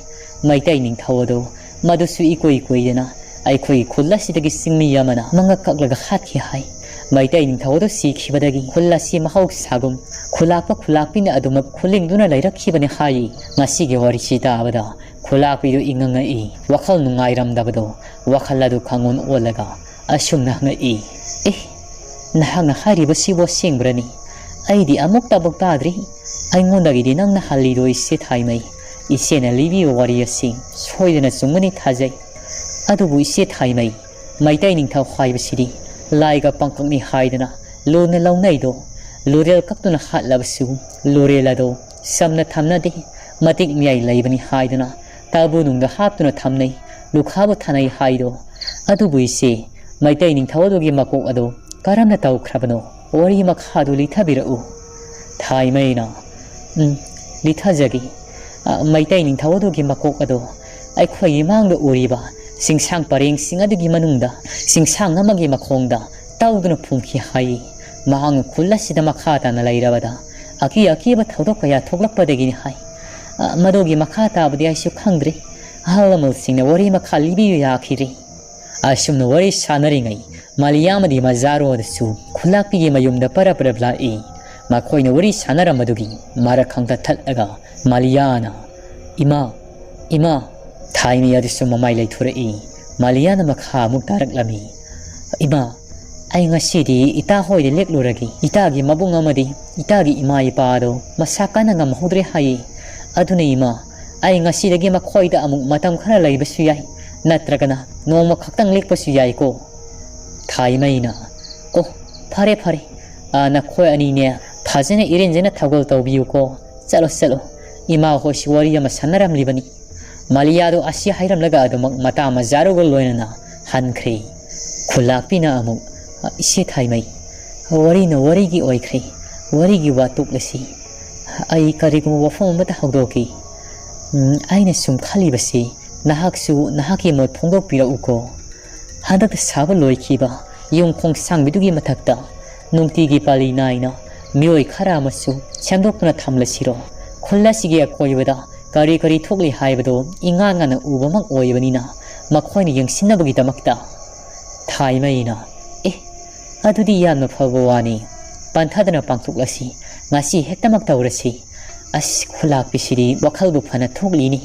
ꯃꯩꯇꯩ ꯅꯤꯡꯊꯧ ꯑꯗꯨ ꯃꯗꯨꯁꯨ ꯏꯀꯨꯏ ꯀꯨꯏꯗꯅ ꯑꯩꯈꯣꯏꯒꯤ ꯈꯨꯜ ꯑꯁꯤꯗꯒꯤ ꯆꯤꯡꯃꯤ ꯑꯃꯅ ꯃꯉꯛ ꯀꯛꯂꯒ ꯍꯥꯠꯈꯤ ꯍꯥꯏ꯫ ꯃꯩꯇꯩ ꯅꯤꯡꯊꯧ ꯑꯗꯨ ꯁꯤꯈꯤꯕꯗꯒꯤ ꯈꯨꯜ ꯑꯁꯤ ꯃꯍꯧꯁꯥꯒꯨꯝ ꯈꯨꯂꯥꯛꯄ ꯈꯨꯂꯥꯛꯄꯤꯅ ꯑꯗꯨꯃꯛ ꯈꯨꯂꯤꯡꯗꯨꯅ ꯂꯩꯔꯛꯈꯤꯕꯅꯤ ꯍꯥꯏ꯫ ꯉꯁꯤꯒꯤ ꯋꯥꯔꯤꯁꯤ ꯇꯥꯕꯗ ꯈꯨꯂꯥꯛꯄꯤꯗꯨ ꯏꯉꯛ ꯉꯛꯏ꯫ ꯋꯥꯈꯜ ꯅꯨꯡꯉꯥꯏꯔꯝꯗꯕꯗꯣ ꯋꯥꯈꯜ ꯑꯗꯨ ꯈꯪꯑꯣꯟ ꯑꯣꯜꯂꯒ ꯑꯁꯨꯝꯅ ꯍꯪꯉꯛꯏ, "ꯑꯦ, ꯅꯍꯥꯛꯅ ꯍꯥꯏꯔꯤꯕꯁꯤꯕꯨ ꯑꯁꯦꯡꯕꯔꯅꯤ? ꯑꯩꯗꯤ ꯑꯃꯨꯛꯇꯕꯨ ꯇꯥꯗ꯭ꯔꯤ꯫ ꯑꯩꯉꯣꯟꯗꯒꯤꯗꯤ ꯅꯪꯅ ꯍꯜꯂꯤꯗꯣ ꯏꯆꯦ ꯊꯥꯏꯃꯩ꯫ ꯏꯆꯦꯅ ꯂꯤꯕꯤꯕ ꯋꯥꯔꯤ ꯑꯁꯤ ꯁꯣꯏꯗꯅ ꯆꯨꯝꯒꯅꯤ ꯊꯥꯖꯩ꯫ ꯑꯗꯨꯕꯨ ꯏꯆꯦ ꯊꯥꯏꯃꯩ, ꯃꯩꯇꯩ ꯅꯤꯡꯊꯧ ꯍꯥꯏꯕꯁꯤꯗꯤ ꯂꯥꯏꯒ ꯄꯪꯀꯛꯅꯤ ꯍꯥꯏꯗꯅ ꯂꯨꯅ ꯂꯧꯅꯩꯗꯣ, ꯂꯨꯔꯦꯜ ꯀꯛꯇꯨꯅ ꯍꯥꯠꯂꯕꯁꯨ ꯂꯨꯔꯦꯜ ꯑꯗꯣ ꯆꯝꯅ ꯊꯝꯅꯗꯦ, ꯃꯇꯤꯛ ꯃꯌꯥꯏ ꯂꯩꯕꯅꯤ ꯍꯥꯏꯗꯨꯅ ꯇꯥꯕꯨ ꯅꯨꯡꯗ ꯍꯥꯞꯇꯨꯅ ꯊꯝꯅꯩ, ꯂꯨꯈꯥꯕꯨ ꯊꯥꯅꯩ ꯍꯥꯏꯗꯣ꯫ ꯑꯗꯨꯕꯨ ꯏꯆꯦ, ꯃꯩꯇꯩ ꯅꯤꯡꯊꯧ ꯑꯗꯨꯒꯤ ꯃꯀꯣꯛ ꯑꯗꯣ ꯀꯔꯝꯅ ꯇꯧꯈ꯭ꯔꯕꯅꯣ? ꯋꯥꯔꯤ ꯃꯈꯥꯗꯨ ꯂꯤꯊꯕꯤꯔꯛꯎ꯫" ꯊꯥꯏꯃꯩꯅ, "ꯎꯝ, ꯂꯤꯊꯖꯒꯦ꯫ ꯑ, ꯃꯩꯇꯩ ꯅꯤꯡꯊꯧ ꯑꯗꯨꯒꯤ ꯃꯀꯣꯛ ꯑꯗꯣ ꯑꯩꯈꯣꯏꯒꯤ ꯃꯥꯡꯗ ꯎꯔꯤꯕ ꯆꯤꯡꯁꯥꯡ ꯄꯔꯦꯡꯁꯤꯡ ꯑꯗꯨꯒꯤ ꯃꯅꯨꯡꯗ ꯆꯤꯡꯁꯥꯡ ꯑꯃꯒꯤ ꯃꯈꯣꯡꯗ ꯇꯧꯗꯨꯅ ꯐꯨꯝꯈꯤ ꯍꯥꯏ꯫ ꯃꯍꯥꯛꯅ ꯈꯨꯜ ꯑꯁꯤꯗ ꯃꯈꯥ ꯇꯥꯅ ꯂꯩꯔꯕꯗ ꯑꯀꯤ ꯑꯀꯤꯕ ꯊꯧꯗꯣꯛ ꯀꯌꯥ ꯊꯣꯛꯂꯛꯄꯗꯒꯤꯅꯤ ꯍꯥꯏ꯫ ꯑ, ꯃꯗꯨꯒꯤ ꯃꯈꯥ ꯇꯥꯕꯗꯤ ꯑꯩꯁꯨ ꯈꯪꯗ꯭ꯔꯤ꯫ ꯑꯍꯜ ꯂꯃꯟꯁꯤꯡꯅ ꯋꯥꯔꯤ ꯃꯈꯥ ꯂꯤꯕꯤꯌꯨ ꯌꯥꯈꯤꯗ꯭ꯔꯤ꯫" ꯑꯁꯨꯝꯅ ꯋꯥꯔꯤ ꯁꯥꯟꯅꯔꯤꯉꯩ ꯃꯥꯂꯤꯌꯥ ꯑꯃꯗꯤ ꯃꯖꯥꯔꯣ ꯑꯗꯨꯁꯨ ꯈꯨꯂꯥꯛꯄꯤꯒꯤ ꯃꯌꯨꯝꯗ ꯄꯔꯞ ꯄꯔꯞ ꯂꯥꯛꯏ꯫ ꯃꯈꯣꯏꯅ ꯋꯥꯔꯤ ꯁꯥꯟꯅꯔꯝꯕꯗꯨꯒꯤ ꯃꯔꯛ ꯈꯪꯇ ꯊꯠꯂꯒ ꯃꯥꯂꯤꯌꯥꯅ, "ꯏꯃꯥ, ꯏꯃꯥ!" ꯊꯥꯏꯃꯩ ꯑꯗꯨꯁꯨ ꯃꯃꯥꯏ ꯂꯩꯊꯣꯔꯛꯏ꯫ ꯃꯥꯂꯤꯌꯥꯅ ꯃꯈꯥ ꯑꯃꯨꯛ ꯇꯥꯔꯛꯂꯝꯃꯤ, "ꯏꯃꯥ, ꯑꯩ ꯉꯁꯤꯗꯤ ꯏꯇꯥ ꯍꯣꯏꯗ ꯂꯦꯛꯂꯨꯔꯒꯦ꯫ ꯏꯇꯥꯒꯤ ꯃꯕꯨꯡ ꯑꯃꯗꯤ ꯏꯇꯥꯒꯤ ꯏꯃꯥ ꯏꯄꯥꯗꯣ ꯃꯁꯥ ꯀꯟꯅ ꯉꯝꯍꯧꯗ꯭ꯔꯦ ꯍꯥꯏꯌꯦ꯫ ꯑꯗꯨꯅ ꯏꯃꯥ, ꯑꯩ ꯉꯁꯤꯗꯒꯤ ꯃꯈꯣꯏꯗ ꯑꯃꯨꯛ ꯃꯇꯝ ꯈꯔ ꯂꯩꯕꯁꯨ ꯌꯥꯏ, ꯅꯠꯇ꯭ꯔꯒꯅ ꯅꯣꯡꯃ ꯈꯛꯇꯪ ꯂꯦꯛꯄꯁꯨ ꯌꯥꯏꯀꯣ?" ꯊꯥꯏꯃꯩꯅ, "ꯑꯣ, ꯐꯔꯦ ꯐꯔꯦ, ꯑ, ꯅꯈꯣꯏ ꯑꯅꯤꯅꯦ ꯐꯖꯅ ꯏꯔꯦꯟꯖꯅ ꯊꯧꯒꯜ ꯇꯧꯕꯤꯌꯨꯀꯣ꯫ ꯆꯠꯂꯣ ꯆꯠꯂꯣ, ꯏꯃꯥ ꯍꯣꯏꯁꯨ ꯋꯥꯔꯤ ꯑꯃ ꯁꯥꯟꯅꯔꯝꯂꯤꯕꯅꯤ꯫" ꯃꯥꯂꯤꯌꯥꯗꯣ ꯑꯁꯤ ꯍꯥꯏꯔꯝꯂꯒ ꯑꯗꯨꯃꯛ ꯃꯇꯥ ꯃꯖꯥꯔꯨꯒ ꯂꯣꯏꯅꯅ ꯍꯟꯈ꯭ꯔꯦ꯫ ꯈꯨꯂꯥꯛꯄꯤꯅ ꯑꯃꯨꯛ, "ꯏꯆꯦ ꯊꯥꯏꯃꯩ, ꯋꯥꯔꯤꯅ ꯋꯥꯔꯤꯒꯤ ꯑꯣꯏꯈ꯭ꯔꯦ, ꯋꯥꯔꯤꯒꯤ ꯋꯥ ꯇꯣꯛꯂꯁꯤ꯫ ꯑꯩ ꯀꯔꯤꯒꯨꯝꯕ ꯋꯥꯐꯝ ꯑꯃꯇ ꯍꯧꯗꯣꯛꯀꯦ꯫ ꯎꯝ, ꯑꯩꯅ ꯁꯨꯝ ꯈꯜꯂꯤꯕꯁꯤ, ꯅꯍꯥꯛꯁꯨ ꯅꯍꯥꯛꯀꯤ ꯃꯣꯠ ꯐꯣꯡꯗꯣꯛꯄꯤꯔꯛꯎꯀꯣ꯫ ꯍꯟꯗꯛꯇ ꯁꯥꯕ ꯂꯣꯏꯈꯤꯕ ꯌꯨꯝ ꯈꯣꯡꯁꯥꯡꯕꯤꯗꯨꯒꯤ ꯃꯊꯛꯇ ꯅꯨꯡꯇꯤꯒꯤ ꯄꯥꯂꯤ ꯅꯥꯏꯅ ꯃꯤꯑꯣꯏ ꯈꯔ ꯑꯃꯁꯨ ꯁꯦꯝꯗꯣꯛꯇꯨꯅ ꯊꯝꯂꯁꯤꯔꯣ? ꯈꯨꯜ ꯑꯁꯤꯒꯤ ꯑꯀꯣꯏꯕꯗ ꯀꯔꯤ ꯀꯔꯤ ꯊꯣꯛꯂꯤ ꯍꯥꯏꯕꯗꯣ ꯏꯉꯥꯟ ꯉꯥꯟꯅ ꯎꯕꯃꯛ ꯑꯣꯏꯕꯅꯤꯅ ꯃꯈꯣꯏꯅ ꯌꯦꯡꯁꯤꯟꯅꯕꯒꯤꯗꯃꯛꯇ꯫" ꯊꯥꯏꯃꯩꯅ, "ꯑꯦ, ꯑꯗꯨꯗꯤ ꯌꯥꯝꯅ ꯐꯕ ꯋꯥꯅꯤ꯫ ꯄꯟꯊꯗꯅ ꯄꯥꯡꯊꯣꯛꯂꯁꯤ꯫ ꯉꯁꯤ ꯍꯦꯛꯇꯃꯛ ꯇꯧꯔꯁꯤ꯫ ꯑꯁ, ꯈꯨꯂꯥꯛꯄꯤꯁꯤꯗꯤ ꯋꯥꯈꯜꯕꯨ ꯐꯅ ꯊꯣꯛꯂꯤꯅꯤ꯫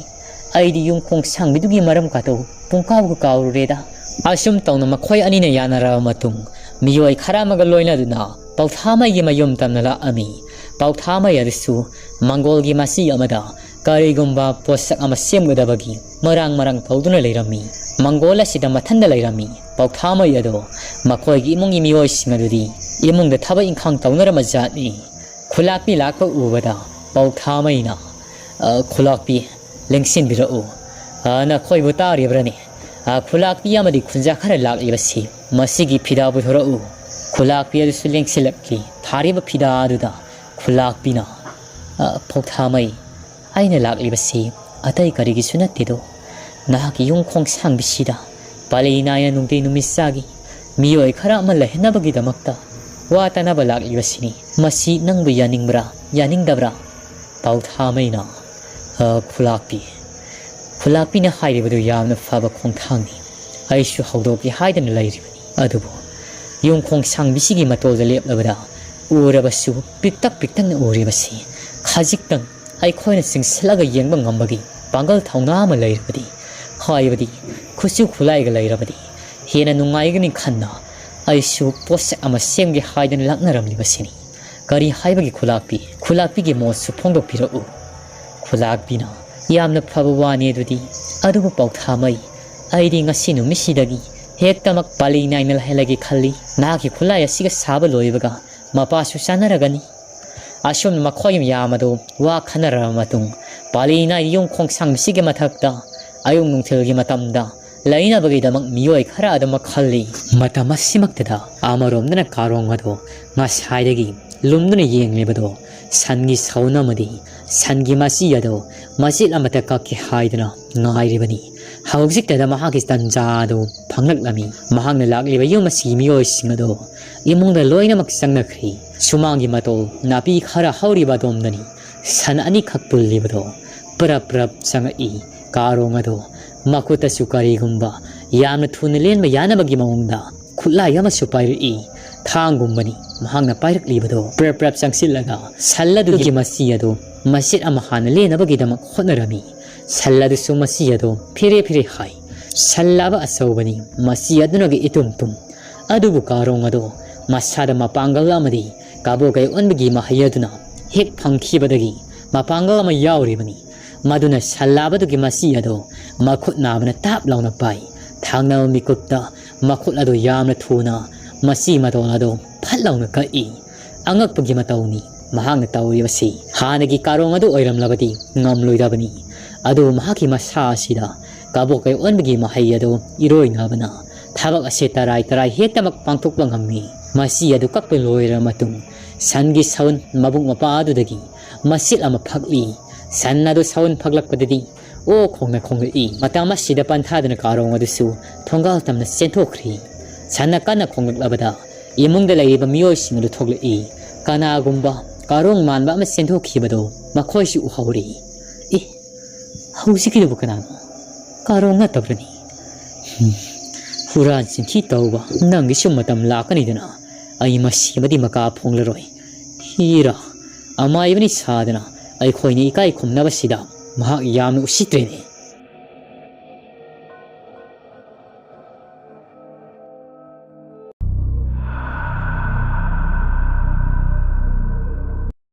ꯑꯩꯗꯤ ꯌꯨꯝ ꯈꯣꯡꯁꯥꯡꯕꯤꯗꯨꯒꯤ ꯃꯔꯝ ꯀꯥꯗꯣ ꯄꯨꯡꯀꯥꯎꯕꯨ ꯀꯥꯎꯔꯨꯔꯦꯗ꯫" ꯑꯁꯨꯝ ꯇꯧꯅ ꯃꯈꯣꯏ ꯑꯅꯤꯅ ꯌꯥꯅꯔꯕ ꯃꯇꯨꯡ, ꯃꯤꯑꯣꯏ ꯈꯔ ꯑꯃꯒ ꯂꯣꯏꯅꯗꯨꯅ ꯄꯧꯊꯥꯃꯩꯒꯤ ꯃꯌꯨꯝ ꯇꯝꯅ ꯂꯥꯛꯑꯝꯃꯤ꯫ ꯄꯧꯊꯥꯃꯩ ꯑꯗꯨꯁꯨ ꯃꯪꯒꯣꯜꯒꯤ ꯃꯆꯤ ꯑꯃꯗ ꯀꯔꯤꯒꯨꯝꯕ ꯄꯣꯠꯁꯛ ꯑꯃ ꯁꯦꯝꯒꯗꯕꯒꯤ ꯃꯔꯥꯡ ꯃꯔꯥꯡ ꯇꯧꯗꯨꯅ ꯂꯩꯔꯝꯃꯤ꯫ ꯃꯪꯒꯣꯜ ꯑꯁꯤꯗ ꯃꯊꯟꯗ ꯂꯩꯔꯝꯃꯤ꯫ ꯄꯧꯊꯥꯃꯩ ꯑꯗꯣ ꯃꯈꯣꯏꯒꯤ ꯏꯃꯨꯡꯒꯤ ꯃꯤꯑꯣꯏꯁꯤꯡ ꯑꯗꯨꯗꯤ ꯏꯃꯨꯡꯗ ꯊꯕꯛ ꯏꯪꯈꯥꯡ ꯇꯧꯅꯔꯝꯕ ꯖꯥꯠꯅꯤ꯫ ꯈꯨꯂꯥꯛꯄꯤ ꯂꯥꯛꯄ ꯎꯕꯗ ꯄꯧꯊꯥꯃꯩꯅ, "ꯑ, ꯈꯨꯂꯥꯛꯄꯤ, ꯂꯦꯡꯁꯤꯟꯕꯤꯔꯛꯎ꯫ ꯑ, ꯅꯈꯣꯏꯕꯨ ꯇꯥꯔꯤꯕ꯭ꯔꯅꯦ? ꯑ, ꯈꯨꯂꯥꯛꯄꯤ ꯑꯃꯗꯤ ꯈꯨꯟꯖꯥ ꯈꯔ ꯂꯥꯛꯂꯤꯕꯁꯤ, ꯃꯁꯤꯒꯤ ꯐꯤꯗꯥ ꯄꯨꯊꯣꯔꯛꯎ꯫" ꯈꯨꯂꯥꯛꯄꯤ ꯑꯗꯨꯁꯨ ꯂꯦꯡꯁꯤꯜꯂꯛꯈꯤ꯫ ꯊꯥꯔꯤꯕ ꯐꯤꯗꯥ ꯑꯗꯨꯗ ꯈꯨꯂꯥꯛꯄꯤꯅ, "ꯑ, ꯄꯧꯊꯥꯃꯩ, ꯑꯩꯅ ꯂꯥꯛꯂꯤꯕꯁꯤ ꯑꯇꯩ ꯀꯔꯤꯒꯤꯁꯨ ꯅꯠꯇꯦꯗꯣ, ꯅꯍꯥꯛꯀꯤ ꯌꯨꯝ ꯈꯣꯡꯁꯥꯡꯕꯤꯁꯤꯗ ꯄꯥꯂꯤ ꯅꯥꯏꯅ ꯅꯨꯡꯇꯤ ꯅꯨꯃꯤꯠ ꯆꯥꯒꯤ ꯃꯤꯑꯣꯏ ꯈꯔ ꯑꯃ ꯂꯩꯍꯟꯅꯕꯒꯤꯗꯃꯛꯇ ꯋꯥ ꯇꯥꯅꯕ ꯂꯥꯛꯂꯤꯕꯁꯤꯅꯤ꯫ ꯃꯁꯤ ꯅꯪꯕꯨ ꯌꯥꯅꯤꯡꯕ꯭ꯔꯥ, ꯌꯥꯅꯤꯡꯗꯕ꯭ꯔꯥ?" ꯄꯧꯊꯥꯃꯩꯅ, "ꯑ, ꯈꯨꯂꯥꯛꯄꯤ, ꯈꯨꯂꯥꯛꯄꯤꯅ ꯍꯥꯏꯔꯤꯕꯗꯨ ꯌꯥꯝꯅ ꯐꯕ ꯈꯣꯡꯊꯥꯡꯅꯤ꯫ ꯑꯩꯁꯨ ꯍꯧꯗꯣꯛꯀꯦ ꯍꯥꯏꯗꯅ ꯂꯩꯔꯤꯕꯅꯤ꯫ ꯑꯗꯨꯕꯨ ꯌꯨꯝ ꯈꯣꯡꯁꯥꯡꯕꯤꯁꯤꯒꯤ ꯃꯇꯣꯜꯗ ꯂꯦꯞꯂꯕꯗ ꯎꯔꯕꯁꯨ ꯄꯤꯛꯇꯛ ꯄꯤꯛꯇꯛꯅ ꯎꯔꯤꯕꯁꯤ ꯈꯖꯤꯛꯇꯪ ꯑꯩꯈꯣꯏꯅ ꯆꯤꯡꯁꯤꯜꯂꯒ ꯌꯦꯡꯕ ꯉꯝꯕꯒꯤ ꯄꯥꯡꯒꯜ ꯊꯧꯅꯥ ꯑꯃ ꯂꯩꯔꯕꯗꯤ, ꯍꯥꯏꯕꯗꯤ ꯈꯨꯠꯁꯨ ꯈꯨꯠꯂꯥꯏꯒ ꯂꯩꯔꯕꯗꯤ ꯍꯦꯟꯅ ꯅꯨꯡꯉꯥꯏꯒꯅꯤ ꯈꯟꯅ ꯑꯩꯁꯨ ꯄꯣꯠꯁꯛ ꯑꯃ ꯁꯦꯝꯒꯦ ꯍꯥꯏꯗꯅ ꯂꯥꯛꯅꯔꯝꯂꯤꯕꯁꯤꯅꯤ꯫ ꯀꯔꯤ ꯍꯥꯏꯕꯒꯤ ꯈꯨꯂꯥꯛꯄꯤ? ꯈꯨꯂꯥꯛꯄꯤꯒꯤ ꯃꯣꯠꯁꯨ ꯐꯣꯡꯗꯣꯛꯄꯤꯔꯛꯎ꯫ ꯈꯨꯂꯥꯛꯄꯤꯅ, ꯌꯥꯝꯅ ꯐꯕ ꯋꯥꯅꯤ ꯑꯗꯨꯗꯤ꯫ ꯑꯗꯨꯕꯨ ꯄꯥꯎꯊꯥꯃꯩ, ꯑꯩꯗꯤ ꯉꯁꯤ ꯅꯨꯃꯤꯠꯁꯤꯗꯒꯤ ꯍꯦꯛꯇꯃꯛ ꯄꯥꯂꯤ ꯅꯥꯏꯅ ꯂꯩꯍꯜꯂꯒꯦ ꯈꯜꯂꯤ꯫ ꯅꯍꯥꯛꯀꯤ ꯈꯨꯠꯂꯥꯏ ꯑꯁꯤꯒ ꯁꯥꯕ ꯂꯣꯏꯕꯒ ꯃꯄꯥꯁꯨ ꯆꯥꯟꯅꯔꯒꯅꯤ꯫ ꯑꯁꯨꯝꯅ ꯃꯈꯣꯏ ꯃꯌꯥꯝ ꯑꯗꯨ ꯋꯥ ꯈꯟꯅꯔꯕ ꯃꯇꯨꯡ, ꯄꯥꯂꯤ ꯅꯥꯏꯅ ꯌꯨꯝ ꯈꯣꯡꯁꯥꯡꯕꯁꯤꯒꯤ ꯃꯊꯛꯇ ꯑꯌꯨꯛ ꯅꯨꯡꯊꯤꯜꯒꯤ ꯃꯇꯝꯗ ꯂꯩꯅꯕꯒꯤꯗꯃꯛ ꯃꯤꯑꯣꯏ ꯈꯔ ꯑꯗꯨꯃꯛ ꯈꯜꯂꯤ꯫ ꯃꯇꯝ ꯑꯁꯤꯃꯛꯇꯗ ꯑꯃꯔꯣꯝꯗꯅ ꯀꯥꯔꯣꯡ ꯑꯗꯨ ꯉꯁꯥꯏꯗꯒꯤ ꯂꯨꯝꯗꯨꯅ ꯌꯦꯡꯂꯤꯕꯗꯨ ꯁꯟꯒꯤ ꯁꯎꯟ ꯑꯃꯗꯤ ꯁꯟꯒꯤ ꯃꯆꯤ ꯑꯗꯨ ꯃꯆꯦꯠ ꯑꯃꯠꯇ ꯀꯛꯀꯦ ꯍꯥꯏꯗꯨꯅ ꯉꯥꯏꯔꯤꯕꯅꯤ꯫ ꯍꯧꯖꯤꯛꯇꯗ ꯃꯍꯥꯛꯀꯤ ꯇꯟꯖꯥ ꯑꯗꯨ ꯐꯪꯂꯛꯂꯝꯃꯤ꯫ ꯃꯍꯥꯛꯅ ꯂꯥꯛꯂꯤꯕ ꯌꯨꯝ ꯑꯁꯤꯒꯤ ꯃꯤꯑꯣꯏꯁꯤꯡ ꯑꯗꯨ ꯏꯃꯨꯡꯗ ꯂꯣꯏꯅꯃꯛ ꯆꯪꯅꯈ꯭ꯔꯦ꯫ ꯁꯨꯃꯥꯡꯒꯤ ꯃꯇꯣꯜ ꯅꯥꯄꯤ ꯈꯔ ꯍꯧꯔꯤꯕ ꯑꯗꯣꯝꯗꯅꯤ ꯁꯟ ꯑꯅꯤꯈꯛ ꯄꯨꯜꯂꯤꯕꯗꯣ ꯄ꯭ꯔꯞ ꯄ꯭ꯔꯞ ꯆꯪꯉꯛꯏ꯫ ꯀꯥꯔꯣꯡ ꯑꯗꯣ ꯃꯈꯨꯠꯇꯁꯨ ꯀꯔꯤꯒꯨꯝꯕ ꯌꯥꯝꯅ ꯊꯨꯅ ꯂꯦꯟꯕ ꯌꯥꯅꯕꯒꯤ ꯃꯑꯣꯡꯗ ꯈꯨꯠꯂꯥꯏ ꯑꯃꯁꯨ ꯄꯥꯏꯔꯛꯏ꯫ ꯊꯥꯡꯒꯨꯝꯕꯅꯤ ꯃꯍꯥꯛꯅ ꯄꯥꯏꯔꯛꯂꯤꯕꯗꯣ꯫ ꯄ꯭ꯔꯞ ꯄ꯭ꯔꯞ ꯆꯪꯁꯤꯜꯂꯒ ꯁꯜ ꯑꯗꯨꯒꯤ ꯃꯆꯤ ꯑꯗꯨ ꯃꯆꯦꯠ ꯑꯃ ꯍꯥꯟꯅ ꯂꯦꯟꯅꯕꯒꯤꯗꯃꯛ ꯍꯣꯠꯅꯔꯝꯃꯤ꯫ ꯁꯜ ꯑꯗꯨꯁꯨ ꯃꯆꯤ ꯑꯗꯨ ꯐꯤꯔꯦ ꯐꯤꯔꯦ ꯍꯥꯏ꯫ ꯁꯜ ꯂꯥꯕ ꯑꯆꯧꯕꯅꯤ, ꯃꯆꯤ ꯑꯗꯨꯅꯒ ꯏꯇꯨꯝ ꯇꯨꯝ꯫ ꯑꯗꯨꯕꯨ ꯀꯥꯔꯣꯡ ꯑꯗꯣ ꯃꯁꯥꯗ ꯃꯄꯥꯡꯒꯜ ꯑꯃꯗꯤ ꯀꯕꯣꯀꯩ ꯑꯣꯟꯕꯒꯤ ꯃꯍꯩ ꯑꯗꯨꯅ ꯍꯦꯛ ꯐꯪꯈꯤꯕꯗꯒꯤ ꯃꯄꯥꯡꯒꯜ ꯑꯃ ꯌꯥꯎꯔꯤꯕꯅꯤ꯫ ꯃꯗꯨꯅ ꯁꯜ ꯂꯥꯕꯗꯨꯒꯤ ꯃꯆꯤ ꯑꯗꯣ ꯃꯈꯨꯠ ꯅꯥꯕꯅ ꯇꯥꯞ ꯂꯥꯎꯅ ꯄꯥꯏ꯫ ꯊꯥꯡꯅꯕ ꯃꯤꯀꯨꯞꯇ ꯃꯈꯨꯠ ꯑꯗꯨ ꯌꯥꯝꯅ ꯊꯨꯅ ꯃꯆꯤ ꯃꯇꯣꯜ ꯑꯗꯨ ꯐꯠ ꯂꯥꯎꯅ ꯀꯛꯏ꯫ ꯑꯉꯛꯄꯒꯤ ꯃꯇꯧꯅꯤ ꯃꯍꯥꯛꯅ ꯇꯧꯔꯤꯕꯁꯤ꯫ ꯍꯥꯟꯅꯒꯤ ꯀꯥꯔꯣꯡ ꯑꯗꯨ ꯑꯣꯏꯔꯝꯂꯕꯗꯤ ꯉꯝꯂꯣꯏꯗꯕꯅꯤ꯫ ꯑꯗꯨꯕꯨ ꯃꯍꯥꯛꯀꯤ ꯃꯁꯥ ꯑꯁꯤꯗ ꯀꯕꯣꯀꯩ ꯑꯣꯟꯕꯒꯤ ꯃꯍꯩ ꯑꯗꯨ ꯏꯔꯣꯏꯅꯕꯅ ꯊꯕꯛ ꯑꯁꯤ ꯇꯔꯥꯏ ꯇꯔꯥꯏ ꯍꯦꯛꯇꯃꯛ ꯄꯥꯡꯊꯣꯛꯄ ꯉꯝꯃꯤ꯫ ꯃꯆꯤ ꯑꯗꯨ ꯀꯛꯄ ꯂꯣꯏꯔꯕ ꯃꯇꯨꯡ, ꯁꯟꯒꯤ ꯁꯎꯟ ꯃꯕꯨꯛ ꯃꯄꯥ ꯑꯗꯨꯗꯒꯤ ꯃꯆꯦꯠ ꯑꯃ ꯐꯛꯂꯤ꯫ ꯁꯟ ꯑꯗꯨ ꯁꯎꯟ ꯐꯛꯂꯛꯄꯗꯗꯤ ꯑꯣ ꯈꯣꯡꯅ ꯈꯣꯡꯂꯛꯏ꯫ ꯃꯇꯝ ꯑꯁꯤꯗ ꯄꯟꯊꯥꯗꯨꯅ ꯀꯥꯔꯣꯡ ꯑꯗꯨꯁꯨ ꯊꯣꯡꯒꯥꯜ ꯇꯝꯅ ꯆꯦꯟꯊꯣꯛꯈ꯭ꯔꯤ꯫ ꯁꯟꯅ ꯀꯟꯅ ꯈꯣꯡꯂꯛꯂꯕꯗ ꯏꯃꯨꯡꯗ ꯂꯩꯔꯤꯕ ꯃꯤꯑꯣꯏꯁꯤꯡ ꯑꯗꯨ ꯊꯣꯛꯂꯛꯏ꯫ ꯀꯅꯥꯒꯨꯝꯕ ꯀꯥꯔꯣꯡ ꯃꯥꯟꯕ ꯑꯃ ꯆꯦꯟꯊꯣꯛꯈꯤꯕꯗꯨ ꯃꯈꯣꯏꯁꯨ ꯎꯍꯧꯔꯤ꯫ "ꯑꯦ, ꯍꯧꯖꯤꯛꯀꯤꯗꯨꯕꯨ ꯀꯅꯥꯅꯣ? ꯀꯥꯔꯣꯡ ꯅꯠꯇꯕ꯭ꯔꯅꯤ?" "ꯍꯨꯝ, ꯍꯨꯔꯥꯟ ꯆꯤꯟꯊꯤ ꯇꯧꯕ, ꯅꯪꯒꯤꯁꯨ ꯃꯇꯝ ꯂꯥꯛꯀꯅꯤꯗꯅ꯫ ꯑꯩ ꯃꯁꯤꯃꯗꯤ ꯃꯀꯥ ꯐꯣꯡꯂꯔꯣꯏ꯫ ꯍꯤꯔꯥ, ꯑꯃꯥꯏꯕꯅꯤ ꯁꯥꯗꯅ ꯑꯩꯈꯣꯏꯅ ꯏꯀꯥꯏ ꯈꯨꯝꯅꯕꯁꯤꯗ ꯃꯍꯥꯛ ꯌꯥꯝꯅ ꯎꯁꯤꯠꯇ꯭ꯔꯦꯅꯦ꯫